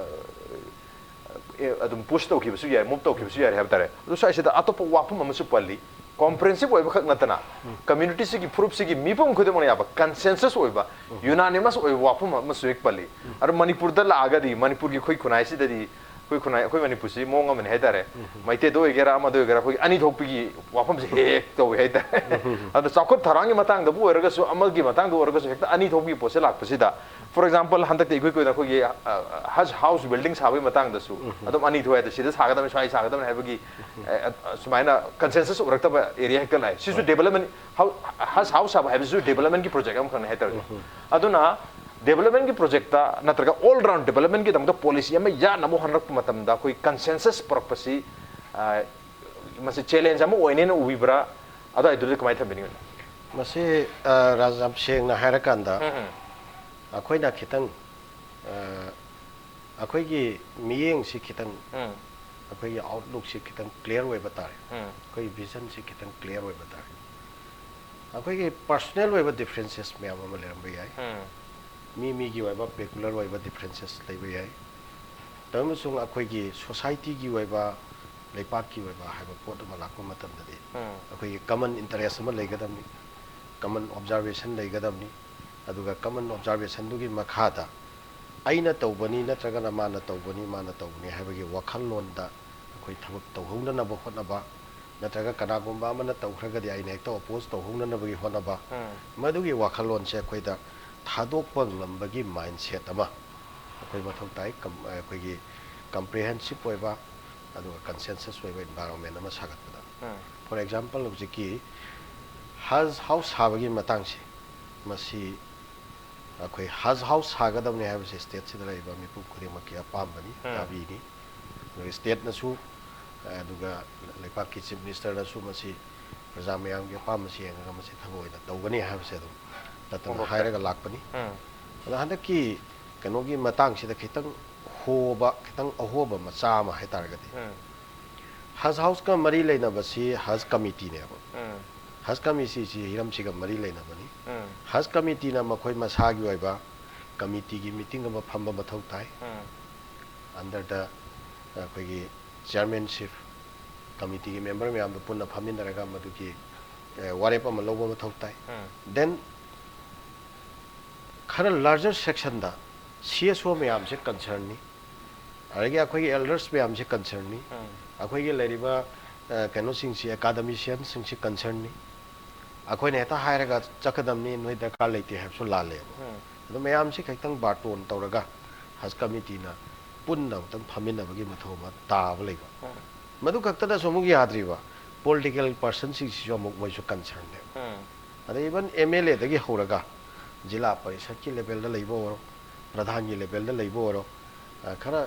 ꯑꯦ, ꯑꯗꯨꯝ ꯄꯨꯁ ꯇꯧꯈꯤꯕꯁꯨ ꯌꯥꯏ, ꯃꯨꯚ ꯇꯧꯈꯤꯕꯁꯨ ꯌꯥꯏ ꯍꯥꯏꯕ ꯇꯥꯔꯦ꯫ ꯑꯗꯨ ꯁ꯭ꯋꯥꯏꯁꯤꯗ ꯑꯇꯣꯞꯄ ꯋꯥꯐꯝ ꯑꯃꯁꯨ ꯄꯜꯂꯤ꯫ ꯀꯣꯝꯄ꯭ꯔꯦꯍꯦꯟꯁꯤꯞ ꯑꯣꯏꯕꯈꯛ ꯅꯠꯇꯅ ꯀꯝꯃ꯭ꯌꯨꯅꯤꯇꯤꯁꯤꯒꯤ, ꯐꯨꯔꯨꯞꯁꯤꯒꯤ ꯃꯤꯄꯨꯝ ꯈꯨꯗꯤꯡꯃꯛꯅ ꯌꯥꯕ ꯀꯟꯁꯦꯟꯁꯁꯁ ꯑꯣꯏꯕ, ꯌꯨꯅꯥꯅꯤꯃꯁ ꯑꯣꯏꯕ ꯋꯥꯐꯝ ꯑꯃꯁꯨ ꯍꯦꯛ ꯄꯜꯂꯤ꯫ ꯑꯗꯣ ꯃꯅꯤꯄꯨꯔꯗ ꯂꯥꯛꯑꯒꯗꯤ, ꯃꯅꯤꯄꯨꯔꯒꯤ ꯑꯩꯈꯣꯏ ꯈꯨꯟꯅꯥꯏꯁꯤꯗꯗꯤ, ꯑꯩꯈꯣꯏ ꯈꯨꯟꯅꯥꯏ, ꯑꯩꯈꯣꯏ ꯃꯅꯤꯄꯨꯔꯁꯤ ꯃꯑꯣꯡ ꯑꯃꯅꯤ ꯍꯥꯏꯇꯥꯔꯦ꯫ ꯃꯩꯇꯩꯗ ꯑꯣꯏꯒꯦꯔꯥ, ꯑꯃꯗ ꯑꯣꯏꯒꯦꯔꯥ, ꯑꯩꯈꯣꯏꯒꯤ ꯑꯅꯤ ꯊꯣꯛꯄꯒꯤ ꯋꯥꯐꯝꯁꯦ ꯍꯦꯛ ꯍꯦꯛ ꯇꯧꯋꯦ ꯍꯥꯏꯇꯥꯔꯦ꯫ ꯑꯗꯣ ꯆꯥꯎꯈꯠ ꯊꯧꯔꯥꯡꯒꯤ ꯃꯇꯥꯡꯗꯕꯨ ꯑꯣꯏꯔꯒꯁꯨ, ꯑꯃꯒꯤ ꯃꯇꯥꯡꯗ ꯑꯣꯏꯔꯒꯁꯨ, ꯍꯦꯛꯇ ꯑꯅꯤ ꯊꯣꯛꯄꯒꯤ ꯄꯣꯠꯁꯦ ꯂꯥꯛꯄꯁꯤꯗ, ꯐꯣꯔ ꯑꯦꯛꯖꯥꯝꯄꯜ, ꯍꯟꯗꯛꯇꯤ ꯏꯀꯨꯏ ꯀꯨꯏꯗꯅ ꯑꯩꯈꯣꯏꯒꯤ, ꯑ, ꯑ, ꯍꯖ ꯍꯥꯎꯁ ꯕꯤꯜꯗꯤꯡ ꯁꯥꯕꯒꯤ ꯃꯇꯥꯡꯗꯁꯨ ꯑꯗꯨꯝ ꯑꯅꯤ ꯊꯣꯛꯑꯦ꯫ ꯁꯤꯗ ꯁꯥꯒꯗꯕꯅꯤ, ꯁ꯭ꯋꯥꯏ ꯁꯥꯒꯗꯕꯅꯤ ꯍꯥꯏꯕꯒꯤ, ꯑ, ꯑ, ꯁꯨꯃꯥꯏꯅ ꯀꯟꯁꯦꯟꯁꯁ ꯎꯔꯛꯇꯕ ꯑꯦꯔꯤꯌꯥ ꯍꯦꯛꯇ ꯂꯥꯛꯑꯦ꯫ ꯁꯤꯁꯨ ꯗꯤꯕꯂꯞꯃꯦꯟ, ꯍꯥꯎ-, ꯍꯖ ꯍꯥꯎꯁ ꯁꯥꯕ ꯍꯥꯏꯕꯁꯤꯁꯨ ꯗꯤꯕꯂꯞꯃꯦꯟꯒꯤ ꯄ꯭ꯔꯣꯖꯦꯛ ꯑꯃꯈꯛꯅꯤ ꯍꯥꯏꯇꯥꯔꯦ꯫ ꯑꯗꯨꯅ ꯗꯤꯕꯂꯞꯃꯦꯟꯒꯤ ꯄ꯭ꯔꯣꯖꯦꯛꯇ ꯅꯠꯇ꯭ꯔꯒ ꯑꯣꯜ ꯔꯥꯎꯟ ꯗꯤꯕꯂꯞꯃꯦꯟꯒꯤꯗꯃꯛꯇ ꯄꯣꯂꯤꯁꯤ ꯑꯃ ꯌꯥꯠꯅꯕ ꯍꯣꯠꯅꯔꯛꯄ ꯃꯇꯝꯗ ꯑꯩꯈꯣꯏ ꯀꯟꯁꯦꯟꯁꯁ ꯄꯨꯔꯛꯄꯁꯤ, ꯑ, ꯃꯁꯤ ꯆꯦꯂꯦꯟꯖ ꯑꯃ ꯑꯣꯏꯅꯦꯅ ꯎꯕꯤꯕ꯭ꯔꯥ? ꯑꯗꯨꯋꯥꯏꯗꯨꯗꯤ ꯀꯃꯥꯏꯅ ꯊꯝꯕꯤꯅꯤꯡꯉꯤ? ꯃꯁꯤ, ꯑ, ꯔꯥꯖ, ꯌꯥꯝ ꯁꯦꯡꯅ ꯍꯥꯏꯔꯀꯥꯟꯗ, ꯎꯝ, ꯎꯝ꯫ ꯑꯩꯈꯣꯏꯅ ꯈꯤꯇꯪ, ꯑ, ꯑꯩꯈꯣꯏꯒꯤ ꯃꯤꯠꯌꯦꯡꯁꯤ ꯈꯤꯇꯪ, ꯎꯝ꯫ ꯑꯩꯈꯣꯏꯒꯤ ꯑꯥꯎꯠꯂꯨꯛꯁꯤ ꯈꯤꯇꯪ ꯀ꯭ꯂꯤꯌꯥꯔ ꯑꯣꯏꯕ ꯇꯥꯔꯦ꯫ ꯎꯝ꯫ ꯑꯩꯈꯣꯏꯒꯤ ꯚꯤꯖꯟꯁꯤ ꯈꯤꯇꯪ ꯀ꯭ꯂꯤꯌꯥꯔ ꯑꯣꯏꯕ ꯇꯥꯔꯦ꯫ ꯑꯩꯈꯣꯏꯒꯤ ꯄꯔꯁꯣꯅꯦꯜ ꯑꯣꯏꯕ ꯗꯤꯐ꯭ꯔꯦꯟꯁꯦꯁ ꯃꯌꯥꯝ ꯑꯃ ꯂꯩꯔꯝꯕ ꯌꯥꯏ꯫ ꯎꯝ꯫ ꯃꯤ ꯃꯤꯒꯤ ꯑꯣꯏꯕ ꯄꯦꯀꯨꯂꯔ ꯑꯣꯏꯕ ꯗꯤꯐ꯭ꯔꯦꯟꯁꯦꯁ ꯂꯩꯕ ꯌꯥꯏ꯫ ꯑꯗꯨ ꯑꯃꯁꯨꯡ ꯑꯩꯈꯣꯏꯒꯤ ꯁꯣꯁꯥꯏꯇꯤꯒꯤ ꯑꯣꯏꯕ, ꯂꯩꯄꯥꯛꯀꯤ ꯑꯣꯏꯕ ꯍꯥꯏꯕ ꯄꯣꯠ ꯑꯃ ꯂꯥꯛꯄ ꯃꯇꯝꯗꯗꯤ, ꯎꯝ꯫ ꯑꯩꯈꯣꯏꯒꯤ ꯀꯃꯟ ꯏꯟꯇꯔꯦꯁ ꯑꯃ ꯂꯩꯒꯗꯕꯅꯤ, ꯀꯃꯟ ꯑꯣꯕꯖꯥꯔꯕꯦꯁꯟ ꯂꯩꯒꯗꯕꯅꯤ꯫ ꯑꯗꯨꯒ ꯀꯃꯟ ꯑꯣꯕꯖꯥꯔꯕꯦꯁꯟꯗꯨꯒꯤ ꯃꯈꯥꯗ ꯑꯩꯅ ꯇꯧꯕꯅꯤ ꯅꯠꯇ꯭ꯔꯒꯅ ꯃꯥꯅ ꯇꯧꯕꯅꯤ, ꯃꯥꯅ ꯇꯧꯕꯅꯤ ꯍꯥꯏꯕꯒꯤ ꯋꯥꯈꯜꯂꯣꯟꯗ ꯑꯩꯈꯣꯏ ꯊꯕꯛ ꯇꯧꯍꯧꯅꯅꯕ ꯍꯣꯠꯅꯕ, ꯅꯠꯇ꯭ꯔꯒ ꯀꯅꯥꯒꯨꯝꯕ ꯑꯃꯅ ꯇꯧꯈ꯭ꯔꯒꯗꯤ ꯑꯩꯅ ꯍꯦꯛꯇ oppose ꯇꯧꯍꯧꯅꯅꯕꯒꯤ ꯍꯣꯠꯅꯕ, ꯎꯝ꯫ ꯃꯗꯨꯒꯤ ꯋꯥꯈꯜꯂꯣꯟꯁꯦ ꯑꯩꯈꯣꯏꯗ ꯊꯥꯗꯣꯛꯄ ꯉꯝꯕꯒꯤ mindset ꯑꯃ ꯑꯩꯈꯣꯏ ꯃꯊꯧ ꯇꯥꯏ꯫ ꯀꯝ-, ꯑꯩꯈꯣꯏꯒꯤ comprehensive ꯑꯣꯏꯕ, ꯑꯗꯨꯒ consensus ꯑꯣꯏꯕ environment ꯑꯃ ꯁꯥꯒꯠꯄꯗ꯫ ꯎꯝ꯫ For example, ꯍꯧꯖꯤꯛꯀꯤ ꯍꯖ ꯍꯥꯎꯁ ꯁꯥꯕꯒꯤ ꯃꯇꯥꯡꯁꯤ, ꯃꯁꯤ ꯑꯩꯈꯣꯏ ꯍꯖ ꯍꯥꯎꯁ ꯁꯥꯒꯗꯕꯅꯤ ꯍꯥꯏꯕꯁꯤ stateꯁꯤꯗ ꯂꯩꯔꯤꯕ ꯃꯤꯄꯨꯝ ꯈꯨꯗꯤꯡꯃꯛꯀꯤ ꯑꯄꯥꯝꯕꯅꯤ, ꯎꯝ꯫ ꯗꯥꯕꯤꯅꯤ꯫ ꯑꯗꯨꯒ stateꯅꯁꯨ, ꯑꯗꯨꯒ ꯂꯩꯕꯥꯛꯀꯤ chief ministerꯅꯁꯨ ꯃꯁꯤ ꯄ꯭ꯔꯖꯥ ꯃꯌꯥꯝꯒꯤ ꯑꯄꯥꯝꯕꯁꯤ ꯌꯦꯡꯉꯒ ꯃꯁꯤ ꯊꯕꯛ ꯑꯣꯏꯅ ꯇꯧꯒꯅꯤ ꯍꯥꯏꯕꯁꯦ ꯑꯗꯨꯝ ꯇꯠꯇꯅ ꯐꯣꯡꯗꯣꯛꯈ꯭ꯔꯦ꯫ ꯍꯥꯏꯔꯒ ꯂꯥꯛꯄꯅꯤ꯫ ꯎꯝ꯫ ꯑꯗꯣ ꯍꯟꯗꯛꯀꯤ ꯀꯩꯅꯣꯒꯤ ꯃꯇꯥꯡꯁꯤꯗ ꯈꯤꯇꯪ ꯍꯣꯕ, ꯈꯤꯇꯪ ꯑꯍꯣꯕ ꯃꯆꯥ ꯑꯃ ꯍꯥꯏꯇꯥꯔꯒꯗꯤ, ꯎꯝ꯫ ꯍꯖ ꯍꯥꯎꯁꯀ ꯃꯔꯤ ꯂꯩꯅꯕꯁꯤ ꯍꯖ ꯀꯃꯤꯇꯤꯅꯦꯕ꯫ ꯎꯝ꯫ ꯍꯖ ꯀꯃꯤꯇꯤꯁꯤ ꯍꯤꯔꯝꯁꯤꯒ ꯃꯔꯤ ꯂꯩꯅꯕꯅꯤ꯫ ꯎꯝ꯫ ꯍꯖ ꯀꯃꯤꯇꯤꯅ ꯃꯈꯣꯏ ꯃꯁꯥꯒꯤ ꯑꯣꯏꯕ ꯀꯃꯤꯇꯤꯒꯤ meeting ꯑꯃ ꯐꯝꯕ ꯃꯊꯧ ꯇꯥꯏ꯫ ꯎꯝ꯫ Under the ꯑꯩꯈꯣꯏꯒꯤ chairmanship, ꯀꯃꯤꯇꯤꯒꯤ member ꯃꯌꯥꯝꯗꯣ ꯄꯨꯟꯅ ꯐꯝꯃꯤꯟꯅꯔꯒ ꯃꯗꯨꯒꯤ, ꯑꯦ, ꯋꯥꯔꯦꯞ ꯑꯃ ꯂꯧꯕ ꯃꯊꯧ ꯇꯥꯏ꯫ ꯎꯝ꯫ Then ꯈꯔ larger sectionꯗ CSO ꯃꯌꯥꯝꯁꯦ concernꯅꯤ, ꯑꯗꯒꯤ ꯑꯩꯈꯣꯏꯒꯤ elders ꯃꯌꯥꯝꯁꯦ concernꯅꯤ, ꯎꯝ꯫ ꯑꯩꯈꯣꯏꯒꯤ ꯂꯩꯔꯤꯕ, ꯑ, ꯀꯩꯅꯣꯁꯤꯡꯁꯤ, academicianꯁꯤꯡꯁꯤ concernꯅꯤ꯫ ꯑꯩꯈꯣꯏꯅ ꯍꯦꯛꯇ ꯍꯥꯏꯔꯒ ꯆꯠꯀꯗꯕꯅꯤ, ꯅꯣꯏ ꯗꯔꯀꯥꯔ ꯂꯩꯇꯦ ꯍꯥꯏꯕꯁꯨ ꯂꯥꯜꯂꯦꯕ꯫ ꯎꯝ꯫ ꯑꯗꯣ ꯃꯌꯥꯝꯁꯤ ꯈꯤꯇꯪ ꯕꯥꯔꯇꯣꯟ ꯇꯧꯔꯒ ꯍꯖ ꯀꯃꯤꯇꯤꯅ ꯄꯨꯟꯅ ꯑꯃꯨꯛꯇꯪ ꯐꯝꯃꯤꯟꯅꯕꯒꯤ ꯃꯊꯧ ꯑꯃ ꯇꯥꯕ ꯂꯩꯕ꯫ ꯎꯝ꯫ ꯃꯗꯨ ꯈꯛꯇꯗꯁꯨ ꯑꯃꯨꯛ ꯌꯥꯗ꯭ꯔꯤꯕ, political personꯁꯤꯡꯁꯤꯁꯨ ꯑꯃꯨꯛ ꯃꯣꯏꯁꯨ concernꯅꯦꯕ꯫ ꯎꯝ꯫ ꯑꯗꯩ even MLAꯗꯒꯤ ꯍꯧꯔꯒ ꯖꯤꯂꯥ ꯄꯔꯤꯁꯠꯀꯤ levelꯗ ꯂꯩꯕ ꯑꯣꯏꯔꯣ, ꯄ꯭ꯔꯙꯥꯟꯒꯤ levelꯗ ꯂꯩꯕ ꯑꯣꯏꯔꯣ, ꯑ, ꯈꯔ,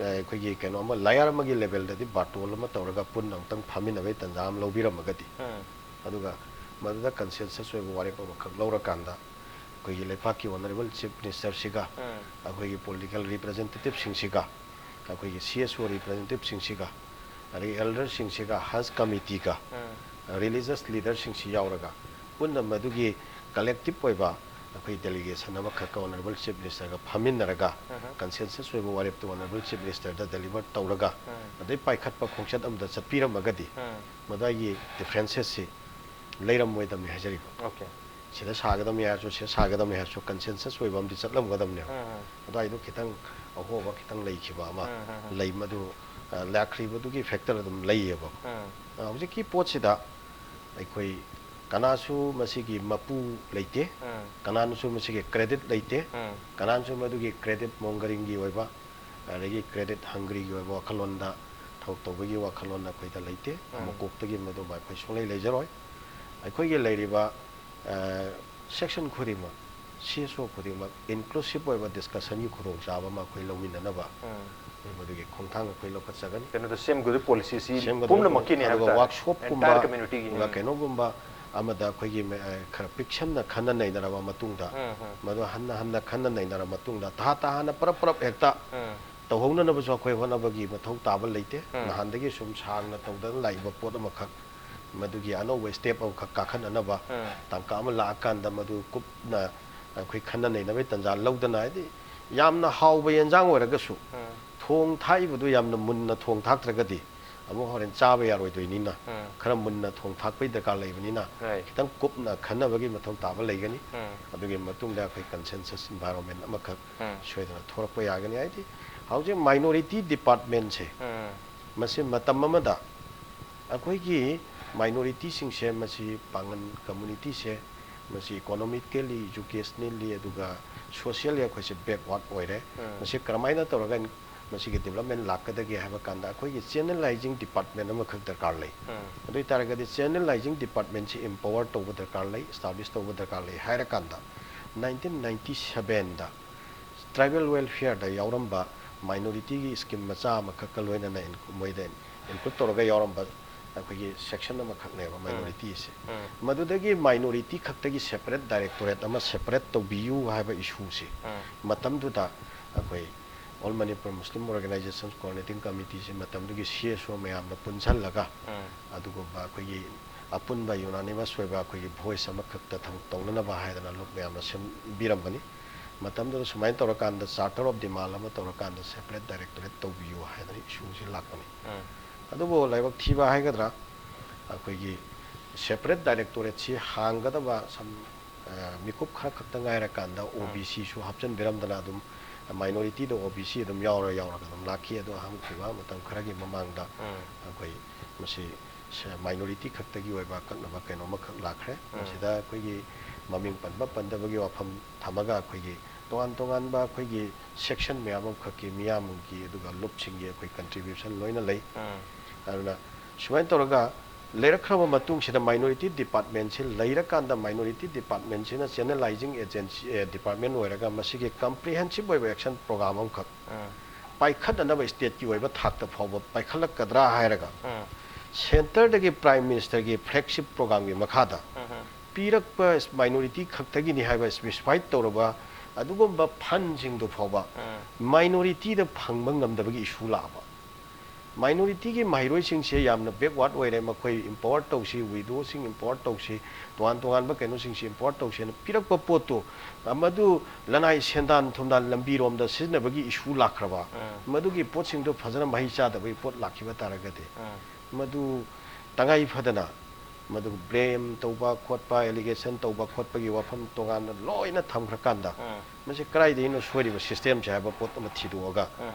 ꯑ, ꯑꯩꯈꯣꯏꯒꯤ ꯀꯩꯅꯣ ꯑꯃ, layer ꯑꯃꯒꯤ levelꯗꯗꯤ ꯕꯥꯔꯇꯣꯟ ꯑꯃ ꯇꯧꯔꯒ ꯄꯨꯟꯅ ꯑꯃꯨꯛꯇꯪ ꯐꯝꯃꯤꯟꯅꯕꯒꯤ ꯇꯥꯟꯖꯥ ꯑꯃ ꯂꯧꯕꯤꯔꯝꯃꯒꯗꯤ, ꯎꯝ꯫ ꯑꯗꯨꯒ ꯃꯗꯨꯗ consensus ꯑꯣꯏꯕ ꯋꯥꯔꯦꯞ ꯑꯃꯈꯛ ꯂꯧꯔꯀꯥꯟꯗ ꯑꯩꯈꯣꯏꯒꯤ ꯂꯩꯄꯥꯛꯀꯤ honourable chief ministerꯁꯤꯒ, ꯎꯝ꯫ ꯑꯩꯈꯣꯏꯒꯤ political representativeꯁꯤꯡꯁꯤꯒ, ꯑꯩꯈꯣꯏꯒꯤ CSO representativeꯁꯤꯡꯁꯤꯒ, ꯑꯗꯒꯤ elderꯁꯤꯡꯁꯤꯒ, ꯍꯖ ꯀꯃꯤꯇꯤꯒ, ꯎꯝ꯫ religious leaderꯁꯤꯡꯁꯤ ꯌꯥꯎꯔꯒ ꯄꯨꯟꯅ ꯃꯗꯨꯒꯤ collective ꯑꯣꯏꯕ ꯑꯩꯈꯣꯏ delegation ꯑꯃꯈꯛꯀ honourable chief ministerꯒ ꯐꯝꯃꯤꯟꯅꯔꯒ, ꯎꯝ꯫ Consensus ꯑꯣꯏꯕ ꯋꯥꯔꯦꯞꯇꯨ honourable chief ministerꯗ deliver ꯇꯧꯔꯒ, ꯎꯝ꯫ ꯑꯗꯩ ꯄꯥꯏꯈꯠꯄ ꯈꯣꯡꯆꯠ ꯑꯃꯗ ꯆꯠꯄꯤꯔꯝꯃꯒꯗꯤ, ꯎꯝ꯫ ꯃꯗꯨꯒꯤ differences ꯁꯤ ꯂꯩꯔꯝꯃꯣꯏꯗꯕꯅꯤ ꯍꯥꯏꯖꯔꯤꯕ꯫ Okay꯫ ꯁꯤꯗ ꯁꯥꯒꯗꯕꯅꯤ ꯍꯥꯏꯔꯁꯨ, ꯁꯤꯗ ꯁꯥꯒꯗꯕꯅꯤ ꯍꯥꯏꯔꯁꯨ, consensus ꯑꯣꯏꯕ ꯑꯃꯗꯤ ꯆꯠꯂꯝꯒꯗꯕꯅꯦꯕ꯫ ꯎꯝ, ꯎꯝ꯫ ꯑꯗꯨꯋꯥꯏꯗꯣ ꯈꯤꯇꯪ ꯑꯍꯣꯕ ꯈꯤꯇꯪ ꯂꯩꯈꯤꯕ ꯑꯃ ꯎꯝ, ꯎꯝ, ꯎꯝ꯫ ꯂꯩ, ꯃꯗꯨ ꯂꯥꯛꯈ꯭ꯔꯤꯕꯗꯨꯒꯤ ꯐꯦꯛꯇꯔ ꯑꯗꯨꯝ ꯂꯩꯌꯦꯕ꯫ ꯎꯝ ꯑ, ꯍꯧꯖꯤꯛꯀꯤ ꯄꯣꯠꯁꯤꯗ ꯑꯩꯈꯣꯏ ꯀꯅꯥꯁꯨ ꯃꯁꯤꯒꯤ ꯃꯄꯨ ꯂꯩꯇꯦ, ꯎꯝ ꯀꯅꯥꯅꯁꯨ ꯃꯁꯤꯒꯤ ꯀ꯭ꯔꯦꯗꯤꯠ ꯂꯩꯇꯦ, ꯎꯝ ꯀꯅꯥꯅꯁꯨ ꯃꯗꯨꯒꯤ ꯀ꯭ꯔꯦꯗꯤꯠ ꯃꯣꯡꯒꯔꯤꯡꯒꯤ ꯑꯣꯏꯕ, ꯑꯗꯒꯤ ꯀ꯭ꯔꯦꯗꯤꯠ ꯍꯪꯒ꯭ꯔꯤꯒꯤ ꯑꯣꯏꯕ ꯋꯥꯈꯜꯂꯣꯟꯗ ꯊꯕꯛ ꯇꯧꯕꯒꯤ ꯋꯥꯈꯜꯂꯣꯟ ꯑꯩꯈꯣꯏꯗ ꯂꯩꯇꯦ꯫ ꯎꯝ ꯃꯀꯣꯛꯇꯒꯤ ꯃꯗꯨꯃ ꯑꯩꯈꯣꯏ ꯁꯨꯡꯂꯩ ꯂꯩꯖꯔꯣꯏ꯫ ꯑꯩꯈꯣꯏꯒꯤ ꯂꯩꯔꯤꯕ ꯁꯦꯛꯁꯟ ꯈꯨꯗꯤꯡꯃꯛ, ꯁꯤ ꯑꯦꯁ ꯑꯣ ꯈꯨꯗꯤꯡꯃꯛ ꯏꯟꯀ꯭ꯂꯨꯁꯤꯞ ꯑꯣꯏꯕ ꯗꯤꯁꯀꯁꯟꯒꯤ ꯈꯨꯗꯣꯡꯆꯥꯕ ꯑꯃ ꯑꯩꯈꯣꯏ ꯂꯧꯃꯤꯟꯅꯅꯕ ꯎꯝ ꯑꯩꯈꯣꯏ ꯃꯗꯨꯒꯤ ꯈꯣꯡꯊꯥꯡ ꯑꯩꯈꯣꯏ ꯂꯧꯈꯠꯆꯒꯅꯤ꯫ ꯀꯩꯅꯣꯗ ꯁꯦꯝꯒꯗꯣꯏ ꯄꯣꯂꯤꯁꯤꯁꯤ ꯁꯦꯝꯒꯗꯣꯏ ꯄꯨꯝꯅꯃꯛꯀꯤꯅꯤ ꯍꯥꯏꯕ ꯑꯗꯨꯒ ꯇꯥꯔꯦ꯫ ꯋꯥꯔꯛꯁꯣꯞꯀꯨꯝꯕ Entire communityꯒꯤ꯫ ꯑꯗꯨꯒ ꯎꯝ꯫ ꯀꯩꯅꯣꯒꯨꯝꯕ ꯑꯃꯗ ꯑꯩꯈꯣꯏꯒꯤ ꯃ-, ꯑ, ꯈꯔ ꯄꯤꯛꯁꯟꯅ ꯈꯟꯅ ꯅꯩꯅꯔꯕ ꯃꯇꯨꯡꯗ, ꯎꯝ, ꯎꯝ꯫ ꯃꯗꯨ ꯍꯟꯅ ꯍꯟꯅ ꯈꯟꯅ ꯅꯩꯅꯔꯕ ꯃꯇꯨꯡꯗ, ꯇꯍꯥ ꯇꯍꯥꯅ ꯄꯔꯞ ꯄꯔꯞ ꯍꯦꯛꯇ ꯎꯝ꯫ ꯇꯧꯍꯧꯅꯅꯕꯁꯨ ꯑꯩꯈꯣꯏ ꯍꯣꯠꯅꯕꯒꯤ ꯃꯊꯧ ꯇꯥꯕ ꯂꯩꯇꯦ꯫ ꯎꯝ꯫ ꯅꯍꯥꯟꯗꯒꯤ ꯁꯨꯝ ꯁꯥꯡꯅ ꯇꯧꯗꯅ ꯂꯥꯛꯏꯕ ꯄꯣꯠ ꯑꯃꯈꯛ, ꯃꯗꯨꯒꯤ ꯑꯅꯧꯕ ꯁ꯭ꯇꯦꯞ ꯑꯃꯈꯛ ꯀꯥꯈꯠꯅꯅꯕ ꯎꯝ꯫ ꯇꯥꯡꯀꯛ ꯑꯃ ꯂꯥꯛꯑꯀꯥꯟꯗ ꯃꯗꯨ ꯀꯨꯞꯅ ꯑꯩꯈꯣꯏ ꯈꯟꯅ ꯅꯩꯅꯕꯒꯤ ꯇꯥꯟꯖꯥ ꯂꯧꯗꯅ, ꯍꯥꯏꯗꯤ ꯌꯥꯝꯅ ꯍꯥꯎꯕ ꯌꯦꯟꯖꯥꯡ ꯑꯣꯏꯔꯒꯁꯨ ꯎꯝ꯫ ꯊꯣꯡ ꯊꯥꯛꯏꯕꯗꯨ ꯌꯥꯝꯅ ꯃꯨꯟꯅ ꯊꯣꯡ ꯊꯥꯛꯇ꯭ꯔꯒꯗꯤ ꯑꯃꯨꯛ ꯍꯣꯔꯦꯟ ꯆꯥꯕ ꯌꯥꯔꯣꯏꯗꯣꯏꯅꯤꯅ, ꯎꯝ꯫ ꯈꯔ ꯃꯨꯟꯅ ꯊꯣꯡ ꯊꯥꯛꯄꯒꯤ ꯗꯔꯀꯥꯔ ꯂꯩꯕꯅꯤꯅ, Right. ꯈꯤꯇꯪ ꯀꯨꯞꯅ ꯈꯟꯅꯕꯒꯤ ꯃꯊꯧ ꯇꯥꯕ ꯂꯩꯒꯅꯤ꯫ ꯎꯝ꯫ ꯑꯗꯨꯒꯤ ꯃꯇꯨꯡꯗ ꯑꯩꯈꯣꯏ ꯀꯟꯁꯦꯟꯁꯁ ꯏꯟꯚꯥꯏꯔꯣꯟꯃꯦꯟ ꯑꯃꯈꯛ ꯎꯝ꯫ ꯁꯣꯏꯗꯅ ꯊꯣꯔꯛꯄ ꯌꯥꯒꯅꯤ꯫ ꯍꯥꯏꯗꯤ ꯍꯧꯖꯤꯛ ꯃꯥꯏꯅꯣꯔꯤꯇꯤ ꯗꯤꯄꯥꯔꯠꯃꯦꯟꯁꯦ, ꯎꯝ꯫ ꯃꯁꯤ ꯃꯇꯝ ꯑꯃꯗ ꯑꯩꯈꯣꯏꯒꯤ ꯃꯥꯏꯅꯣꯔꯤꯇꯤꯁꯤꯡꯁꯦ ꯃꯁꯤ ꯄꯥꯡꯒꯜ ꯀꯝꯃꯨꯅꯤꯇꯤꯁꯦ ꯃꯁꯤ ꯏꯀꯣꯅꯣꯃꯤꯀꯦꯜꯂꯤ, ꯏꯖꯨꯀꯦꯁꯅꯦꯜꯂꯤ, ꯑꯗꯨꯒ ꯁꯣꯁꯤꯌꯦꯜꯂꯤ ꯑꯩꯈꯣꯏꯁꯦ ꯕꯦꯛꯋꯥꯔꯗ ꯑꯣꯏꯔꯦ꯫ ꯎꯝ꯫ ꯃꯁꯤ ꯀꯔꯝꯍꯥꯏꯅ ꯇꯧꯔꯒ ꯃꯁꯤꯒꯤ ꯗꯤꯕꯂꯞꯃꯦꯟ ꯂꯥꯛꯀꯗꯒꯦ ꯍꯥꯏꯕ ꯀꯥꯟꯗ ꯑꯩꯈꯣꯏꯒꯤ ꯆꯦꯅꯦꯂꯥꯏꯖꯤꯡ ꯗꯤꯄꯥꯔꯠꯃꯦꯟ ꯑꯃꯈꯛ ꯗꯔꯀꯥꯔ ꯂꯩ꯫ ꯎꯝ꯫ ꯑꯗꯨ ꯑꯣꯏ ꯇꯥꯔꯒꯗꯤ ꯆꯦꯅꯦꯂꯥꯏꯖꯤꯡ ꯗꯤꯄꯥꯔꯠꯃꯦꯟꯁꯤ ꯏꯝꯄꯥꯋꯔ ꯇꯧꯕ ꯗꯔꯀꯥꯔ ꯂꯩ, ꯏꯁꯇꯥꯕ꯭ꯂꯤꯁ ꯇꯧꯕ ꯗꯔꯀꯥꯔ ꯂꯩ ꯍꯥꯏꯔꯀꯥꯟꯗ, ꯅꯥꯏꯟꯇꯤꯟ ꯅꯥꯏꯟꯇꯤ ꯁꯕꯦꯟꯗ ꯇ꯭ꯔꯥꯏꯕꯦꯜ ꯋꯦꯜꯐꯤꯌꯔꯗ ꯌꯥꯎꯔꯝꯕ ꯃꯥꯏꯅꯣꯔꯤꯇꯤꯒꯤ ꯁ꯭ꯀꯤꯝ ꯃꯆꯥ ꯑꯃꯈꯛꯀ ꯂꯣꯏꯅꯅ ꯏꯟ-, ꯃꯣꯏꯗ ꯏꯟꯀ꯭ꯂꯨꯗ ꯇꯧꯔꯒ ꯌꯥꯎꯔꯝꯕ ꯑꯩꯈꯣꯏꯒꯤ ꯁꯦꯛꯁꯟ ꯑꯃꯈꯛꯅꯦꯕ ꯎꯝ꯫ ꯃꯥꯏꯅꯣꯔꯤꯇꯤꯁꯦ꯫ ꯎꯝ꯫ ꯃꯗꯨꯗꯒꯤ ꯃꯥꯏꯅꯣꯔꯤꯇꯤ ꯈꯛꯇꯒꯤ ꯁꯦꯄꯔꯦꯠ ꯗꯥꯏꯔꯦꯛꯇꯣꯔꯦꯠ ꯑꯃ ꯁꯦꯄꯔꯦꯠ ꯇꯧꯕꯤꯌꯨ ꯍꯥꯏꯕ ꯏꯁꯨꯁꯦ ꯎꯝ꯫ ꯃꯇꯝꯗꯨꯗ ꯑꯩꯈꯣꯏ All Manipur Muslim Organizations Coordinating Committeeꯁꯤ ꯃꯇꯝꯗꯨꯒꯤ ꯁꯤ ꯑꯦꯁ ꯑꯣ ꯃꯌꯥꯝꯅ ꯄꯨꯟꯁꯤꯜꯂꯒ ꯎꯝ꯫ ꯑꯗꯨꯒꯨꯝꯕ ꯑꯩꯈꯣꯏꯒꯤ ꯑꯄꯨꯟꯕ ꯌꯨꯅꯥꯅꯤꯃꯁ ꯑꯣꯏꯕ ꯑꯩꯈꯣꯏꯒꯤ ꯚꯣꯏꯁ ꯑꯃꯈꯛꯇ ꯊꯕꯛ ꯇꯧꯅꯅꯕ ꯍꯥꯏꯗꯅ ꯂꯨꯞ ꯃꯌꯥꯝꯅ ꯁꯦꯝꯕꯤꯔꯝꯕꯅꯤ꯫ ꯃꯇꯝꯗꯨꯗ ꯁꯨꯃꯥꯏꯅ ꯇꯧꯔꯀꯥꯟꯗ Charter of Demand ꯑꯃ ꯇꯧꯔꯀꯥꯟꯗ ꯁꯦꯄꯔꯦꯠ ꯗꯥꯏꯔꯦꯛꯇꯣꯔꯦꯠ ꯇꯧꯕꯤꯌꯨ ꯍꯥꯏꯗꯅ ꯏꯁꯨꯁꯤ ꯂꯥꯛꯄꯅꯤ꯫ ꯎꯝ꯫ ꯑꯗꯨꯕꯨ ꯂꯥꯏꯕꯛ ꯊꯤꯕ ꯍꯥꯏꯒꯗ꯭ꯔꯥ, ꯑꯩꯈꯣꯏꯒꯤ ꯁꯦꯄꯔꯦꯠ ꯗꯥꯏꯔꯦꯛꯇꯣꯔꯦꯠꯁꯤ ꯍꯥꯡꯒꯗꯕ ꯁꯝ-, ꯑ, ꯃꯤꯀꯨꯞ ꯈꯔ ꯈꯛꯇ ꯉꯥꯏꯔꯀꯥꯟꯗ ꯑꯣ ꯕꯤ ꯁꯤꯁꯨ ꯍꯥꯞꯆꯤꯟꯕꯤꯔꯝꯗꯅ ꯑꯗꯨꯝ ꯃꯥꯏꯅꯣꯔꯤꯇꯤꯗ ꯑꯣ ꯕꯤ ꯁꯤ ꯑꯗꯨꯝ ꯌꯥꯎꯔ ꯌꯥꯎꯔꯒ ꯑꯗꯨꯝ ꯂꯥꯛꯈꯤ꯫ ꯑꯗꯣ ꯍꯧꯈꯤꯕ ꯃꯇꯝ ꯈꯔꯒꯤ ꯃꯃꯥꯡꯗ ꯑꯩꯈꯣꯏ ꯃꯁꯤ ꯃꯥꯏꯅꯣꯔꯤꯇꯤ ꯈꯛꯇꯒꯤ ꯑꯣꯏꯕ ꯑꯀꯛꯅꯕ ꯀꯩꯅꯣ ꯑꯃꯈꯛ ꯂꯥꯛꯈ꯭ꯔꯦ꯫ ꯃꯁꯤꯗ ꯑꯩꯈꯣꯏꯒꯤ ꯃꯃꯤꯡ ꯄꯟꯕ ꯄꯟꯗꯕꯒꯤ ꯋꯥꯐꯝ ꯊꯝꯃꯒ ꯑꯩꯈꯣꯏꯒꯤ ꯇꯣꯉꯥꯟ ꯇꯣꯉꯥꯟꯕ ꯑꯩꯈꯣꯏꯒꯤ ꯁꯦꯛꯁꯟ ꯃꯌꯥꯝ ꯑꯃꯈꯛꯀꯤ ꯃꯤꯌꯥꯝꯒꯤ ꯑꯗꯨꯒ ꯂꯨꯞꯁꯤꯡꯒꯤ ꯑꯩꯈꯣꯏ ꯀꯟꯇ꯭ꯔꯤꯕ꯭ꯌꯨꯁꯟ ꯂꯣꯏꯅ ꯂꯩ꯫ ꯑꯗꯨꯅ ꯁꯨꯃꯥꯏꯅ ꯇꯧꯔꯒ ꯂꯩꯔꯛꯈ꯭ꯔꯕ ꯃꯇꯨꯡꯁꯤꯗ ꯃꯥꯏꯅꯣꯔꯤꯇꯤ ꯗꯤꯄꯥꯔꯠꯃꯦꯟꯁꯤ ꯂꯩꯔꯀꯥꯟꯗ ꯃꯥꯏꯅꯣꯔꯤꯇꯤ ꯗꯤꯄꯥꯔꯠꯃꯦꯟꯁꯤꯅ ꯆꯦꯅꯦꯂꯥꯏꯖꯤꯡ ꯑꯦꯖꯦꯟꯁꯤ ꯗꯤꯄꯥꯔꯠꯃꯦꯟ ꯑꯣꯏꯔꯒ ꯃꯁꯤꯒꯤ ꯀꯝꯄ꯭ꯔꯤꯍꯦꯟꯁꯤꯞ ꯑꯣꯏꯕ ꯑꯦꯛꯁꯟ ꯄ꯭ꯔꯣꯒ꯭ꯔꯥꯝ ꯑꯃꯈꯛ ꯄꯥꯏꯈꯠꯅꯅꯕ ꯁ꯭ꯇꯦꯠꯀꯤ ꯑꯣꯏꯕ ꯊꯥꯛꯇ ꯐꯥꯎꯕ ꯄꯥꯏꯈꯠꯂꯛꯀꯗ꯭ꯔꯥ ꯍꯥꯏꯔꯒ ꯁꯦꯟꯇꯔꯗꯒꯤ ꯄ꯭ꯔꯥꯏꯝ ꯃꯤꯅꯤꯁꯇꯔꯒꯤ ꯐ꯭ꯂꯦꯒꯁꯤꯞ ꯄ꯭ꯔꯣꯒ꯭ꯔꯥꯝꯒꯤ ꯃꯈꯥꯗ ꯄꯤꯔꯛꯄ ꯃꯥꯏꯅꯣꯔꯤꯇꯤ ꯈꯛꯇꯒꯤꯅꯤ ꯍꯥꯏꯕ ꯁ꯭ꯄꯦꯁꯤꯐꯥꯏꯠ ꯇꯧꯔꯕ ꯑꯗꯨꯒꯨꯝꯕ ꯐꯟꯁꯤꯡꯗꯨ ꯐꯥꯎꯕ ꯃꯥꯏꯅꯣꯔꯤꯇꯤꯗ ꯐꯪꯕ ꯉꯝꯗꯕꯒꯤ ꯏꯁꯨ ꯂꯥꯛꯑꯕ꯫ ꯃꯥꯏꯅꯣꯔꯤꯇꯤꯒꯤ ꯃꯍꯩꯔꯣꯏꯁꯤꯡꯁꯦ ꯌꯥꯝꯅ ꯕꯦꯛꯋꯥꯔꯗ ꯑꯣꯏꯔꯦ, ꯃꯈꯣꯏ ꯏꯝꯄꯥꯋꯔ ꯇꯧꯁꯤ, ꯋꯤꯗꯣꯁꯤꯡ ꯏꯝꯄꯥꯋꯔ ꯇꯧꯁꯤ, ꯇꯣꯉꯥꯟ ꯇꯣꯉꯥꯟꯕ ꯀꯩꯅꯣꯁꯤꯡꯁꯤ ꯏꯝꯄꯥꯋꯔ ꯇꯧꯁꯦꯅ ꯄꯤꯔꯛꯄ ꯄꯣꯠꯇꯨ ꯃꯗꯨ ꯂꯅꯥꯏ ꯁꯦꯟꯗꯥꯟ ꯊꯨꯝꯗꯥꯟ ꯂꯝꯕꯤꯔꯣꯝꯗ ꯁꯤꯖꯤꯟꯅꯕꯒꯤ ꯏꯁꯨ ꯂꯥꯛꯈ꯭ꯔꯕ, ꯃꯗꯨꯒꯤ ꯄꯣꯠꯁꯤꯡꯗꯣ ꯐꯖꯅ ꯃꯍꯩ ꯆꯥꯗꯕꯒꯤ ꯄꯣꯠ ꯂꯥꯛꯈꯤꯕ ꯇꯥꯔꯒꯗꯤ ꯃꯗꯨ ꯇꯉꯥꯏ ꯐꯗꯅ ꯃꯗꯨ ꯕ꯭ꯂꯦꯝ ꯇꯧꯕ ꯈꯣꯠꯄ, ꯑꯦꯂꯤꯒꯦꯁꯟ ꯇꯧꯕ ꯈꯣꯠꯄꯒꯤ ꯋꯥꯐꯝ ꯇꯣꯉꯥꯟꯅ ꯂꯣꯏꯅ ꯊꯝꯈ꯭ꯔꯀꯥꯟꯗ ꯃꯁꯤ ꯀꯗꯥꯏꯗꯒꯤꯅꯣ ꯁꯣꯏꯔꯤꯕ ꯁꯤꯁꯇꯦꯝꯁꯦ ꯍꯥꯏꯕ ꯄꯣꯠ ꯑꯃ ꯊꯤꯗꯣꯛꯑꯒ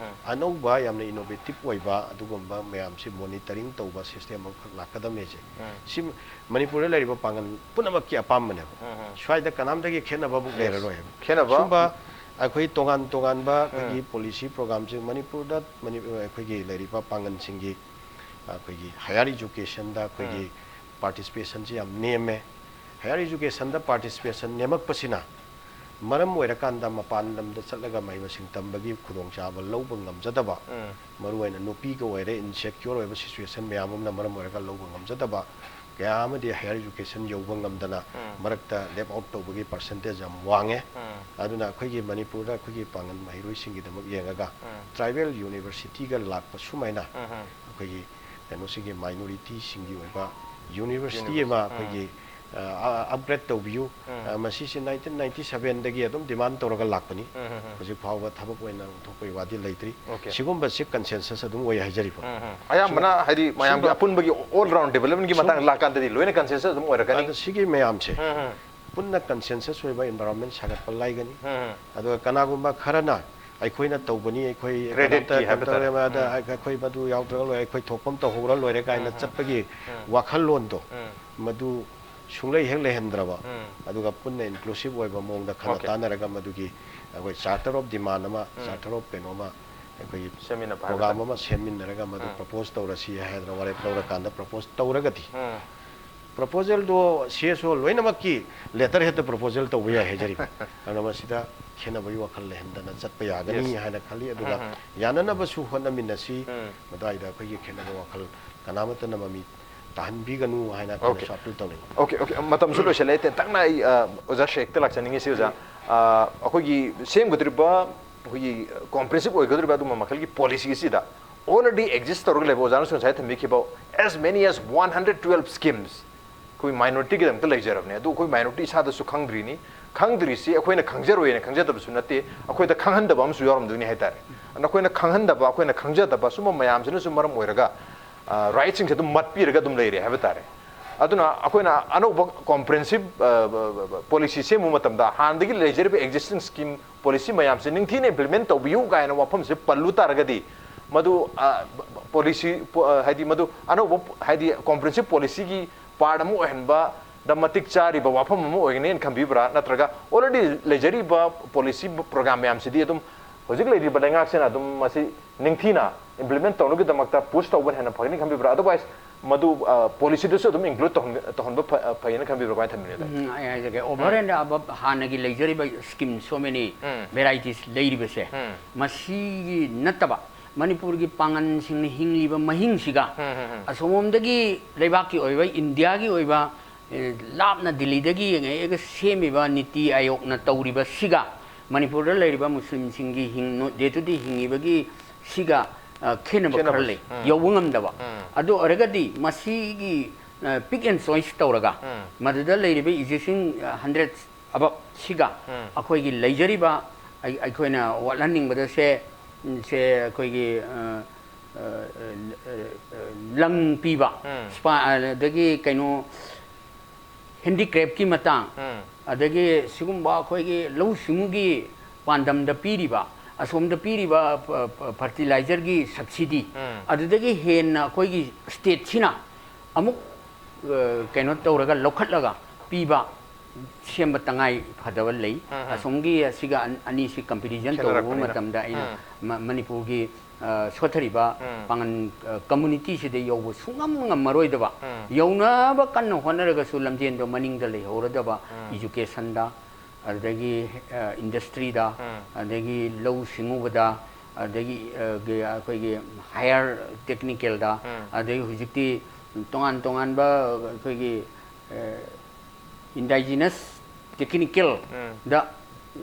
ꯑꯅꯧꯕ ꯌꯥꯝꯅ ꯏꯅꯣꯚꯦꯇꯤꯞ ꯑꯣꯏꯕ ꯑꯗꯨꯒꯨꯝꯕ ꯃꯌꯥꯝꯁꯤ ꯃꯣꯅꯤꯇꯔꯤꯡ ꯇꯧꯕ ꯁꯤꯁꯇꯦꯝ ꯑꯃꯈꯛ ꯂꯥꯛꯀꯗꯕꯅꯦꯁꯦ꯫ ꯁꯤ ꯃꯅꯤꯄꯨꯔꯗ ꯂꯩꯔꯤꯕ ꯄꯥꯡꯒꯜ ꯄꯨꯝꯅꯃꯛꯀꯤ ꯑꯄꯥꯝꯕꯅꯦꯕ꯫ ꯁ꯭ꯋꯥꯏꯗ ꯀꯅꯥꯝꯇꯒꯤ ꯈꯦꯠꯅꯕ ꯑꯃꯨꯛ ꯂꯩꯔꯔꯣꯏꯕ꯫ ꯈꯦꯠꯅꯕ ꯁꯨꯝꯕ ꯑꯩꯈꯣꯏ ꯇꯣꯉꯥꯟ ꯇꯣꯉꯥꯟꯕ ꯑꯩꯈꯣꯏꯒꯤ ꯄꯣꯂꯤꯁꯤ ꯄ꯭ꯔꯣꯒ꯭ꯔꯥꯝꯁꯤꯡ ꯃꯅꯤꯄꯨꯔꯗ ꯃꯅꯤ-, ꯑꯩꯈꯣꯏꯒꯤ ꯂꯩꯔꯤꯕ ꯄꯥꯡꯒꯜꯁꯤꯡꯒꯤ ꯑꯩꯈꯣꯏꯒꯤ ꯍꯥꯌꯔ ꯏꯖꯨꯀꯦꯁꯟꯗ ꯑꯩꯈꯣꯏꯒꯤ ꯄꯥꯔꯇꯤꯁꯤꯄꯦꯁꯟꯁꯤ ꯌꯥꯝ ꯅꯦꯝꯃꯦ꯫ ꯍꯥꯌꯔ ꯏꯖꯨꯀꯦꯁꯟꯗ ꯄꯥꯔꯇꯤꯁꯤꯄꯦꯁꯟ ꯅꯦꯝꯃꯛꯄꯁꯤꯅ ꯃꯔꯝ ꯑꯣꯏꯔꯀꯥꯟꯗ ꯃꯄꯥꯟ ꯂꯝꯗ ꯆꯠꯂꯒ ꯃꯍꯩ ꯃꯁꯤꯡ ꯇꯝꯕꯒꯤ ꯈꯨꯗꯣꯡꯆꯥꯕ ꯂꯧꯕ ꯉꯝꯖꯗꯕ, ꯃꯔꯨꯑꯣꯏꯅ ꯅꯨꯄꯤꯒ ꯑꯣꯏꯔꯦ, ꯏꯟꯁꯦꯀ꯭ꯌꯣꯔ ꯑꯣꯏꯕ ꯁꯤꯆꯨꯋꯦꯁꯟ ꯃꯌꯥꯝ ꯑꯃꯅ ꯃꯔꯝ ꯑꯣꯏꯔꯒ ꯂꯧꯕ ꯉꯝꯖꯗꯕ, ꯀꯌꯥ ꯑꯃꯗꯤ ꯍꯥꯌꯔ ꯏꯖꯨꯀꯦꯁꯟ ꯌꯧꯕ ꯉꯝꯗꯅ ꯃꯔꯛꯇ ꯂꯦꯞ ꯑꯥꯎꯠ ꯇꯧꯕꯒꯤ ꯄꯥꯔꯁꯦꯟꯇꯦꯖ ꯌꯥꯝ ꯋꯥꯡꯉꯦ꯫ ꯑꯗꯨꯅ ꯑꯩꯈꯣꯏꯒꯤ ꯃꯅꯤꯄꯨꯔꯗ ꯑꯩꯈꯣꯏꯒꯤ ꯄꯥꯡꯒꯜ ꯃꯍꯩꯔꯣꯏꯁꯤꯡꯒꯤꯗꯃꯛ ꯌꯦꯡꯉꯒ ꯇ꯭ꯔꯥꯏꯕꯦꯜ ꯌꯨꯅꯤꯚꯔꯁꯤꯇꯤꯒ ꯂꯥꯛꯄ ꯁꯨꯃꯥꯏꯅ ꯑꯩꯈꯣꯏꯒꯤ ꯀꯩꯅꯣꯁꯤꯡꯒꯤ ꯃꯥꯏꯅꯣꯔꯤꯇꯤꯁꯤꯡꯒꯤ ꯑꯣꯏꯕ ꯌꯨꯅꯤꯚꯔꯁꯤꯇꯤ ꯑꯃ ꯑꯩꯈꯣꯏꯒꯤ ꯑꯞꯒ꯭ꯔꯦꯗ ꯇꯧꯕꯤꯌꯨ꯫ ꯑ, ꯃꯁꯤꯁꯤ ꯅꯥꯏꯟꯇꯤꯟ ꯅꯥꯏꯟꯇꯤ ꯁꯚꯦꯟꯗꯒꯤ ꯑꯗꯨꯝ ꯗꯤꯃꯥꯟ ꯇꯧꯔꯒ ꯂꯥꯛꯄꯅꯤ꯫ ꯍꯧꯖꯤꯛ ꯐꯥꯎꯕ ꯊꯕꯛ ꯑꯣꯏꯅ ꯑꯣꯟꯊꯣꯛꯄꯒꯤ ꯋꯥꯗꯤ ꯂꯩꯇ꯭ꯔꯤ꯫ Okay. ꯁꯤꯒꯨꯝꯕꯁꯤ ꯀꯟꯁꯦꯟꯁꯁ ꯑꯗꯨꯝ ꯑꯣꯏ ꯍꯥꯏꯖꯔꯤꯕ꯫ ꯑꯌꯥꯝꯕꯅ ꯍꯥꯏꯗꯤ ꯃꯌꯥꯝꯒꯤ ꯁꯨꯝꯕ- ꯑꯄꯨꯟꯕꯒꯤ ꯑꯣꯜ ꯔꯥꯎꯟ ꯗꯤꯕꯂꯞꯃꯦꯟꯒꯤ ꯁꯨꯝ- ꯃꯇꯥꯡꯗ ꯂꯥꯛꯀꯥꯟꯗꯗꯤ ꯂꯣꯏꯅ ꯀꯟꯁꯦꯟꯁꯁ ꯑꯗꯨꯝ ꯑꯣꯏꯔꯛꯀꯅꯤ꯫ ꯑꯗꯣ ꯁꯤꯒꯤ ꯃꯌꯥꯝꯁꯦ ꯄꯨꯟꯅ ꯀꯟꯁꯦꯟꯁꯁ ꯑꯣꯏꯕ ꯏꯟꯚꯥꯏꯔꯣꯟꯃꯦꯟ ꯁꯥꯒꯠꯄ ꯂꯩꯒꯅꯤ꯫ ꯎꯝ. ꯑꯗꯨꯒ ꯀꯅꯥꯒꯨꯝꯕ ꯈꯔꯅ ꯑꯩꯈꯣꯏꯅ ꯇꯧꯕꯅꯤ, ꯑꯩꯈꯣꯏ Credit ꯀꯅꯥꯝꯇ ꯀꯤ ꯍꯥꯏꯕ ꯇꯥꯔꯦ꯫ ꯇꯧꯔꯦ, ꯑꯗ ꯎꯝ꯫ ꯑꯩꯈꯣꯏ ꯃꯗꯨ ꯌꯥꯎꯗ꯭ꯔꯒ ꯂꯣꯏꯔꯦ, ꯑꯩꯈꯣꯏ ꯊꯣꯛꯄ ꯑꯃ ꯇꯧꯍꯧꯔ ꯂꯣꯏꯔꯦ ꯀꯥꯏꯅ ꯎꯝ, ꯎꯝ꯫ ꯆꯠꯄꯒꯤ ꯎꯝ꯫ ꯋꯥꯈꯜꯂꯣꯟꯗꯣ ꯎꯝ꯫ ꯃꯗꯨ ꯁꯨꯡꯂꯩ ꯍꯦꯛ ꯂꯩꯍꯟꯗ꯭ꯔꯕ, ꯎꯝ꯫ ꯑꯗꯨꯒ ꯄꯨꯟꯅ inclusive ꯑꯣꯏꯕ ꯃꯑꯣꯡꯗ ꯈꯟꯅ Okay. ꯇꯥꯟꯅꯔꯒ ꯃꯗꯨꯒꯤ ꯑꯩꯈꯣꯏ charter of demand ꯑꯃ, ꯎꯝ꯫ charter of ꯀꯩꯅꯣ ꯑꯃ, ꯑꯩꯈꯣꯏꯒꯤ ꯁꯦꯝꯃꯤꯟꯅꯕ ꯍꯥꯏꯕ program ꯇꯥꯔꯦ꯫ ꯑꯃ ꯁꯦꯝꯃꯤꯟꯅꯔꯒ ꯃꯗꯨ ꯎꯝ꯫ propose ꯇꯧꯔꯁꯤ ꯍꯥꯏꯗꯅ ꯋꯥꯔꯦꯞ ꯂꯧꯔꯀꯥꯟꯗ propose ꯇꯧꯔꯒꯗꯤ, ꯎꯝ꯫ proposal ꯗꯣ C S O ꯂꯣꯏꯅꯃꯛꯀꯤ letter head ꯇ proposal ꯇꯧꯕ ꯌꯥꯏ ꯍꯥꯏꯖꯔꯤꯕ꯫ ꯑꯗꯨꯅ ꯃꯁꯤꯗ ꯈꯦꯠꯅꯕꯒꯤ ꯋꯥꯈꯜ ꯂꯩꯍꯟꯗꯅ ꯆꯠꯄ ꯌꯥꯒꯅꯤ Yes. ꯍꯥꯏꯅ ꯈꯜꯂꯤ꯫ ꯑꯗꯨꯒ ꯎꯝ, ꯎꯝ꯫ ꯌꯥꯅꯅꯕꯁꯨ ꯍꯣꯠꯅꯃꯤꯟꯅꯁꯤ꯫ ꯎꯝ꯫ ꯃꯗꯨꯋꯥꯏꯗ ꯑꯩꯈꯣꯏꯒꯤ ꯈꯦꯠꯅꯕ ꯋꯥꯈꯜ ꯀꯅꯥꯃꯠꯇꯅ ꯃꯃꯤ ꯇꯥꯍꯟꯕꯤꯒꯅꯨ ꯍꯥꯏꯅ Okay. ꯑꯩꯈꯣꯏꯅꯁꯨ appeal ꯇꯧꯅꯤꯡꯏ꯫ Okay, okay. ꯃꯇꯝꯁꯨ ꯂꯣꯏꯁꯤꯜꯂꯛꯑꯦ꯫ ꯇꯦꯟꯇꯛꯅ ꯑꯩ, ꯑ, ꯑꯣꯖꯥ ꯁꯦꯛꯇ ꯂꯥꯛꯆꯅꯤꯡꯉꯤꯁꯤ, ꯑꯣꯖꯥ꯫ ꯑ, ꯑꯩꯈꯣꯏꯒꯤ ꯁꯦꯝꯒꯗꯧꯔꯤꯕ, ꯑꯩꯈꯣꯏꯒꯤ comprehensive ꯑꯣꯏꯒꯗꯧꯔꯤꯕ ꯑꯗꯨꯝꯕ ꯃꯈꯜꯒꯤ policy ꯑꯁꯤꯗ already exist ꯇꯧꯔꯒ ꯂꯩꯕ, ꯑꯣꯖꯥꯅꯁꯨ ꯉꯁꯥꯏ ꯊꯝꯕꯤꯈꯤꯕ as many as one hundred twelve schemes ꯑꯩꯈꯣꯏ minority ꯒꯤꯗꯃꯛꯇ ꯂꯩꯖꯔꯕꯅꯦ꯫ ꯑꯗꯨ ꯑꯩꯈꯣꯏ minority ꯏꯁꯥꯗꯁꯨ ꯈꯪꯗ꯭ꯔꯤꯅꯤ꯫ ꯈꯪꯗ꯭ꯔꯤꯁꯤ ꯑꯩꯈꯣꯏꯅ ꯈꯪꯖꯔꯣꯏꯅ ꯈꯪꯖꯗꯕꯁꯨ ꯅꯠꯇꯦ, ꯑꯩꯈꯣꯏꯗ ꯈꯪꯍꯟꯗꯕ ꯑꯃꯁꯨ ꯌꯥꯎꯔꯝꯗꯣꯏꯅꯤ ꯍꯥꯏꯇꯥꯔꯦ꯫ ꯑꯗꯨꯅ ꯑꯩꯈꯣꯏꯅ ꯈꯪꯍꯟꯗꯕ, ꯑꯩꯈꯣꯏꯅ ꯈꯪꯖꯗꯕ ꯁꯨꯝꯕ ꯃꯌꯥꯝꯁꯤꯅꯁꯨ ꯃꯔꯝ ꯑꯣꯏꯔꯒ, ꯑ, right ꯁꯤꯡꯁꯦ ꯑꯗꯨꯝ ꯃꯠꯄꯤꯔꯒ ꯑꯗꯨꯝ ꯂꯩꯔꯦ ꯍꯥꯏꯕ ꯇꯥꯔꯦ꯫ ꯑꯗꯨꯅ ꯑꯩꯈꯣꯏꯅ ꯑꯅꯧꯕ comprehensive, ꯑ, ꯕ-, ꯕ-, ꯕ-, policy ꯁꯦꯝꯕ ꯃꯇꯝꯗ ꯍꯥꯟꯅꯗꯒꯤ ꯂꯩꯖꯔꯤꯕ existing scheme, policy ꯃꯌꯥꯝꯁꯦ ꯅꯤꯡꯊꯤꯅ implement ꯇꯧꯕꯤꯌꯨ ꯀꯥꯏꯅ ꯋꯥꯐꯝꯁꯦ ꯄꯜꯂꯨ ꯇꯥꯔꯒꯗꯤ, ꯃꯗꯨ, ꯑ, ꯕ-, ꯕ-, policy, ꯄꯣ-, ꯑ, ꯍꯥꯏꯗꯤ ꯃꯗꯨ ꯑꯅꯧꯕ ꯄꯣ-, ꯍꯥꯏꯗꯤ comprehensive policy ꯒꯤ part ꯑꯃ ꯑꯣꯏꯍꯟꯕꯗ ꯃꯇꯤꯛ ꯆꯥꯔꯤꯕ ꯋꯥꯐꯝ ꯑꯃ ꯑꯣꯏꯒꯅꯤꯅ ꯈꯟꯕꯤꯕ꯭ꯔꯥ? ꯅꯠꯇ꯭ꯔꯒ already ꯂꯩꯖꯔꯤꯕ policy program ꯃꯌꯥꯝꯁꯤꯗꯤ ꯑꯗꯨꯝ ꯍꯧꯖꯤꯛ ꯂꯩꯔꯤꯕ ꯂꯩꯉꯥꯛꯁꯤꯅ ꯑꯗꯨꯝ ꯃꯁꯤ ꯅꯤꯡꯊꯤꯅ implement ꯇꯧꯅꯕꯒꯤꯗꯃꯛꯇ push ꯇꯧꯕꯅ ꯍꯦꯟꯅ ꯐꯒꯅꯤ ꯈꯟꯕꯤꯕ꯭ꯔꯥ? Otherwise, ꯃꯗꯨ, ꯑ, policy ꯗꯁꯨ ꯑꯗꯨꯝ include ꯇꯧꯍꯟ-, ꯇꯧꯍꯟꯕ ꯐ-, ꯑ, ꯐꯩꯌꯦꯅ ꯈꯟꯕꯤꯕ꯭ꯔꯥ? ꯀꯃꯥꯏꯅ ꯊꯝꯕꯤꯅꯤ, ꯑꯗꯣ? ꯎꯝ, ꯑꯩ ꯍꯥꯏꯖꯒꯦ, over and above ꯍꯥꯟꯅꯒꯤ ꯂꯩꯖꯔꯤꯕ scheme, so many ꯎꯝ꯫ varieties ꯂꯩꯔꯤꯕꯁꯦ, ꯎꯝ꯫ ꯃꯁꯤꯒꯤ ꯅꯠꯇꯕ ꯃꯅꯤꯄꯨꯔꯒꯤ ꯄꯥꯡꯒꯜꯁꯤꯡꯅ ꯍꯤꯡꯂꯤꯕ ꯃꯍꯤꯡꯁꯤꯒ ꯎꯝ, ꯎꯝ, ꯎꯝ꯫ ꯑꯁꯣꯝꯂꯣꯝꯗꯒꯤ ꯂꯩꯕꯥꯛꯀꯤ ꯑꯣꯏꯕ, ꯏꯟꯗꯤꯌꯥꯒꯤ ꯑꯣꯏꯕ, ꯑꯦ, ꯂꯥꯞꯅ ꯗꯤꯜꯂꯤꯗꯒꯤ ꯌꯦꯡꯉꯛꯑꯒ ꯁꯦꯝꯃꯤꯕ ꯅꯤꯇꯤ ꯑꯥꯌꯣꯒꯅ ꯇꯧꯔꯤꯕꯁꯤꯒ ꯃꯅꯤꯄꯨꯔꯗ ꯂꯩꯔꯤꯕ ꯃꯨꯁꯂꯤꯝꯁꯤꯡꯒꯤ ꯍꯤꯡ-, day to day ꯍꯤꯡꯉꯤꯕꯒꯤ ꯁꯤꯒ, ꯑ, ꯈꯦꯠꯅꯕ ꯈꯔ ꯈꯦꯠꯅꯕ, ꯂꯩ, ꯎꯝ꯫ ꯌꯧꯕ ꯉꯝꯗꯕ꯫ ꯎꯝ꯫ ꯑꯗꯨ ꯑꯣꯏꯔꯒꯗꯤ ꯃꯁꯤꯒꯤ, ꯑ, pick and choice ꯇꯧꯔꯒ ꯎꯝ꯫ ꯃꯗꯨꯗ ꯂꯩꯔꯤꯕ existing, ꯑ, hundred above ꯁꯤꯒ ꯎꯝ꯫ ꯑꯩꯈꯣꯏꯒꯤ ꯂꯩꯖꯔꯤꯕ ꯑꯩ-, ꯑꯩꯈꯣꯏꯅ ꯋꯥꯠꯍꯟꯅꯤꯡꯕꯗ ꯁꯦ, ꯁꯦ ꯑꯩꯈꯣꯏꯒꯤ, ꯑ, ꯑ, ꯑ, ꯑ, ꯂꯪ ꯄꯤꯕ, ꯎꯝ꯫ ꯁ꯭ꯄꯥ-, ꯑꯗꯒꯤ ꯀꯩꯅꯣ, handicraft ꯀꯤ ꯃꯇꯥꯡ, ꯎꯝ꯫ ꯑꯗꯒꯤ ꯁꯤꯒꯨꯝꯕ ꯑꯩꯈꯣꯏꯒꯤ ꯂꯧꯎ ꯁꯤꯡꯎꯒꯤ ꯄꯥꯟꯗꯝꯗ ꯄꯤꯔꯤꯕ ꯑꯁꯣꯝꯗ ꯄꯤꯔꯤꯕ ꯐꯔꯇꯤꯂꯥꯏꯖꯔꯒꯤ ꯁꯕꯁꯤꯗꯤ, ꯎꯝ꯫ ꯑꯗꯨꯗꯒꯤ ꯍꯦꯟꯅ ꯑꯩꯈꯣꯏꯒꯤ ꯁ꯭ꯇꯦꯠꯁꯤꯅ ꯑꯃꯨꯛ, ꯑ, ꯀꯩꯅꯣ ꯇꯧꯔꯒ, ꯂꯧꯈꯠꯂꯒ ꯄꯤꯕ, ꯁꯦꯝꯕ ꯇꯉꯥꯏ ꯐꯗꯕ ꯂꯩ꯫ ꯎꯝ, ꯎꯝ꯫ ꯑꯁꯣꯝꯒꯤ ꯑꯁꯤꯒ ꯑꯅꯤꯁꯤ ꯀꯝꯄꯦꯔꯤꯖꯟ ꯇꯧꯔꯨꯕ ꯈꯦꯠꯅꯔꯛꯄꯅꯤꯅ꯫ ꯃꯇꯝꯗ ꯑꯩꯅ, ꯎꯝ꯫ ꯃ-, ꯃꯅꯤꯄꯨꯔꯒꯤ, ꯑ, ꯁꯣꯠꯊꯔꯤꯕ, ꯎꯝ꯫ ꯄꯥꯡꯒꯜ, ꯑ, ꯀꯝꯃꯨꯅꯤꯇꯤꯁꯤꯗ ꯌꯧꯕ ꯁꯨꯡꯉꯝ ꯉꯝꯃꯔꯣꯏꯗꯕ, ꯎꯝ꯫ ꯌꯧꯅꯕ ꯀꯟꯅ ꯍꯣꯠꯅꯔꯒꯁꯨ ꯂꯝꯖꯦꯟꯗꯣ ꯃꯅꯤꯡꯗ ꯂꯩꯍꯧꯔꯗꯕ, ꯎꯝ꯫ ꯏꯖꯨꯀꯦꯁꯟꯗ, ꯑꯗꯨꯗꯒꯤ, ꯑ, ꯏꯟꯗꯁꯇ꯭ꯔꯤꯗ, ꯎꯝ꯫ ꯑꯗꯒꯤ ꯂꯧꯎ ꯁꯤꯡꯎꯕꯗ, ꯑꯗꯒꯤ, ꯑ, ꯒ-, ꯑꯩꯈꯣꯏꯒꯤ ꯍꯥꯌꯔ ꯇꯦꯛꯅꯤꯀꯦꯜꯗ, ꯎꯝ꯫ ꯑꯗꯒꯤ ꯍꯧꯖꯤꯛꯇꯤ ꯇꯣꯉꯥꯟ ꯇꯣꯉꯥꯟꯕ ꯑꯩꯈꯣꯏꯒꯤ, ꯑ, ꯏꯟꯗꯥꯏꯖꯤꯅꯁ ꯇꯦꯛꯅꯤꯀꯦꯜꯗ ꯎꯝ꯫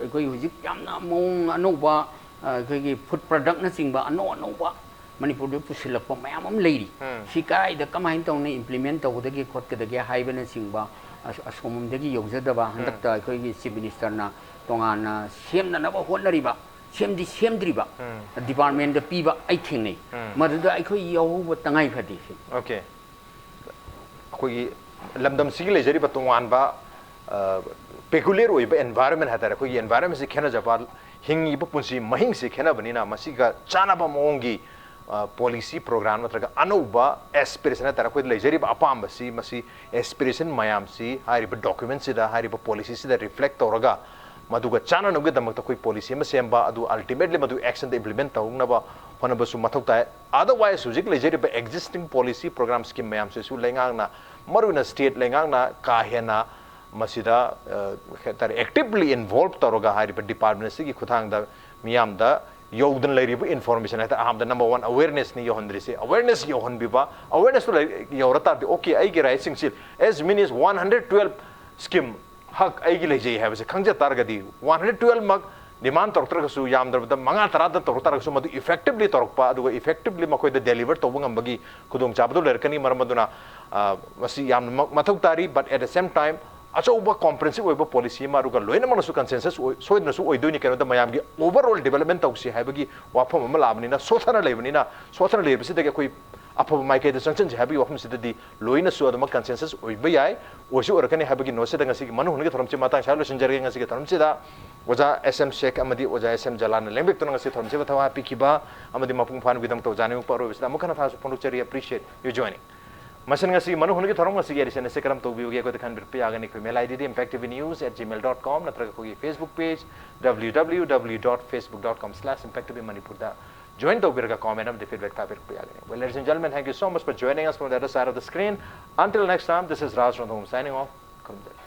ꯑꯩꯈꯣꯏ ꯍꯧꯖꯤꯛ ꯌꯥꯝꯅ ꯃꯑꯣꯡ ꯑꯅꯧꯕ, ꯑ, ꯑꯩꯈꯣꯏꯒꯤ ꯐꯨꯗ ꯄ꯭ꯔꯗꯛꯅꯆꯤꯡꯕ ꯑꯅꯧ ꯑꯅꯧꯕ ꯃꯅꯤꯄꯨꯔꯗ ꯄꯨꯁꯤꯜꯂꯛꯄ ꯃꯌꯥꯝ ꯑꯃ ꯂꯩꯔꯤ꯫ ꯎꯝ꯫ ꯁꯤ ꯀꯗꯥꯏꯗ ꯀꯃꯥꯏꯅ ꯇꯧꯅ ꯏꯝꯄ꯭ꯂꯤꯃꯦꯟ ꯇꯧꯒꯗꯒꯦ ꯈꯣꯠꯀꯗꯒꯦ ꯍꯥꯏꯕꯅꯆꯤꯡꯕ ꯑꯁ-, ꯑꯁꯣꯝꯗꯒꯤ ꯌꯧꯖꯗꯕ ꯎꯝ꯫ ꯍꯟꯗꯛꯇ ꯑꯩꯈꯣꯏꯒꯤ ꯆꯤꯐ ꯃꯤꯅꯤꯁꯇꯔꯅ ꯇꯣꯉꯥꯟꯅ ꯁꯦꯝꯅꯅꯕ ꯍꯣꯠꯅꯔꯤꯕ, ꯁꯦꯝꯗꯤ ꯁꯦꯝꯗ꯭ꯔꯤꯕ ꯎꯝ꯫ ꯗꯤꯄꯥꯔꯠꯃꯦꯟꯗ ꯄꯤꯕ ꯑꯩ ꯊꯦꯡꯅꯩ꯫ ꯎꯝ꯫ ꯃꯗꯨꯗ ꯑꯩꯈꯣꯏ ꯌꯥꯎꯍꯧꯕ ꯇꯉꯥꯏ ꯐꯗꯦ ꯁꯤ꯫ ꯑꯣꯀꯦ꯫ ꯑꯩꯈꯣꯏꯒꯤ ꯂꯝꯗꯝꯁꯤꯒꯤ ꯂꯩꯖꯔꯤꯕ ꯇꯣꯉꯥꯟꯕ, ꯑ, ꯄꯦꯀꯨꯂꯤꯌꯔ ꯑꯣꯏꯕ ꯑꯦꯟꯚꯥꯏꯔꯟꯃꯦꯟ ꯍꯥꯏ ꯇꯥꯔꯦ, ꯑꯩꯈꯣꯏꯒꯤ ꯑꯦꯟꯚꯥꯏꯔꯟꯃꯦꯟꯁꯤ ꯈꯦꯠꯅꯖꯕ, ꯍꯤꯡꯉꯤꯕ ꯄꯨꯟꯁꯤ ꯃꯍꯤꯡꯁꯤ ꯈꯦꯠꯅꯕꯅꯤꯅ ꯃꯁꯤꯒ ꯆꯥꯟꯅꯕ ꯃꯑꯣꯡꯒꯤ, ꯑ, ꯄꯣꯂꯤꯁꯤ ꯄ꯭ꯔꯣꯒ꯭ꯔꯥꯝ ꯅꯠꯇ꯭ꯔꯒ ꯑꯅꯧꯕ ꯑꯦꯁꯄꯤꯔꯦꯁꯟ ꯍꯥꯏ ꯇꯥꯔꯦ, ꯑꯩꯈꯣꯏꯗ ꯂꯩꯖꯔꯤꯕ ꯑꯄꯥꯝꯕꯁꯤ, ꯃꯁꯤ ꯑꯦꯁꯄꯤꯔꯦꯁꯟ ꯃꯌꯥꯝꯁꯤ ꯍꯥꯏꯔꯤꯕ ꯗꯣꯀ꯭ꯌꯨꯃꯦꯟꯁꯤꯗ, ꯍꯥꯏꯔꯤꯕ ꯄꯣꯂꯤꯁꯤꯁꯤꯗ ꯔꯤꯐ꯭ꯂꯦꯛ ꯇꯧꯔꯒ ꯃꯗꯨꯒ ꯆꯥꯟꯅꯅꯕꯒꯤꯗꯃꯛꯇ ꯑꯩꯈꯣꯏ ꯄꯣꯂꯤꯁꯤ ꯑꯃ ꯁꯦꯝꯕ, ꯑꯗꯨ ꯑꯜꯇꯤꯃꯦꯠꯂꯤ ꯃꯗꯨ ꯑꯦꯛꯁꯟꯗ ꯏꯝꯄ꯭ꯂꯤꯃꯦꯟ ꯇꯧꯅꯕ ꯍꯣꯠꯅꯕꯁꯨ ꯃꯊꯧ ꯇꯥꯏ꯫ ꯑꯗꯔꯋꯥꯏꯁ ꯍꯧꯖꯤꯛ ꯂꯩꯖꯔꯤꯕ ꯑꯦꯛꯖꯤꯁꯇꯤꯡ ꯄꯣꯂꯤꯁꯤ ꯄ꯭ꯔꯣꯒ꯭ꯔꯥꯝ ꯁ꯭ꯀꯤꯝ ꯃꯌꯥꯝꯁꯤꯁꯨ ꯂꯩꯉꯥꯛꯅ, ꯃꯔꯨꯑꯣꯏꯅ ꯁ꯭ꯇꯦꯠ ꯂꯩꯉꯥꯛꯅ ꯀꯥ ꯍꯦꯟꯅ ꯃꯁꯤꯗ, ꯑ, ꯀꯩ ꯍꯥꯏꯇꯥꯔꯦ, ꯑꯦꯛꯇꯤꯚꯂꯤ ꯏꯟꯚꯣꯜꯕ ꯇꯧꯔꯒ ꯍꯥꯏꯔꯤꯕ ꯗꯤꯄꯥꯔꯠꯃꯦꯟ ꯑꯁꯤꯒꯤ ꯈꯨꯠꯊꯥꯡꯗ ꯃꯤꯌꯥꯝꯗ ꯌꯧꯗꯅ ꯂꯩꯔꯤꯕ ꯏꯟꯐꯣꯔꯃꯦꯁꯟ ꯍꯥꯏ ꯇꯥꯔꯦ, ꯑꯍꯥꯟꯕꯗ ꯅꯝꯕꯔ ꯋꯥꯟ ꯑꯋꯦꯔꯅꯦꯁꯅꯤ ꯌꯧꯍꯟꯗ꯭ꯔꯤꯁꯦ꯫ ꯑꯋꯦꯔꯅꯦꯁ ꯌꯧꯍꯟꯕꯤꯕ, ꯑꯋꯦꯔꯅꯦꯁꯇꯨ ꯂꯩ-, ꯌꯧꯔ ꯇꯥꯔꯗꯤ, ꯑꯣꯀꯦ, ꯑꯩꯒꯤ ꯔꯥꯏꯠꯁꯤꯡꯁꯤ, as many as one hundred twelve scheme ꯍꯛ ꯑꯩꯒꯤ ꯂꯩꯖꯩ ꯍꯥꯏꯕꯁꯦ ꯈꯪꯖ ꯇꯥꯔꯒꯗꯤ, one hundred twelve ꯃꯛ ꯗꯤꯃꯥꯟ ꯇꯧꯔꯛꯇ꯭ꯔꯒꯁꯨ, ꯌꯥꯝꯗ꯭ꯔꯕꯗ ꯃꯉꯥ ꯇꯔꯥꯗ ꯇꯧꯔꯛ ꯇꯥꯔꯒꯁꯨ, ꯃꯗꯨ ꯏꯐꯦꯛꯇꯤꯚꯂꯤ ꯇꯧꯔꯛꯄ, ꯑꯗꯨꯒ ꯏꯐꯦꯛꯇꯤꯚꯂꯤ ꯃꯈꯣꯏꯗ ꯗꯦꯂꯤꯚꯔ ꯇꯧꯕ ꯉꯝꯕꯒꯤ ꯈꯨꯗꯣꯡꯆꯥꯕꯗꯨ ꯂꯩꯔꯛꯀꯅꯤ꯫ ꯃꯔꯝ ꯑꯗꯨꯅ, ꯑ, ꯃꯁꯤ ꯌꯥꯝꯅ ꯃ-, ꯃꯊꯧ ꯇꯥꯔꯤ꯫ But at the same time, ꯑꯆꯧꯕ ꯀꯣꯝꯄ꯭ꯔꯦꯍꯦꯟꯁꯤꯚ ꯑꯣꯏꯕ ꯄꯣꯂꯤꯁꯤ ꯑꯃ, ꯑꯗꯨꯒ ꯂꯣꯏꯅꯃꯛꯅꯁꯨ ꯀꯟꯁꯦꯟꯁꯁ ꯑꯣꯏ-, ꯁꯣꯏꯗꯅꯁꯨ ꯑꯣꯏꯗꯣꯏꯅꯤ꯫ ꯀꯩꯅꯣꯗ ꯃꯌꯥꯝꯒꯤ ꯑꯣꯚꯔꯑꯣꯜ ꯗꯤꯕꯂꯞꯃꯦꯟ ꯇꯧꯁꯤ ꯍꯥꯏꯕꯒꯤ ꯋꯥꯐꯝ ꯑꯃ ꯂꯥꯛꯑꯕꯅꯤꯅ, ꯁꯣꯠꯊꯅ ꯂꯩꯕꯅꯤꯅ, ꯁꯣꯠꯊꯅ ꯂꯩꯕꯁꯤꯗꯒꯤ ꯑꯩꯈꯣꯏ ꯑꯐꯕ ꯃꯥꯏꯀꯩꯗ ꯆꯪꯁꯤꯟꯁꯤ ꯍꯥꯏꯕꯒꯤ ꯋꯥꯐꯝꯁꯤꯗꯗꯤ ꯂꯣꯏꯅꯁꯨ ꯑꯗꯨꯃꯛ consensus ꯑꯣꯏꯕ ꯌꯥꯏ, ꯑꯣꯏꯁꯨ ꯑꯣꯏꯔꯛꯀꯅꯤ ꯍꯥꯏꯕꯒꯤ ꯅꯣꯠꯁꯤꯗ ꯉꯁꯤꯒꯤ ꯃꯅꯨꯡ ꯍꯨꯟꯒꯤ ꯊꯧꯔꯝꯁꯤ ꯃꯇꯥꯡ ꯁ꯭ꯋꯥꯏꯗ ꯂꯣꯏꯁꯤꯟꯖꯔꯒꯦ꯫ ꯉꯁꯤꯒꯤ ꯊꯧꯔꯝꯁꯤꯗ ꯑꯣꯖꯥ S M Sheikh ꯑꯃꯗꯤ ꯑꯣꯖꯥ S M Jala ꯅ ꯂꯦꯡꯕꯤꯔꯛꯇꯨꯅ ꯉꯁꯤ ꯊꯧꯔꯝꯁꯤꯗ ꯊꯋꯥꯏ ꯍꯥꯞꯄꯤꯈꯤꯕ ꯑꯃꯗꯤ ꯃꯄꯨꯡ ꯐꯥꯍꯟꯕꯒꯤꯗꯃꯛꯇ ꯑꯣꯖꯥ ꯑꯅꯤꯃꯛꯄꯨ ꯑꯔꯣꯏꯕꯁꯤꯗ ꯑꯃꯨꯛ ꯍꯟꯅ ꯊꯥꯒꯠꯆꯕ ꯐꯣꯡꯗꯣꯛꯆꯔꯤ꯫ Appreciate you joining. ꯃꯁꯤꯅ ꯉꯁꯤꯒꯤ ꯃꯅꯨꯡ ꯍꯨꯟꯒꯤ ꯊꯧꯔꯝ ꯉꯁꯤꯒꯤ edition ꯑꯁꯤ ꯀꯔꯝ ꯇꯧꯕꯤꯕꯒꯦ ꯑꯩꯈꯣꯏꯗ ꯈꯟꯕꯤꯔꯛꯄ ꯌꯥꯒꯅꯤ꯫ ꯑꯩꯈꯣꯏ mail ID D impact T V news at gmail dot com ꯅꯠꯇ꯭ꯔꯒ ꯑꯩꯈꯣꯏꯒꯤ Facebook page W W W dot facebook dot com slash impact T V Manipur ꯗ join ꯇꯧꯕꯤꯔꯒ comment ꯑꯃꯗꯤ feedback ꯊꯥꯕꯤꯔꯛꯄ ꯌꯥꯒꯅꯤ꯫ Well, ladies and gentlemen, thank you so much for joining us from the other side of the screen. Until next time, this is Raj Rongthong signing off. ꯈꯨꯔꯨꯝꯖꯔꯤ꯫